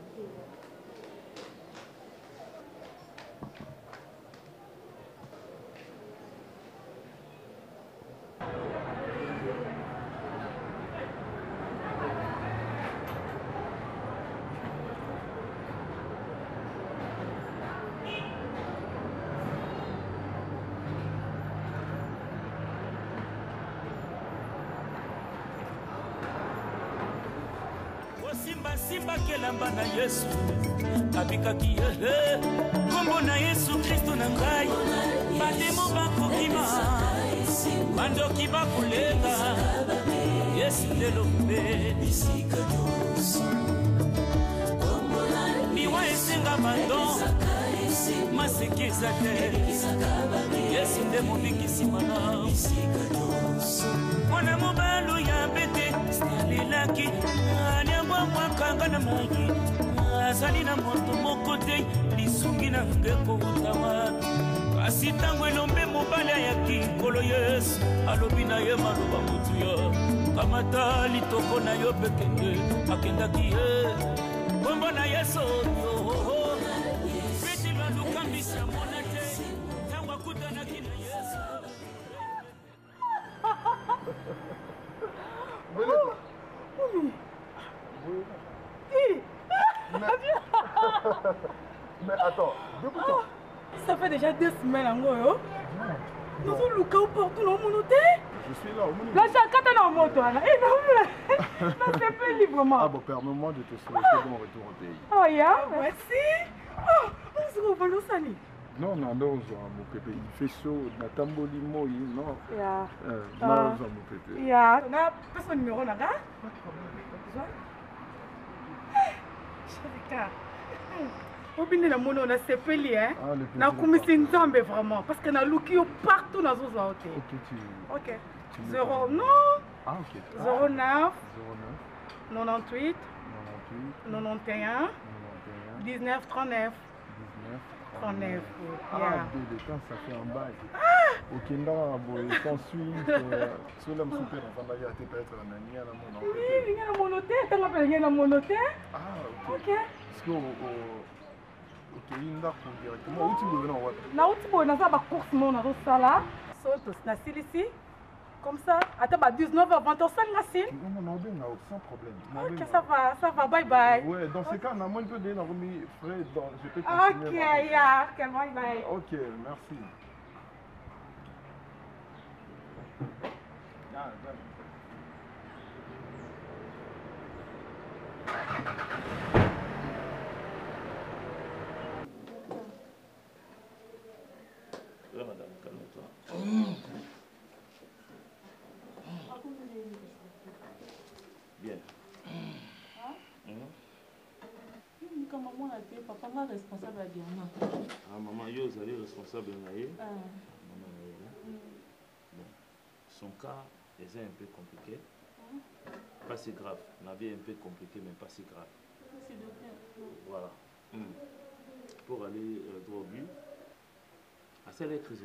Osimba kelamba na Yesu abikaki ye kombo na Yesu Kristo na ngai bademo bakokima bandoki bakolenga Yesu nde lobe bisika nyonso liwa esenga bandon maseki eza te Yesu nde mobikisi malamu mwana mobali ya bete alelaki aliambwamwakanga na mai azali na moto moko te lisungi na nge kowuta wapi kasi ntango elombe mobali ayaki nkolo Yesu alobi na ye maloba motu yo kamata litoko na yo mpe kende akendaki ye kombo na Yesu oyo Petelo aluka mbisi amona te ntango akutanaki na Yesu. Mais attends, depuis quand? Ça fait déjà 2 semaines en gros. Yo. Nous sommes Luka ou partout dans mon hôtel. Je suis là, au monde. Là, j'ai un katana en moto. Là. Eh, non, non, c'est plus librement. Ah bon, permets-moi de te souhaiter bon retour au pays. Oh, yeah, merci. Oh, on se retrouve au Sani. Non, non, non, mon pépé, il fait chaud, Natamboli moi, non. Yeah. Non, mon pépé. Yeah. On a pas son numéro, là, hein? Pas de problème. Sharika. Obine na mona na sepeli hein. Ah, le plaisir Na est kumisi partagé. Nzambe vraiment parce que na luki yo partout na zozo te. Ok, tu OK. Tu me 0 parles. non. Ah, ok. 09 09 98 98 91 91 19 39. 19 39. Ah, Yeah. deux de temps, ça fait un bail. Ah! Ok, non, boy, sans suite. Sur la soupe, on va aller à tes peut-être en année, à la mon Oui, il y a mon hôtel, t'as rappelé, il y a mon hôtel. Ah, ok. Ok. Parce que au ndako directement, où tu veux venir, ouais. nauti boye naza bacourse moko nazosala so nasilisi comme ça ata ba 19 h 20 osalinga sine. Non, non, non, sans problème. Ok, ça va, ça va, bye bye. Ouais, dans ces cas, on a moins de donner, on a remis frais dans. Je peux Ok, continuer. yeah, ok, bye bye. Ok, merci. Ah, bye. Ouais, madame, calme-toi. Bien. Kama mwana te papa nga responsable ya Diana. Ah, maman, yo ozali responsable na ye. Ah. Maman, Son cas est un peu compliqué. Pas si grave. La vie est un peu compliquée, mais pas si grave. Merci, docteur. Voilà. Pour aller droit au but, asala crise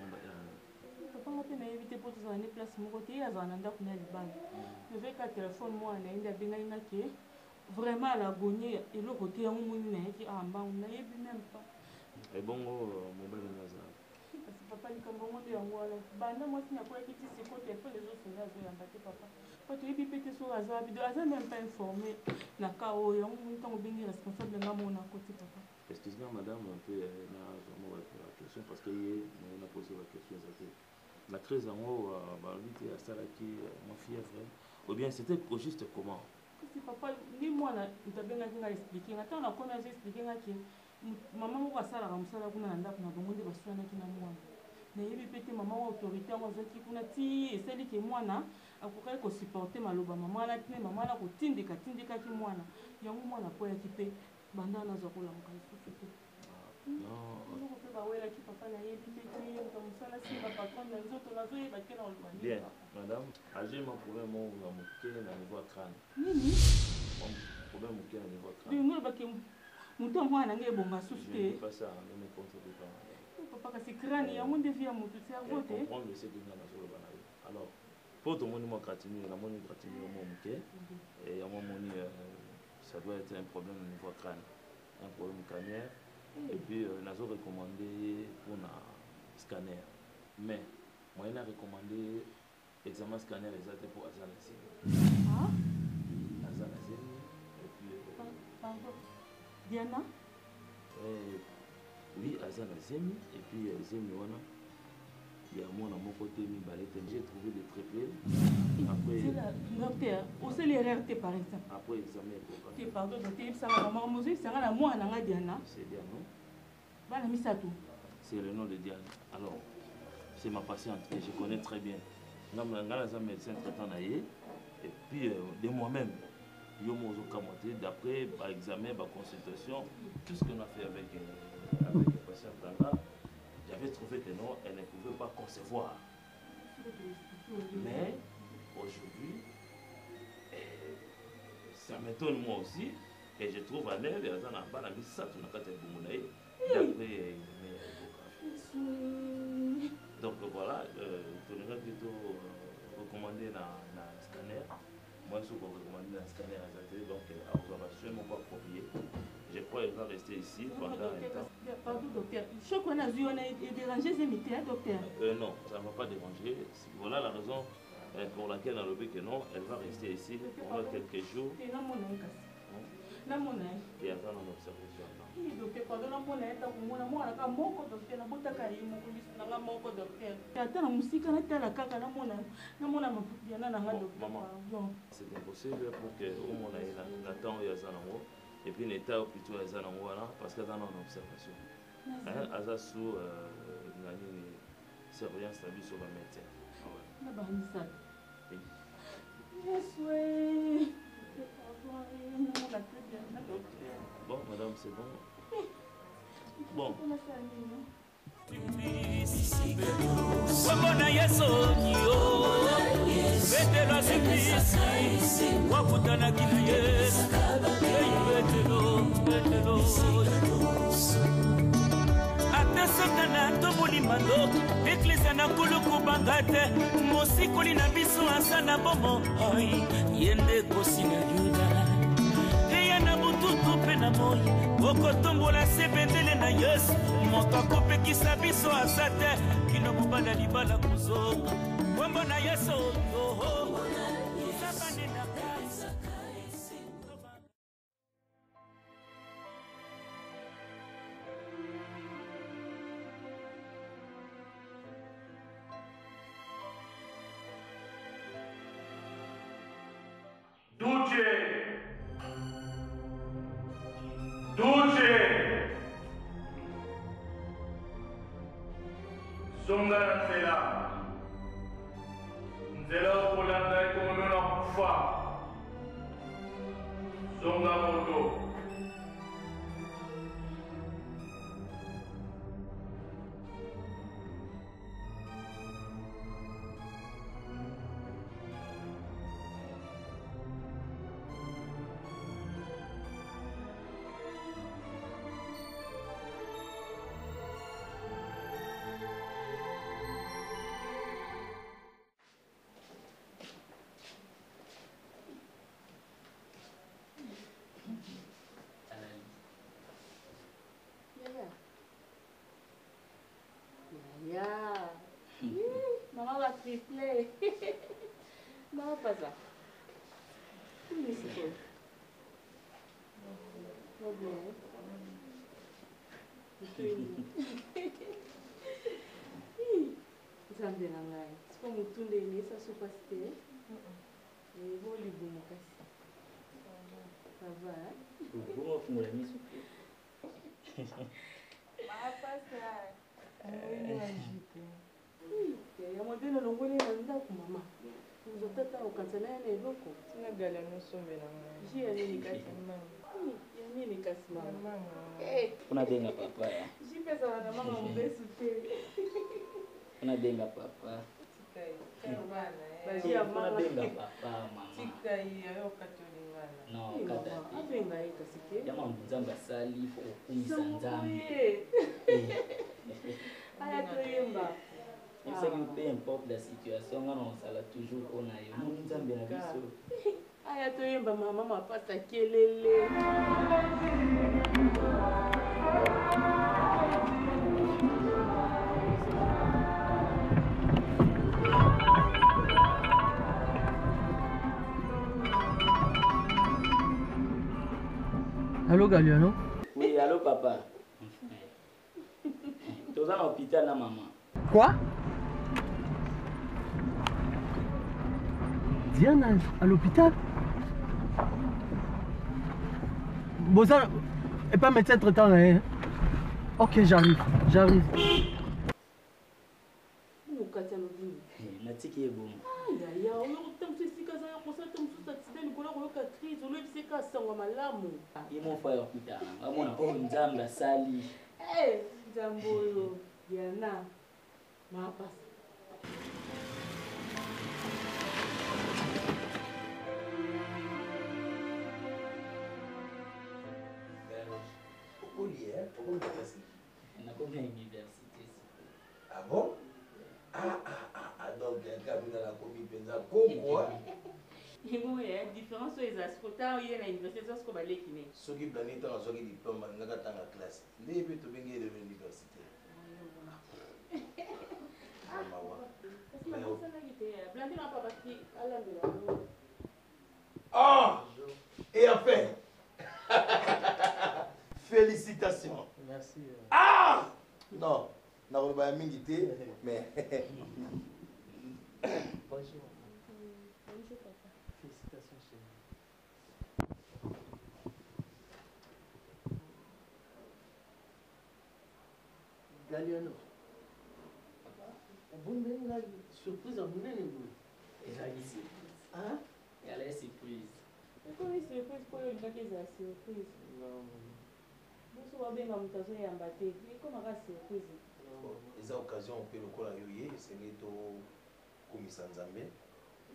papa nga mpe nayebi te mpo tozala ne place moko te ye azala na ndako na libala nazwaki ka telefone mwana na ye nde abengaki nga ke vraiment alagonie eloko te yango moni nayaki awa mbangu nayebi meme pas ebongo mobali na azala kasi papa likambo yango nde yango wana banda mwasi nakweyaki ti siko telefone ezosone azoyamba te papa po toyebi mpe te soki aza wapi aza meme pas informé na ka oyo yango moni ntango obengi responsable nga mona akoti papa. Excuse-moi madame un peu nazwa mwa ba question parce que ye moye na pose ba question eza te na crise yango balobi te asalaki mwa fièvre ou bien c'était au juste comment? Kasi papa ni mwana moto abengaki ngai explike nga ntango nakomi azo explike nga ke mama moko asalaka mosala kuna na ndako na bango nde baswanaki na mwana nayebi mpe te mama wa autorité yango azwaki kuna ti esali ke mwana akokaki kosupporte maloba mama wana tine mama wana kotindika tindikaki mwana yango mwana akweyaki mpe banda nazwa kolamuka lisusu te eloko mpe bawelaki papa nayebi mpe te moto ya mosala simba patron na nzoto nazoyeba te na koloba nini. Bien madame, azwi ma problème moko ya moke na niveau ya crâne. Nini? Problème moke na niveau ya crâne. Lingo olobaki moto ya mwana na ngai ebonga susu te. Pas ça, ne me contredis pas madame. Papa kasi crâne yango nde vie ya moto cerveau te. Comprendre ce que nga nazoloba na yo. Alors po tomoni mwa gratinu, namoni gratinu mwa moke yango amoni ça doit être un problème au niveau crâne, un problème crânien. Et puis nazo recommandé pour na scanner, mais moyen na recommandé examen scanner eza te po aza na zemi. Aza na zemi et puis pardon Diana. Oui, aza na zemi et puis zemi wana ya mwana moko te mibale te, j'ai trouvé des triplés après. Docteur, osali erreur te par exemple. Après examen ekoka. Te pardon docteur, yebisanga mama mozoyebisanga na mwana na nga Diana. C'est Diana. Bana misato. C'est le nom de Diane. Alors, c'est ma patiente que je connais très bien. Nga naza médecin traitant na ye et puis de moi-même yo moko ozokamwa te d'après ba examen, ba consultation, tout ce qu'on a fait avec les patientes là, j'avais trouvé que non, elle ne pouvait pas concevoir. Mais aujourd'hui, ça m'étonne moi aussi que je trouve à l'aise et à bana misato na kati ya libumu na ye d'après examen ya échographie. Donc voilà, tolingaki to recommander na scanner. Moi, je suis recommandé na scanner eza te, donc akozwa ba soins moko approprié. Je crois qu'elle va rester ici pendant un temps. Pardon, docteur. Choc on a vu, on a dérangé, c'est mité, hein, docteur? Non, ça ne va pas déranger. Voilà la raison pour laquelle elle a dit que non, elle va rester ici pendant quelques jours. Et là, mon ami, na mona ye. Et aza na observation. Oui, docteur, pardon, na mona ye ntango mona mwana kaka moko docteur, nabotaka ye moko liso na nga moko docteur. Ata na mosika natala kaka namona namona Diana na nga docteur. Maman, c'est impossible pour que omona ye na temps oyo aza nango et puis na état plutôt aza nango wana parce que aza na observation. Hein, aza sous na nini surveillance na biso ba médecin. Na ba misato. Oui. Yesu eh. Bon, madame, c'est bon. Bon. Kombo na Yesu yo Petelo asepisi wakutanaki na Yesu. Petelo, Petelo, ata Satana tomoni mandoki eklezia na nkolo kobanga te mosikoli na biso aza na bomo ai ye nde kosi na Yuda eya na bututu mpe na moi okotombola se bendele na Yesu moto akopekisa biso aza te kino mobala libala kozonga kombo na Yesu oho tozabane na kasi. Duce! Duce! Zonga na nzela. Nzela okolanda ekomemi na kufa. Zonga moto. triple. Mapasa. Nini sikoyo? Bien. Nzambe na ngai. Siko motu ndenge esa so pasi te. Ebo libumu kasi. Ça va, hein? Bongo ofungola miso te. Mapasa. Ya modele olongoli na ndako mama. Ozo tata okanisa na ye na eloko. Tina gala nosombela ngai. Ji ya nini kasi? Ya nini kasi mama? Mpona benga papa ya. Ji mpe ezala na mama mobesu te. Mpona benga papa. Baji ya Mpona benga papa mama. Tika ye ayo okati olingana. Non, kata te. Abenga ye kasi te. Ya mambo Nzambe asali fo kokumisa Nzambe. Aya toyemba. Yebisaki yo peu importe la situation nga na kozala toujours mpo na yo. Moni Nzambe na biso. Aya toyemba mama mapasa kelele. Allô Galiano Oui, allô papa. Toza na hôpital na mama. Quoi Diana à l'hôpital Boza et pas médecin traitant hein? Ok, j'arrive, j'arrive. Okati alobi nini? Natiki ye bongo. Yaya, oyoka mosusu esika aza ya kosala te mosusu accident likolo ya koyoka crise, oloyebisi ye kaka sango ya malamu. Ye moko ya kokutana amona oyo Nzambe asali. Eh, Nzambe oyo Diana mapasa. Okoli, hein? Okomi na classe Nakomi na université. Ah bon? Ah, ah, ah, ah, donc Kabila nakomi mpenza koko. Yango ya différence oyo ezala siko ntango ye na université eza siko baleki ne. Soki blani ntango azwaki diplôme alingaka atanga classe nde ye mpe tobengi ye lelo université. Mawa. Kasi nabosanaki te blandi na papa ki alambela yango. Ah! Et enfin, félicitations. Merci. Ah! Non, nakoloba ya mingi te, mais Bonjour. Bonjour papa. Félicitations chérie. Galiano. Obombeli ngai surprise ya monene boye. Ezalaki surprise. Hein? Ezalaki surprise. Ekomi surprise mpo oyo olingaki ezala surprise. Biso babenga moto azoyamba te. Ekomaka surprise. eza occasion mpe lokola yo ye esengeli tokumisa Nzambe.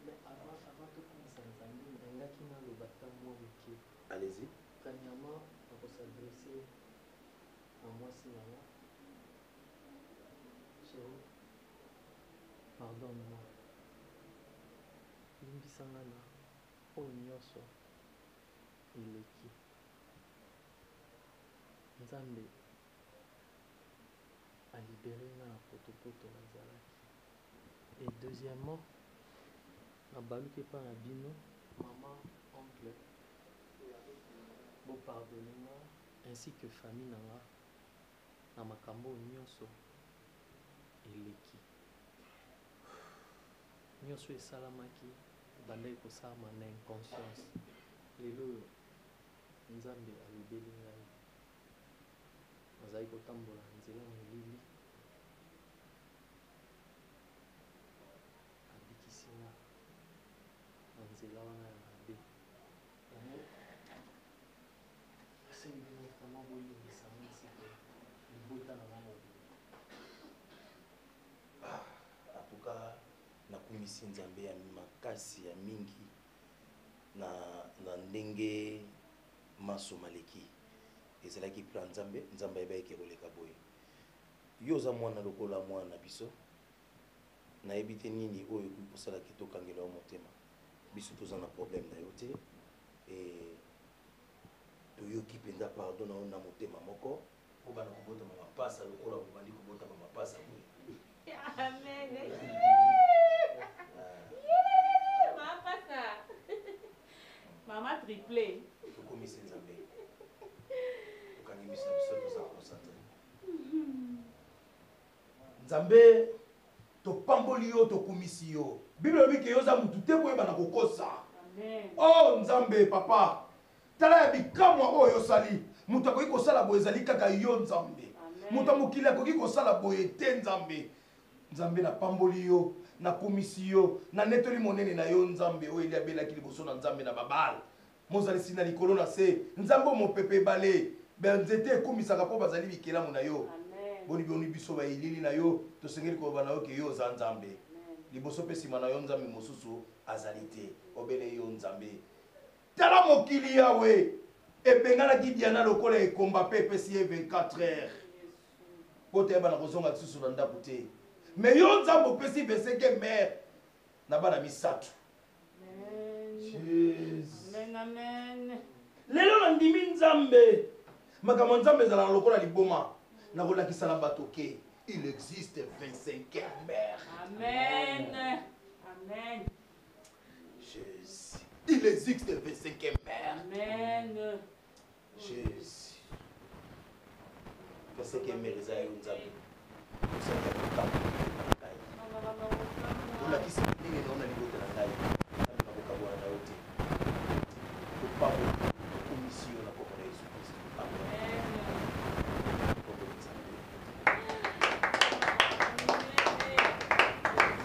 Mais avant, avant tokumisa Nzambe, nalingaki naloba ata mwa moke. Allez-y. Premièrement, nakos'adresse na mwasi na nga. Chérie, pardonne-moi. Limbisa nga na oyo nyonso eleki. Nzambe alibere nga na potopoto nazalaki. Et deuxièmement, nabaluki epai na bino, mama, oncle, bopardonne nga ainsi que famille na nga na makambo oyo nyonso eleki. Nyonso esalamaki ebandaki kosalama na inconscience. Lelo oyo Nzambe alobeli ngai, nazali kotambola na nzela molili, abikisi nga na nzela wana ya mabe. Yango nasengi bino vraiment bolimbisa nga ainsi que libota na nga mobimba. En tout cas, nakumisi Nzambe ya makasi ya mingi na, na ndenge manso maleki. Ezalaki plan Nzambe, Nzambe ayebaki ke koleka boye. Yo oza mwana lokola mwana na biso, nayebi te nini oyo ekoki kosala ke tokangela yo motema. Biso toza na problème na yo te, et toyoki mpenza pardon na yo na motema moko. Bobanda kobotama mapasa lokola bobandi kobotama mapasa boye. Amen. Triple. Tokomisi Nzambe. Tokangi miso na biso tozala concentre. Nzambe topamboli yo tokumisi yo. Bible elobi ke yo oza mutu te koyeba na kokosa. Oh Nzambe papa, tala ya bikamwa oyo osali. Moto akoki kosala boye ezali kaka yo Nzambe. Moto ya mokili akoki kosala boye te Nzambe. Nzambe napamboli yo, nakumisi yo, nanetoli monene na yo Nzambe oyo Eli abelaki liboso na Nzambe na Babal. Mozalisi na likolo na se, Nzambe oyo mopepe ebale, banzete ekumisaka mpo bazali bikelamu na yo. Boni boni biso ba elili na yo tosengeli koloba na yo ke yo oza Nzambe. Liboso mpe nsima na yo Nzambe mosusu azali te, obele yo Nzambe. Tala mokili Yawe ebenganaki Diana lokola ekomba mpe epesi ye 24 heures mpo te ayeba na kozonga lisusu na ndako te. Me yo Nzambe opesi 25 mare na bana misato. Amen, amen. Lelo nandimi Nzambe. Makambo ya Nzambe ezalaka lokola liboma. Nakolakisa na bato ke il existe 25 mare. Amen. Amen. Jésus. Il existe 25e mère. Amen. Jésus. 25e mère eza yo Nzambe. Osali ya kokamwa na ngai. Olakisi minene na yo na libota na ngai. Nzambe nakokabwana na yo te. Topambo tokumisi yo na kombo na Yesu Kristo. Amen. Kombo Nzambe.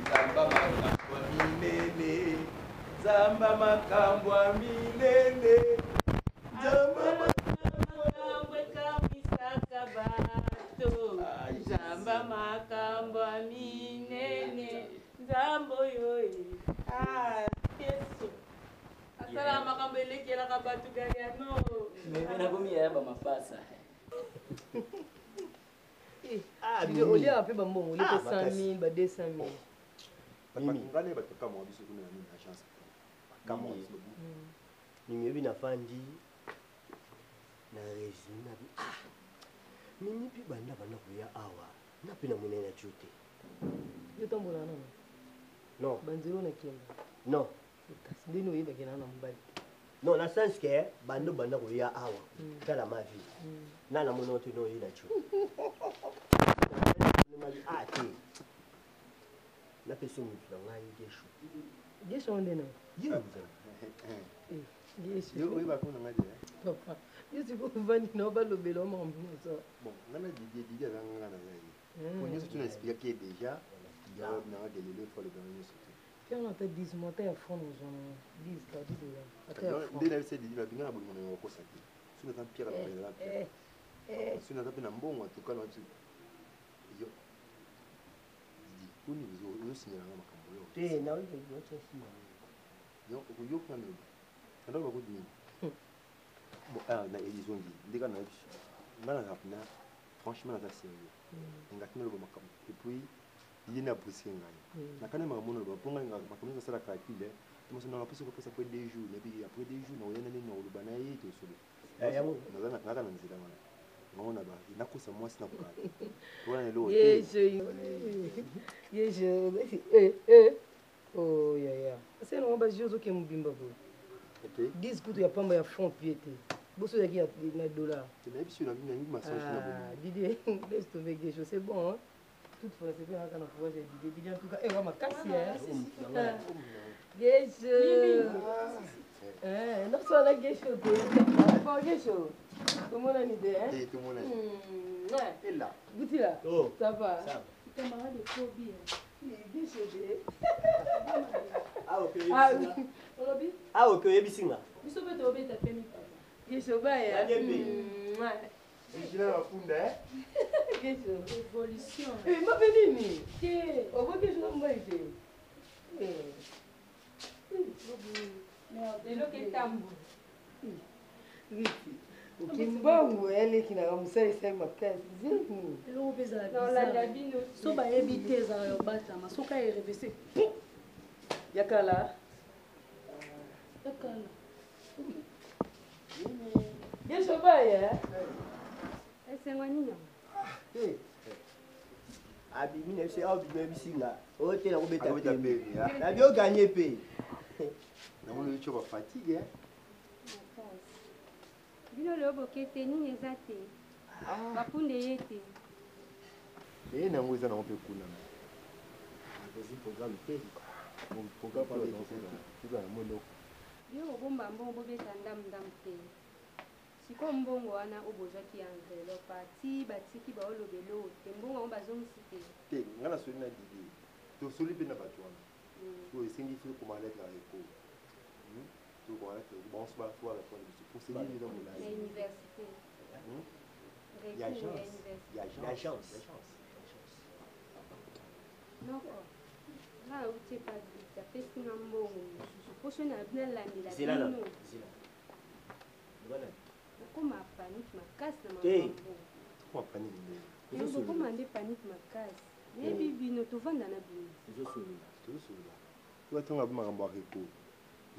Nzamba makambo ya minene, Nzamba makambo ya minene, Nzamba makambo ekamwisaka bato, Nzamba makambo ya minene, Nzambe oyo e. Ah, Yesu asalaka makambo elekelaka bato Galiano. Meme nakomi yaya ba mapasa. Ah, oliaka mpe bambongo olie mpe 100 000 ba 200 000. Bato ngai bato bakamwa biso kuna na nini agence bakamwa biso. Mimi oyebi nafandi na résumé na bi ah mimi mpe banda banda koya awa na mpe na monene na jo te. Yo tambola nano? Non. Banzela nakenda. Non. Kasi ndeni oyebaki na na mobali te? Non, na sens ke bando banda koya awa tala ma vie na namoni oyo te no oye na jo ah te napesi motu na ngai gesho. Gesho nde na ye. Gesho oyebaka na ngai te. Papa, yo sikoyo ovandi na balobela o makambo nyonso. Bon, ngai na Didie, Didie aza ngai naza ye po nyonso tuna expliquaki ye déjà nanga kelelo efo alobanga nyonso te. Tiens, ata 10 mois, ata ya franc ozwa nango 10 ka 10 dollars ata ya franc. Nde nayebisa Didi babinga na bolingo na yango kokosa te. Soki naza mpiaka na kozala mpiaka, soki naza mpe na mbongo atuka na biso yo Didi koni ozosinyela nga makambo oyo te naotia. Yo okoyoka nini andako bakuti nini? Bon, ah, na elizongi nde kaka nayebi nga naza na franchement naza sérieux engaki naloba makambo et puis ye nde abriske ngai nakani makambo naloba mpo ngai makambo nyonso asala calcul tomoso nanga mposa kopesa après 2 jours nayebi après 2 jours nakoya nani nakoloba na ye tosolo nazaka na nzela wana ngango na nakosa mwasi nakokala wana eloko te. Oh yaya, ase nango bazwi ozoke mobimba boye 10 kutu ya pamba ya front pie te boso ezalaki na dollar. Didier, laisse tomber Gesho, c'est bon hein? Toutefois nasepeli kaka na courage ya Didier. Didier en tout cas ewa makasi Gesho nasala Gesho te. Bon Gesho, tomonani te. Butila, ça va? Camarade Kobi. Gesho te. Olobi? Awa oke oyebisi nga. Biso mpe tobeta pe mipaka. Gesho baya. Vigilant na funda, eh? Gesho. Évolution. Eh, mabe nini? Te. Obo Gesho na mobali te. Eloko etambola. Riti. Kimbangu eleki na mosala esali makasi. Zemi. Eloko mpe ezala Naolanda bino. So bayebi te ezala ya obatama soki ayerevese. Ya kala. Ya kala. Gesho baya. Esengo nini yango? Abimi na biso awa bimi oyebisi nga oyo te nakobeta Akobeta pembe pembe, ah. nabi oganye mpe. Namoni oyo ba fatigue. Bino lelo boke te, nini eza te? Bapunda eye te. Eye na yango eza nango mpe kuna. Ozwi programme te. Programme eza na mwa eloko. Bino bobomba mbongo bobeta ndambu ndambu te. Sikoyo mbongo wana oyo bozwaki ya enveloppe tii batiki baoloba eloko te mbongo yango bazongisi te? Te, nga nasoli na Didier. Tosoli mpe na bato wana. Sikoyo esengi soki okoma lettre ya recours. Tokoma lettre ya recours, bango soki ba répondre biso. Procédure eza molai. Ya université. Ya agence. Ya agence. Noko, nga nauti epa Victor, apesi nga mbongo mosusu mpo soki nalobi nalandela Zela na. bino Zela. Loba nani? okoma panique makasi na Te. makambo. Tokoma panique nde. Eh, bokoma nde panique makasi. Nayebi bino tovanda na bino. Tozosolola. Tozosolola. Tobatonga mpe makambo ya recours.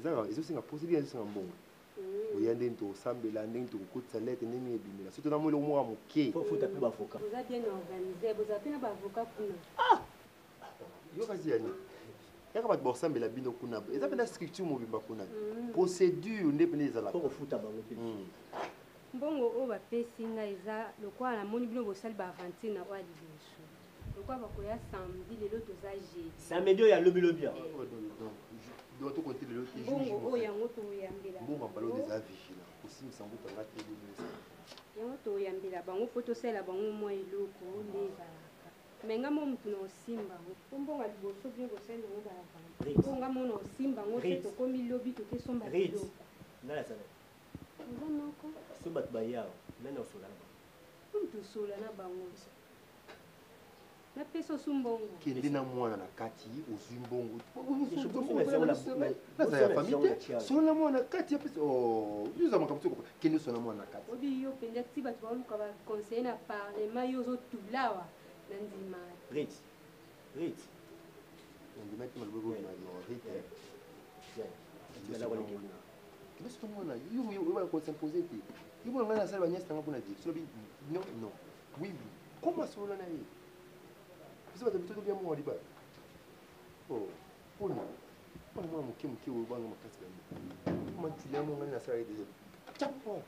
Ezaka ezosenga procédure ezosenga mbongo. Oya ndenge tokosambela, ndenge tokokotisa lettre, ndenge nini ebimela. Soki toza mwa eloko moko ya moke. Faut futa mpe ba avocat. Boza bien organisé, bozala mpe na ba avocat kuna. Yo kasi ya nini? Yaka bato bakosambela bino kuna. Eza mpenza structure mobimba kuna. Procédure nde mpenza ezalaka. Faut kofuta bango mpe. Mbongo oyo bapesi ngai eza lokola namoni bino bosali ba aventure na oyo ya liboso. Lokola bakoya samedi, lelo toza jeudi. Samedi oyo ya lobi lobi awa. Donc tokonte lelo te. Mbongo oyo yango toyambela. Mbongo ya mbala oyo eza vigilant. Kosimisa ngo tanga te bongo. Yango toyambela bango mpo tosalela bango mwa eloko nde ezalaka. Mais nga mo mutu na osimba ngo. Po mbongo ya liboso bino bosali nango ba aventure. Ritz. Po nga mo na osimba ngo te Ritz. tokomi lobi toke somba Ritz. biloko. Nga nasala. Oza noko. So bato baye awa, nani akosola na bango? Po mutu osola na bango. Napesa osu mbongo. Kende na mwana na kati, ozwi mbongo. Naza Naza ya famille te. Solo na mwana na kati apesa. Oh, yo oza makambo te kende solo na mwana na kati. Obi yo mpenza ti bato baoluka ba conseiller na parlement yo ozotulawa na ndima. Ritz. Ritz. Ndima te maloba oyo na Ritz. Kende solo mwana, yo yo oyo ko s'imposer te. Yo mwana ngai nasala ba nièce nanga mpona dire. Solo bi non non. Oui oui. Comment solo na ye? Biso bato biso tolia mwa libala. Oh, poni. Pona mwana moke moke oyo banga makasi bani. Koma tulia mwa ngai nasala ye déjà. Tchapo.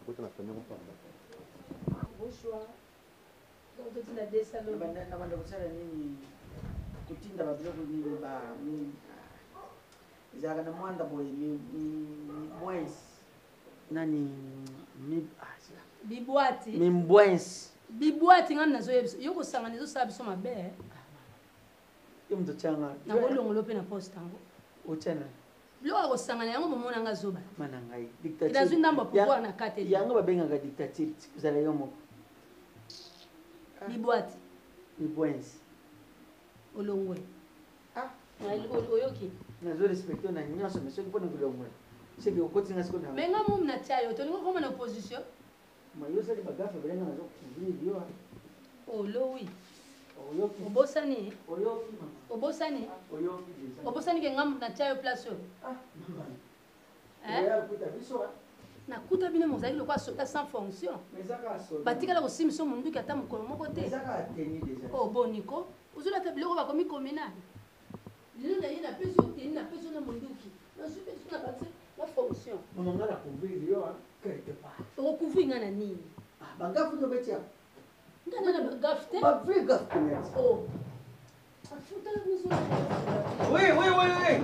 Kota na famille mpamba. Bonsoir. Donc totinda 200 lobi. Na banda kosala nini? Kotinda ba biloko nini ba nini? Ezalaka na mwanda boye mi moins nani mi ah sila. Bibwati. Mi moins. Bibwati ngam nazoyebisa yo kosangana ezosala biso mabe. Eh. Yo moto otyanga. Nakolongola mpe na poste yango. Otya nani? Biloko ya kosangana yango bomona nga zoba. Mana ngai dictature. Nazwi ndambo ya pouvoir na kati. Yango babengaka dictature kozala yo moko. Bibwati. Mibwens. Olongwe. Ah. Oyoki. Nazo respecte na nyonso mais soki mpona kolongola soki okoti nga sikoyo. Mais nga momu natia yo tolingi okoma na opposition. Ma yo osali bagafe ebele nga nazo couvrir yo. Olowi. Oyoki. Obosani. Oyoki mama. Obosani. Oyoki déjà. Obosani ke nga natia yo place oyo. Ah mama. Oya kuta biso. Nakuta bino mozalaki lokola soldat sans fonction. Batikala kosimisa monduki ata mokolo moko te. Oh boniko, ozolata biloko bakomi communal. Lelo na ye napesi yo teni, napesi yo na monduki. Nazwi mpe biso na bakisi na fonction. Mama nga na couvrir yo quelque part. Okocouvrir nga na nini? Ah bagafu nde obeti yango. Nga na na bagafu te. Ba vrai gafu penalty. Oh. Afutala biso. Oui oui oui oui.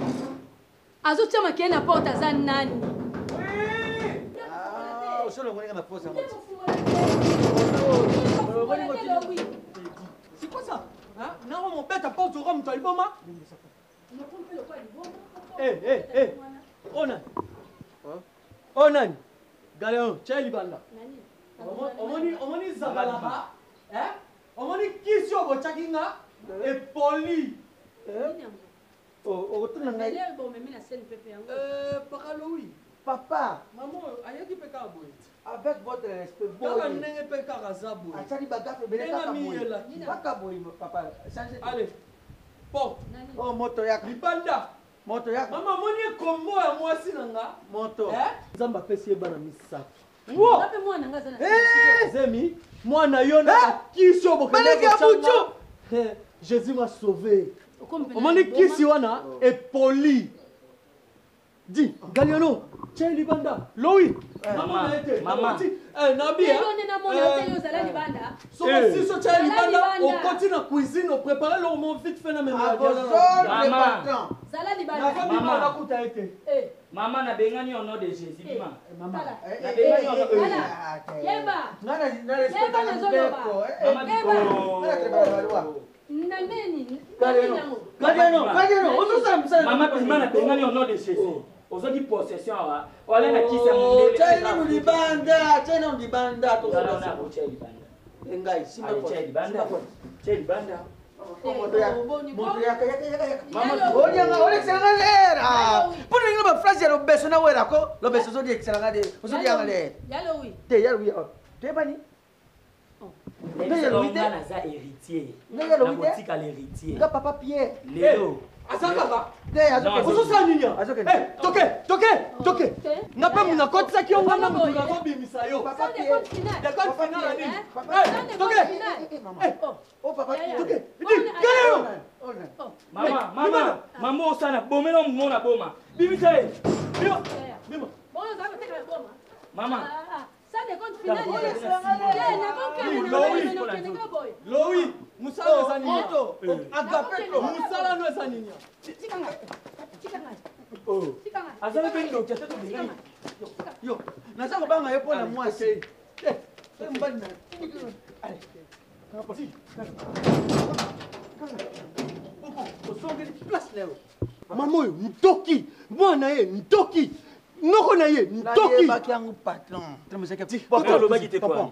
Azotia makele na porte aza nani? Ah, osolongolinga na posa yango. C'est quoi ça? Hein? Naro mon bête à porte au rhum, toi, liboma? Eh, eh, eh. Onan. Onan. Galéon, tiens libanda. Omoni, omoni zabalaba. Hein? Omoni kisi obochaki nga epoli. Okotuna ngai. Bomemi na scène pepe yango. Pakalowi. Papa. Maman ayaki mpe kaka boye. Avec votre respect boye. Kaka ndenge mpe kaka aza boye. Asali bagafe ebele kaka boye. Kaka boye papa. Change. Allez. Porte. Oh moto yaka. Libanda. Moto yaka. Mama omoni ekombo ya mwasi na nga. Moto. Nzambe apesi ye bana misato. Nga mpe mwana nga aza na Zemi, mwana yo na kisi oyo bokende kotyanga. Jésus m'a sauvé. Omoni kisi wana epoli. Di, Galiano, tye libanda. Lowi, Mama, mama. Nabi, Yo nde namona yo te, yo ozala libanda. Soko siso tya Ozala libanda, libanda. okoti na cuisine, oprépare eloko mo vite fait na mema. Mama. Zala libanda. Mama. Nakuta ye te. Eh. Mama nabengani au nom de Jésus. Bima. Tala. Nabengani au nom Tala. Yeba. Yeba nazoloba. Yeba. Na nini? Galiano, Nani Galiano, ozosala mosala. Mama bima nabengani au nom de Jésus. Ozwaki possession awa. Wala na kisi ya mondele. Tya nanu libanda, tya nanu libanda. Tozala na otya libanda. Ngai, simba Allez, porte, tya libanda. simba porte. Tya libanda. Olianga olekisanga lere mpo na ninga baphrase ya lobeso na werako lobeso ozoliekiselanga de ozolianga lere Yalowi. te yalowi toyebani Nayebisa Yalowi te. nga naza héritier. Nga yalowi te. Nakotikala héritier. Nga papa Pierre. Lelo. Aza kaka. Te azokende. Ozosala nini? Azokende. Eh, toke, toke, toke. Nga mpe nakotisaki yo nga na moto nazobimisa yo. Papa Pierre. Décompte final ya nini? Papa Eh, toke. Eh, oh papa Toke. Di, Galiano. Mama, mama, mama osana bomela mona boma. Bimisa ye. Bima. Bima. Bon, oza koteka boma. Mama. Ah, ah. Ça décompte final. Tala, Eh, nakokende na Lowi. ngai, nakokende kaka boye. Lowi, mosala eza nini? Agape Mosala no eza nini? Tika ngai. Tika ngai. Tika ngai. Azali mpe ndoki ate tobengani. Yo, naza kobanga ye mpo na mwasi. Eh, mobali na. Allez. Osongeli place na yo. Mama oyo ndoki, mwana ye ndoki, noko na ye ndoki. Nayebaki yango patron. Papa alobaki te kwa.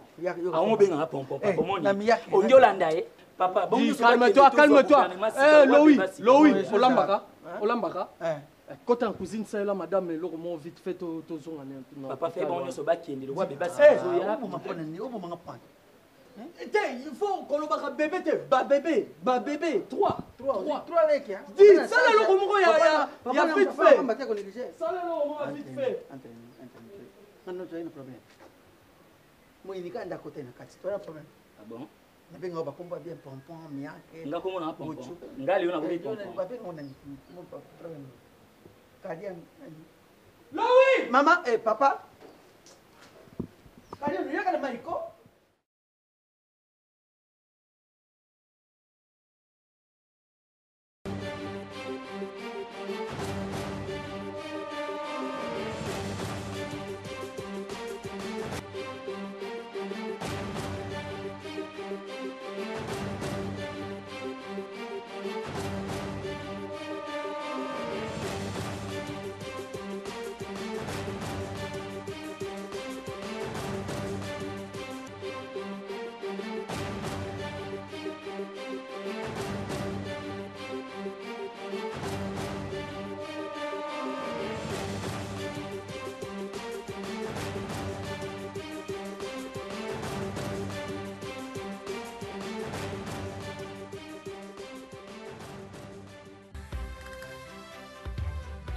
Aongo bengaka pompon papa omoni. Ongi olanda ye. Papa, bongo Dis, nyonso calme-toi, bakende calme-toi. tozwa gouvernement sika, Eh, Loï, wapi basika. Loï, Ouais, olambaka, olambaka. Kota na cuisine salela madame eloko moko vite fait tozonga na Papa fait bongo nyonso bakende lokwa beba Eh, sika. Oboma mpona nini? Obomanga mpona. Te, il faut kolobaka bébé te, ba bébé, ba bébé, 3, 3. Trois leki. Dis, sala eloko moko ya vite fait. Sala eloko moko ya vite fait. Ngano toyei na problème. Moyini kaka ndako te na kati. Toyei na problème. Ah bon? Nabenga bakombo ya bien pompon, miake. Nga komona na pompon. Bochu. Nga lelo nakomi Eh, pompon. Babenga ngo nani? Mo problème. Kadia. Loï! Mama, eh papa. Kadia, yaka na maiko.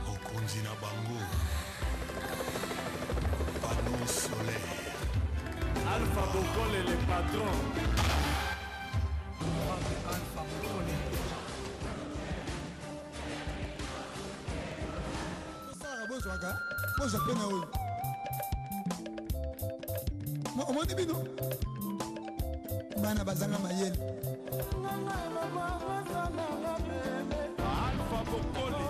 Mokonzi na bango panneau solaire. Alpha Bokole le patron. Osalaka bozwaka bozwa mpe na oyo omoni bino bana bazanga mayele. Alpha Bokole.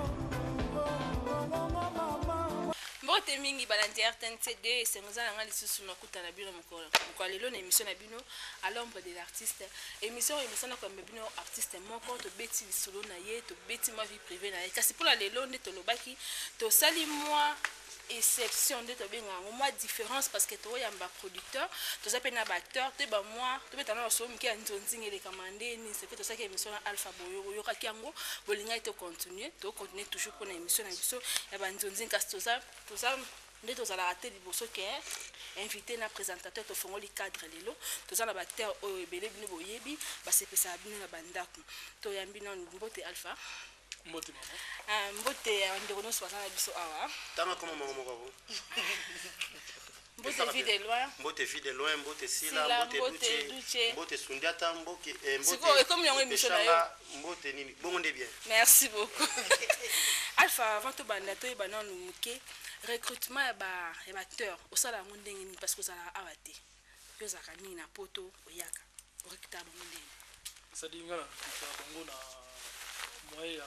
Mbote mingi balandi ya RTNC2, esengo eza na ngai lisusu nakuta na bino mokolo mokolo lelo na émission na bino à l'ombre de l'artiste. Émission oyo emesana koyamba bino artiste moko, tobeti lisolo na ye, tobeti mwa vie privée na ye. Kasi mpona lelo nde tolobaki tosali mwa exception, nde tobengaka yango mwa différence, parce que toyamba producteur, toza mpe na baacteur, toyeba mwa tobeta na basolo moke ya nzonzinga elekama nde nini. Sepe tosalaki émission na Alpha Boyo, oyokaki yango, bolingaki tocontinue, tocontinue toujours mpona émission na biso ya banzonzinga. Kasi toza nde tozalaka te liboso ke invité na présentateur, tofongoli cadre lelo, toza na baacteur oyo ebele bino boyebi, basepesaka bino na bandako. Toyambi nanu. Mbote Alpha. Mbote mama. Ah, mbote ya ndeko nyonso baza na biso awa. Tanga koma moko moko ako. Mbote vie de loin. Mbote vie de loin, mbote Sila, Sila, mbote mbote Duce, Duce. mbote Sundiata, mbote eh, mbote Sikoyo, ekomi yango émission na yo. Peshanga, mbote nini? Bongo nde bien. Merci beaucoup. Alpha, avant tobanda toyeba nanu moke recrutement ya ba ya baacteur osala yango ndenge nini parce que ozalaka awa te yo ozalaka mingi na poto oyaka orecrutaka bango ndenge C'est-à-dire nga na recrutaka bango na moyen ya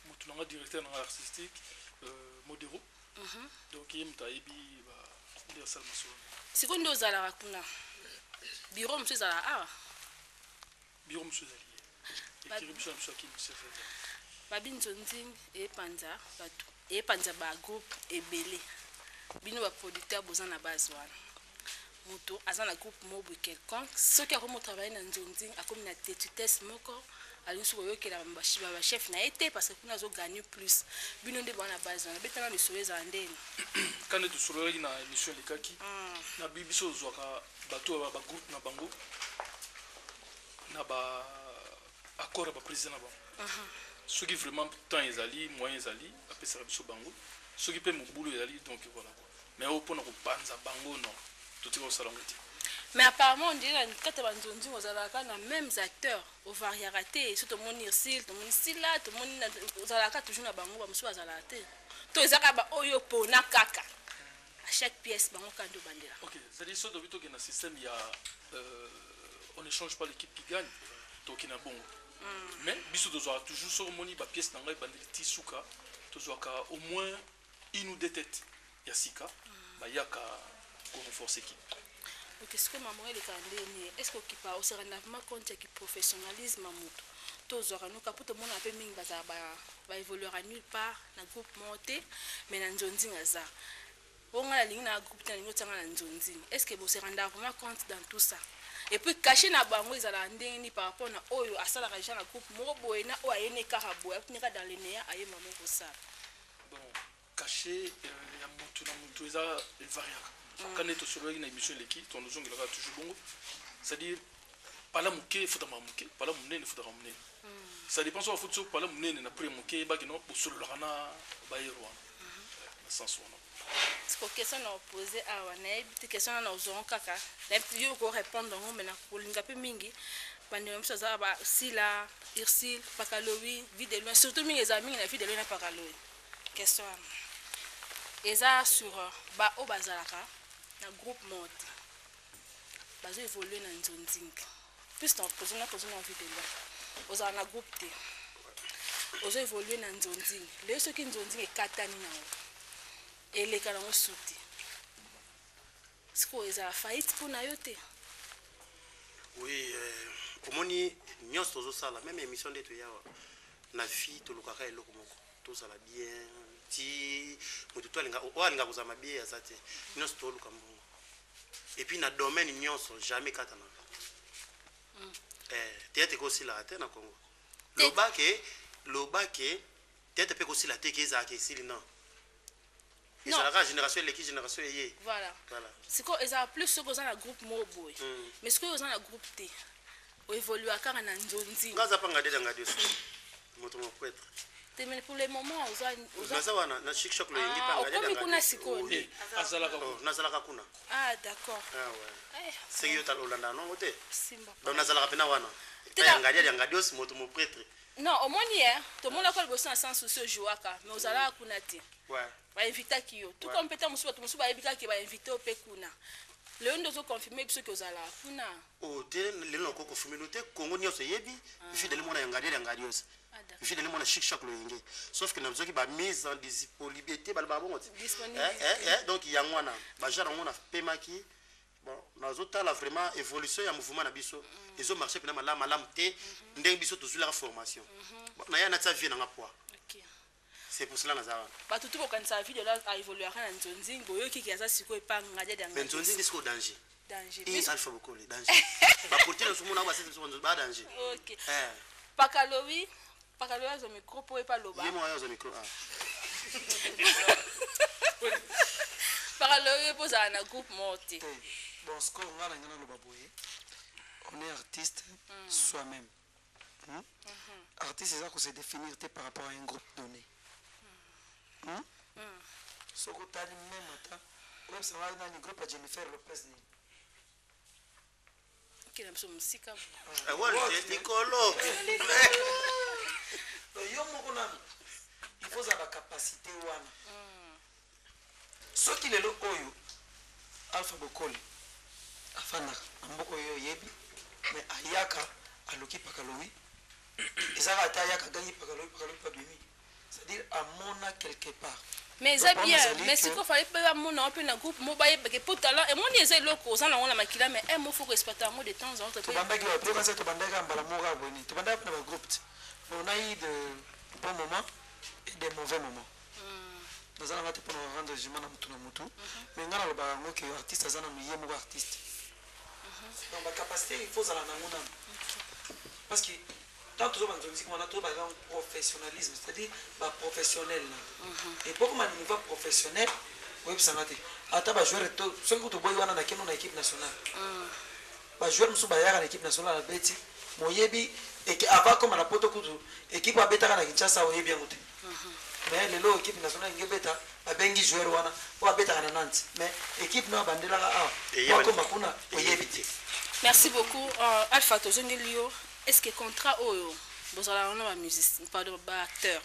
motu na nga directeur na nga artistique euh, Modero. Donc ye moto ayebi ba nde asala masolo. Sikoyo nde ozalaka kuna bureau mosusu ezalaka awa? Bureau mosusu ezali ye. Ekiri biso na biso ya Kin Moseka ezali. Babi nzonzing epanza bato epanza ba groupe ebele bino ba producteur boza na base wana moto aza na groupe moko boye quelconque soki akomi otravaille na nzonzing akomi na tetutesse moko alingi soki koyokela bachef na ye te parce que kuna azogagne plus bino nde bwana base wana betana lisolo ezala ndeni Ka nde tosololaki na émission elekaki na bi biso ozwaka bato ya bagroupe na bango na ba accord ya baprésident na bango. Soki vraiment temps ezali, moyen ezali, bapesaka biso bango. Soki mpe mobulu ezali, donc voilà quoi. Mais oyo mpona kopanza bango, non, totika kosala yango te. Mais apparemment on dirait na kati ya banzonzingo ozalaka na mêmes acteurs ovariaka te so tomoni Ursule tomoni Sila tomoni ozalaka toujours na bango bamosusu bazalaka te to eza kaka baoyo pona kaka à chaque pièce bango kaka nde obandela. Ok, c'est-à-dire soki tobi tokende na système ya on ne change pas l'équipe qui gagne, tokende na bongo. Mais biso tozwaka toujours soki omoni bapièce na ngai ebandeli ti suka tozwaka au moins une ou deux têtes ya sika bayaka korenforce équipe. Ok, sikoyo mama elekaka ndeni est ce que okipa oserenda vraiment compte ya kiprofessionnalisme ya moto to ozwaka noka mpo tomonaka mpe mingi bazala baévoluera nulle part na groupe moko te mais na nzonzinga aza oyo ngai nalingi na groupe te nalingi otianga na nzonzinga est ce que boserenda vraiment compte dans tout ça et puis cachet na bango ezalaka ndenge nini par rapport na oyo asalaka déjà na groupe moko boye na oyo ayene kaka boye akuti kaka dans le néant ayemba moko kosala? Bon, cachet ya motu na motu eza evariaka. Ka nde tosololaki na émission eleki tozongelaka toujours bongo, c'est-à-dire pala moke efutama moke, pala monene efutaka monene. Ça dépend soki afuti so pala monene na prix moke eyebaki no bosololaka na bayero wana na sens wana. Siko question na opose awa nayebi te question wana ozwango kaka nayebi te yo korépondre yango me nakolinga mpe mingi bandeko biso aza basila Ursile Pakalowi vie de loin surtout mingi ezala mingi na vie de loin na Pakalowi. Question wana eza sur baoyo bazalaka na groupe moko te bazo évolue na nzonzinga plus na opose na pose na vie de loin ozala na groupe te ozo évolue na nzonzinga lelo soki nzonzinga ekatani nango eleka nango su te sikoyo ezala faillite mpo na yo te? Oui, omoni nyonso tozosala même émission nde toyawa na vie tolukaka eloko moko tozala bien ti moto to alinga oyo alinga kozala mabe aza te nyonso toluka mbongo et puis na domaine nyonso jamais katanaka. Théâtre ekosilaka te na Congo, lobake lobake théâtre mpe ekosila te ke ezalaka esili non. Non. Ezalaka génération eleki génération eye. Voilà. Voilà. Sikoyo ezala plus soki oza na groupe moko boye. Mais sikoyo oza na groupe te oévoluaka kaka na nzonzinga. Nga aza mpa ngade na ngadi osi moto mopretre. Te mais pour le moment oza naza wana na chic choc loyengi. Ah, okomi kuna sikoyo. Azalaka. Nazalaka kuna. Ah d'accord. Ah, ouais. Eh, seki yo tala olanda nango te. Simba. Donc nazalaka mpena wana Te epai ya ngadi ya ngadi osi moto mopretre. Non omoni ye tomonaka liboso na sans souci ojouaka mais ozalaka kuna te. Ouais. Bainvitaki yo tout comme mpe mosusu bato mosusu bayebi kaka bainvite yo mpe kuna lelo nde ozoconfirme biso ke ozalaka kuna. O te lelo nakoki kofumelo te Kongo nyonso eyebi videle mwana ya ngadi ya ngadi osi videle mwana chic choc loyenge sauf que nazwaki bamise en disponibilité balobaka bongo te. Disponibilité. Donc yango wana bagenre yango napemaki. Bon, nazotala vraiment évolution ya mouvement na biso ezomarche mpena malamu malamu te ndenge biso tozwilaka formation. Bon, naya natia vie nanga poids. C'est pour cela naza wana. Bato tu kokanisa video aévoluaka na nzonzingi boyoki aza sikoyo epa ngadi ya Mais nzonzi ndi sikoyo danger. Danger. I Alpha Bokole danger baportier nyonso mona basese biso banzo ba danger. Ok. Eh. Pakalowi azwa micro mpo epa loba. Ye moko ayo azwa micro ah. Pakalowi mpo ozala na groupe moko te. Bon, score nga na ngai naloba boye, on est artiste soi-même. Artiste eza kose définir te par rapport à un groupe donné. Soki otali même ata Oyebisa ngai nani groupe ya Jennifer Lopez nini? Okela biso mosika. Likolo. Donc yo moko nanu il faut ozala ba capacité wana. Soki lelo oyo Alpha Bokole afandaka na mboka oyo oyebi mais ayaka aluki pakalowi ezaka ata ayaka agangi pakalowi pakalowi mpe abimi c'est-à-dire amona quelque part. Mais eza bien, mais sikoyo fallait mpe bamona yo mpe na groupe mo bayebake mpo talent emoni eza eloko oza nango na makila mais un mot faut koexploite yango de temps en autre. Tobandaki wapi? Yokanisa tobandaki kaka mbala moko kaka boye nini? Tobandaki mpe na bagroupe te. On a eu de bons moments et de mauvais moments. Naza nanga te mpona rendre jugement na mutu na mutu, mais ngai nalobaka yango ke artiste aza nanu ye moko artiste. Donc bacapacité il faut ozala nango nanu, parce que tant tozo banza musique wana tozo baza professionnalisme, c'est-à-dire baprofessionnel nanu. Et po koma na niveau professionnel, oyebisanga te ata bajoueur soki kutu oboyi wana nakende na équipe nationale, bajoueur mosusu bayaka na équipe nationale abeti moyebi eke avant akoma na poto kutu équipe abetaka na Kinshasa oyebi yango te. Mais lelo équipe nationale elingi ebeta, babengi joueur wana oyo abetaka na Nantes, mais équipe no abandelaka awa po akoma kuna oyebi te. Merci beaucoup Alpha, tozongeli yo. Est ce que contrat oyo bozalaka na ba musicien, pardon, ba acteur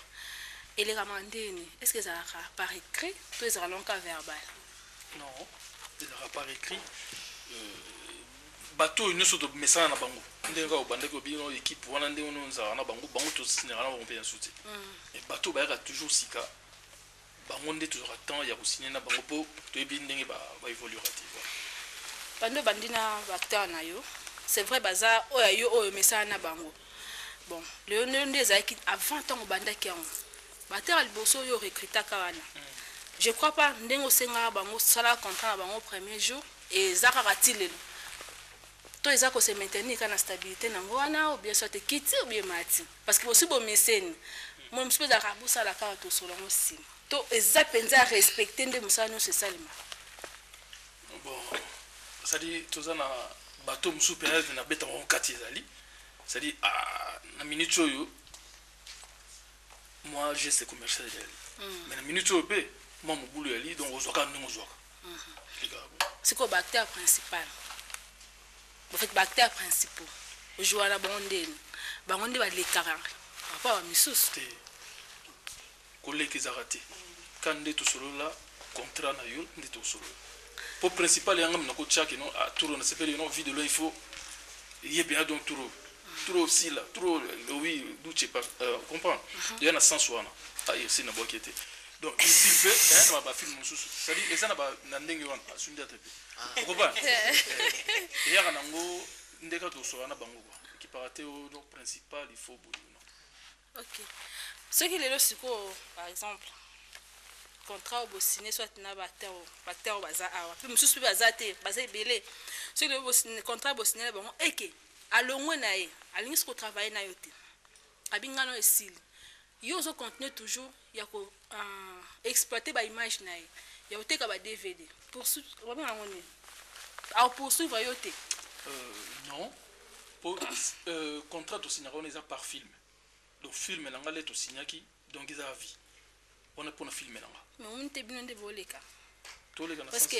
elekama ndeni? Est ce que ezalaka par écrit to ezalaka nonka verbal? Non, ezalaka par écrit. Bato oyo nyonso tomesana na bango ndenge kaka obandaki obino équipe wana ndenge wana ozalaka na bango, bango tosignaka na bango mpe yanso te. Mais bato oyo bayaka toujours sika, bango nde tozwaka temps ya kosigne na bango mpo toyebi ndenge baévoluera te. Bando obandi na baacteur na yo, c'est vrai baza oyo ya yo oyo omesana na bango. Bon, lelo nde nde ezalaki avant ntango obandaki yango, baacteur ya liboso oyo orecrutaka wana, je crois pas ndenge osengaka bango osalaka contrat na bango premier jour eza kaka ti lelo to eza ko se maintenir kaka na stabilité nango wana, ou bien soit ekiti ou bien emati, parce que bosi bomeseni. Moi mosusu mpe ezalaka bosala kaka tosolo yango nsima to eza mpenza respecte nde mosala nyonso esalema. Bon, c'est-à-dire toza na bato mosusu mpenza na beta bango kati ezali, c'est-à-dire na minute oyo mwa geste commercial ezali, mais na minute oyo mpe mwa mobulu ezali, donc ozwaka ndenge ozwaka. Sikoyo baacteur principal, en fait baacteur principaux ozwa na bango ndeni, bango nde balekaka rapport ya misusu? Te, koleka ezalaka te. Ka nde tosolola contrat na yo nde tosolola po principal yanga mina kotia ke non, ah, turo nasepeli non vie de loin, il faut ye mpenza, donc turo turo sila turo oui duce comprendre ya na sens wana. Ah, esi na bwaki te. Donc ici mpe eya na bafilme mosusu, c'est-à-dire eza na ndenge wana asundi ata mpe okopa eyaka nango nde kaka tosola na bango kua ekipaka te. Oyo donc principal il faut boye non. Ok, soki lelo sikoyo par exemple contrat oyo bosigne soit na baacteur, baacteur oyo baza awa mpe mosusu mpe baza te, baza ebele, soki lelo bosigne contrat, bosigne na bango eke alongwe na ye, alingi soki kotravaille na yo te, abingano esili, yo ozo continuer toujours ya ko exploiter ba image na ye, ya koteka ba DVD, poursuivre babenga yango nini, akopoursuivre yo te? Non, po contrat tosignaka wana eza par film. Donc film na nga le tosignaki, donc eza vie wana mpona film na nga. Mais omoni te bino nde boleka. Toleka na parce que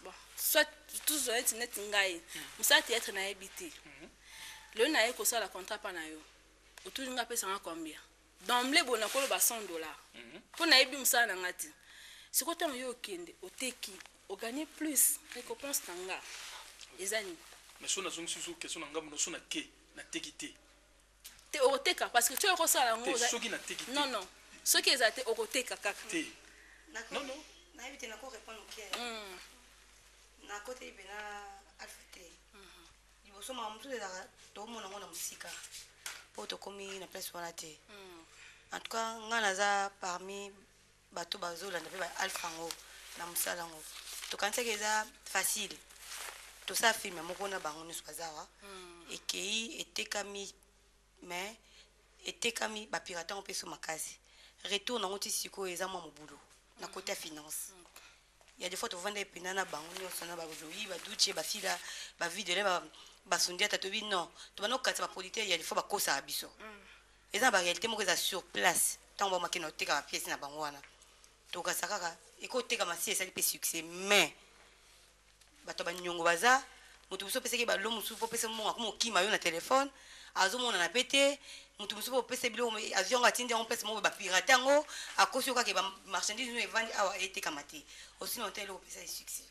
bon, soit tozwa neti neti ngai mosala théâtre nayebi te, lelo naye kosala contrat mpa na yo, otuni nga apesanga combien d'emblée, boye nakoloba 100 $, mpo nayebi mosala na nga te. Sikoyo ntango yo okende oteki, oganye plus, récompense na nga eza nini? Mais so nazongisi so question na ngambo so nake nateki te. Te, okoteka parce que soki okosala yango Te, soki nateki te. Non, non, soki eza te, okoteka kaka. Te, non, non. Nayebi te, nako répondre moke. Nakoteli mpena Alpha te. Liboso makambo mosusu ezalaka tomona yango na mosika mpo tokomi na place wana te. En tout cas ngai naza parmi bato bazolanda mpe ba Alpha yango na mosala yango. Tokanisaki eza facile, tosala filme moko na bango nyonso baza awa, ekei etekami, mais etekami bapirate yango mpe so makasi, retour nango ti sikoyo eza mwa mobulu na côté ya finance. Ya des fois tovanda epena na bango nyonso na bazoi baduce basila bavidele basundiata, toyebi non, tobanda kokatisa baproducteur. Ya des fois bakosaka biso, eza na baréalité moko eza sur place. Ntango bamakende koteka bapièce na bango wana, Tokasa kaka ekotekama si esali mpe succès, mais bato ya baniongo baza moto mosusu opesaki balo mosusu mpo opesa mbongo akoma okima yo na telefone, azomonana mpe te. Moto mosusu mpo opesa biloko, azwi yango, atindi yango place moko, bapirate yango, akosi yo kaka bamarchandise no evandi awa etekama te. Osina ota eloko opesa ye succès,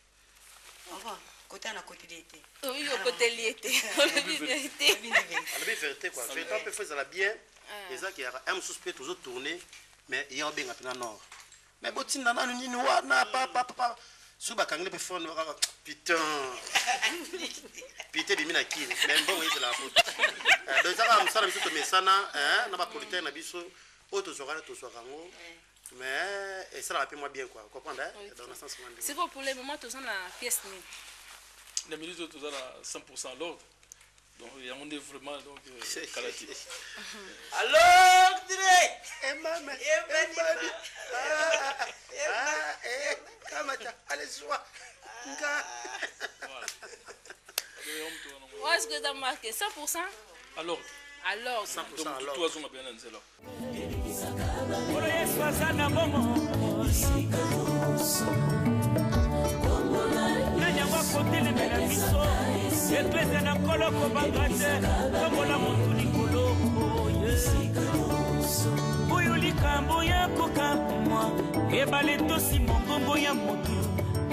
comprendre kotala na koteli ye te. Oui, okoteli ye te, olobi vérité. Alobi vérité quoi, vérité mpe fo ezala bien. Eza ke yaka un mosusu mpe tozotourne, mais ye obenga mpena nord, mais botinda nanu nini wana papapapa, soki bakangeli mpe fone kaka, putain, putain ebimi na kini, mais mbongo ezelaka poto. Donc eza kaka mosala biso tomesana na baproducteur na biso oyo tozwaka, tozwaka yango, mais esalaka mpe mwa bien quoi, comprendre, hein? Donc na sens wana. Sikoyo pour le moment toza na pièce nini? Na minute oyo toza na 100% l'ordre, donc yango nde vraiment, donc kala te. À l'ordre! Emame, emami. Ah, eh, kamata, allez, joie. Nga. Wana sikoyo eza marke 100% alors. Alors. 100% donc tout azonga mpenza na nzela. Nkolo Yesu aza na bomo, nani yango akotelemela biso? Eklezia na Nkolo, kobanga te, tombola motu likolo. Oyo likambo ya kokamwa, ebale tosi mongongo ya motu,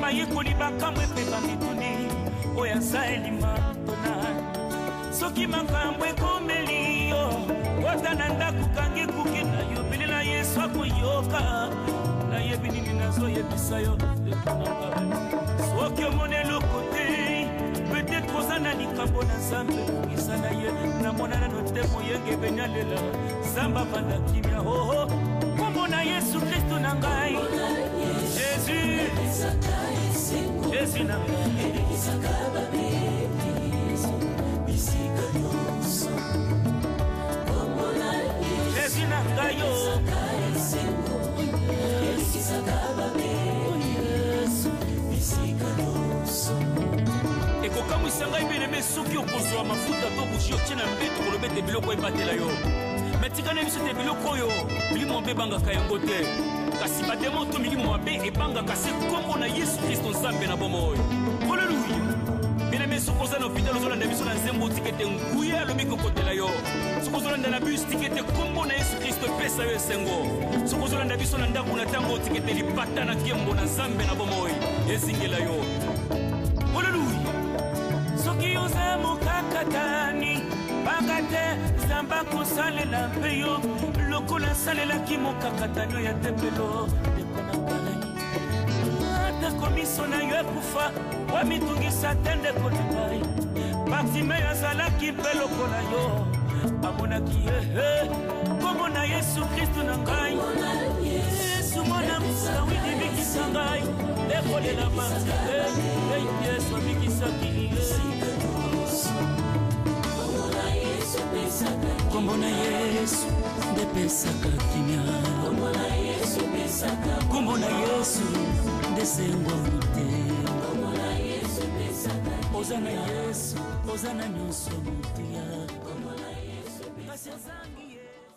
bayekoli bakamwe mpe bamituni oyo aza elima tona. Soki makambo ekomeli yo, kota na ndako, kangi kuki na yo, belela Yesu, akoyoka. Nayebi nini nazoyebisa yo, ndeko na ngai. Soki omoni eloko te, peut-être oza na likambo na Nzambe, bongisa na ye. Namona nano te moyengebeni alela Nzambe avanda kimia. Oo, kombo na Yesu Kristu na ngai, Jésus, Jésus na ngai. Jésus na ngai yo. Ekokamwisa ngai, bien-aimé, soki okozwa mafuta to bougie, otie na mbeto, koloba ete biloko ebatela yo. Me tika na biso te, biloko oyo milimo mabe ebangaka yango te, kasi bademo to milimo mabe ebangaka se nkombo na Yesu Kristo, Nzambe na bomoi. Alleluya! Bien-aimé, soki oza na hôpital, ozolanda biso na nzembo, tika ete nguya alobi kokotela yo. Soki ozolanda na bus, tika ete nkombo na Yesu Kristo epesa yo esengo. Soki ozolanda biso na ndako na ntango, tika ete lipata na nkembo na Nzambe na bomoi ezingela yo. Alleluya! Soki oza mokakatani, banga te, Nzambe akosalela mpe yo lokola asalelaki mokakatani oyo ya tempelo. Ndeko na ngai, atako miso na yo ekufa, wamitungisa te. Ndeko na ngai, Bartimeo azalaki mpe lokola yo, amonaki ye kombo na Yesu Kristu na ngai. Yesu mwana Dawidi, bikisa ngai, ekolela Bartime. Yesu abikisaki ye. Kombo na Yesu nde pesaka kimia, kombo na Yesu nde sengwa motema. Oza na Yesu, oza na nyonso motuya, kasi azangi.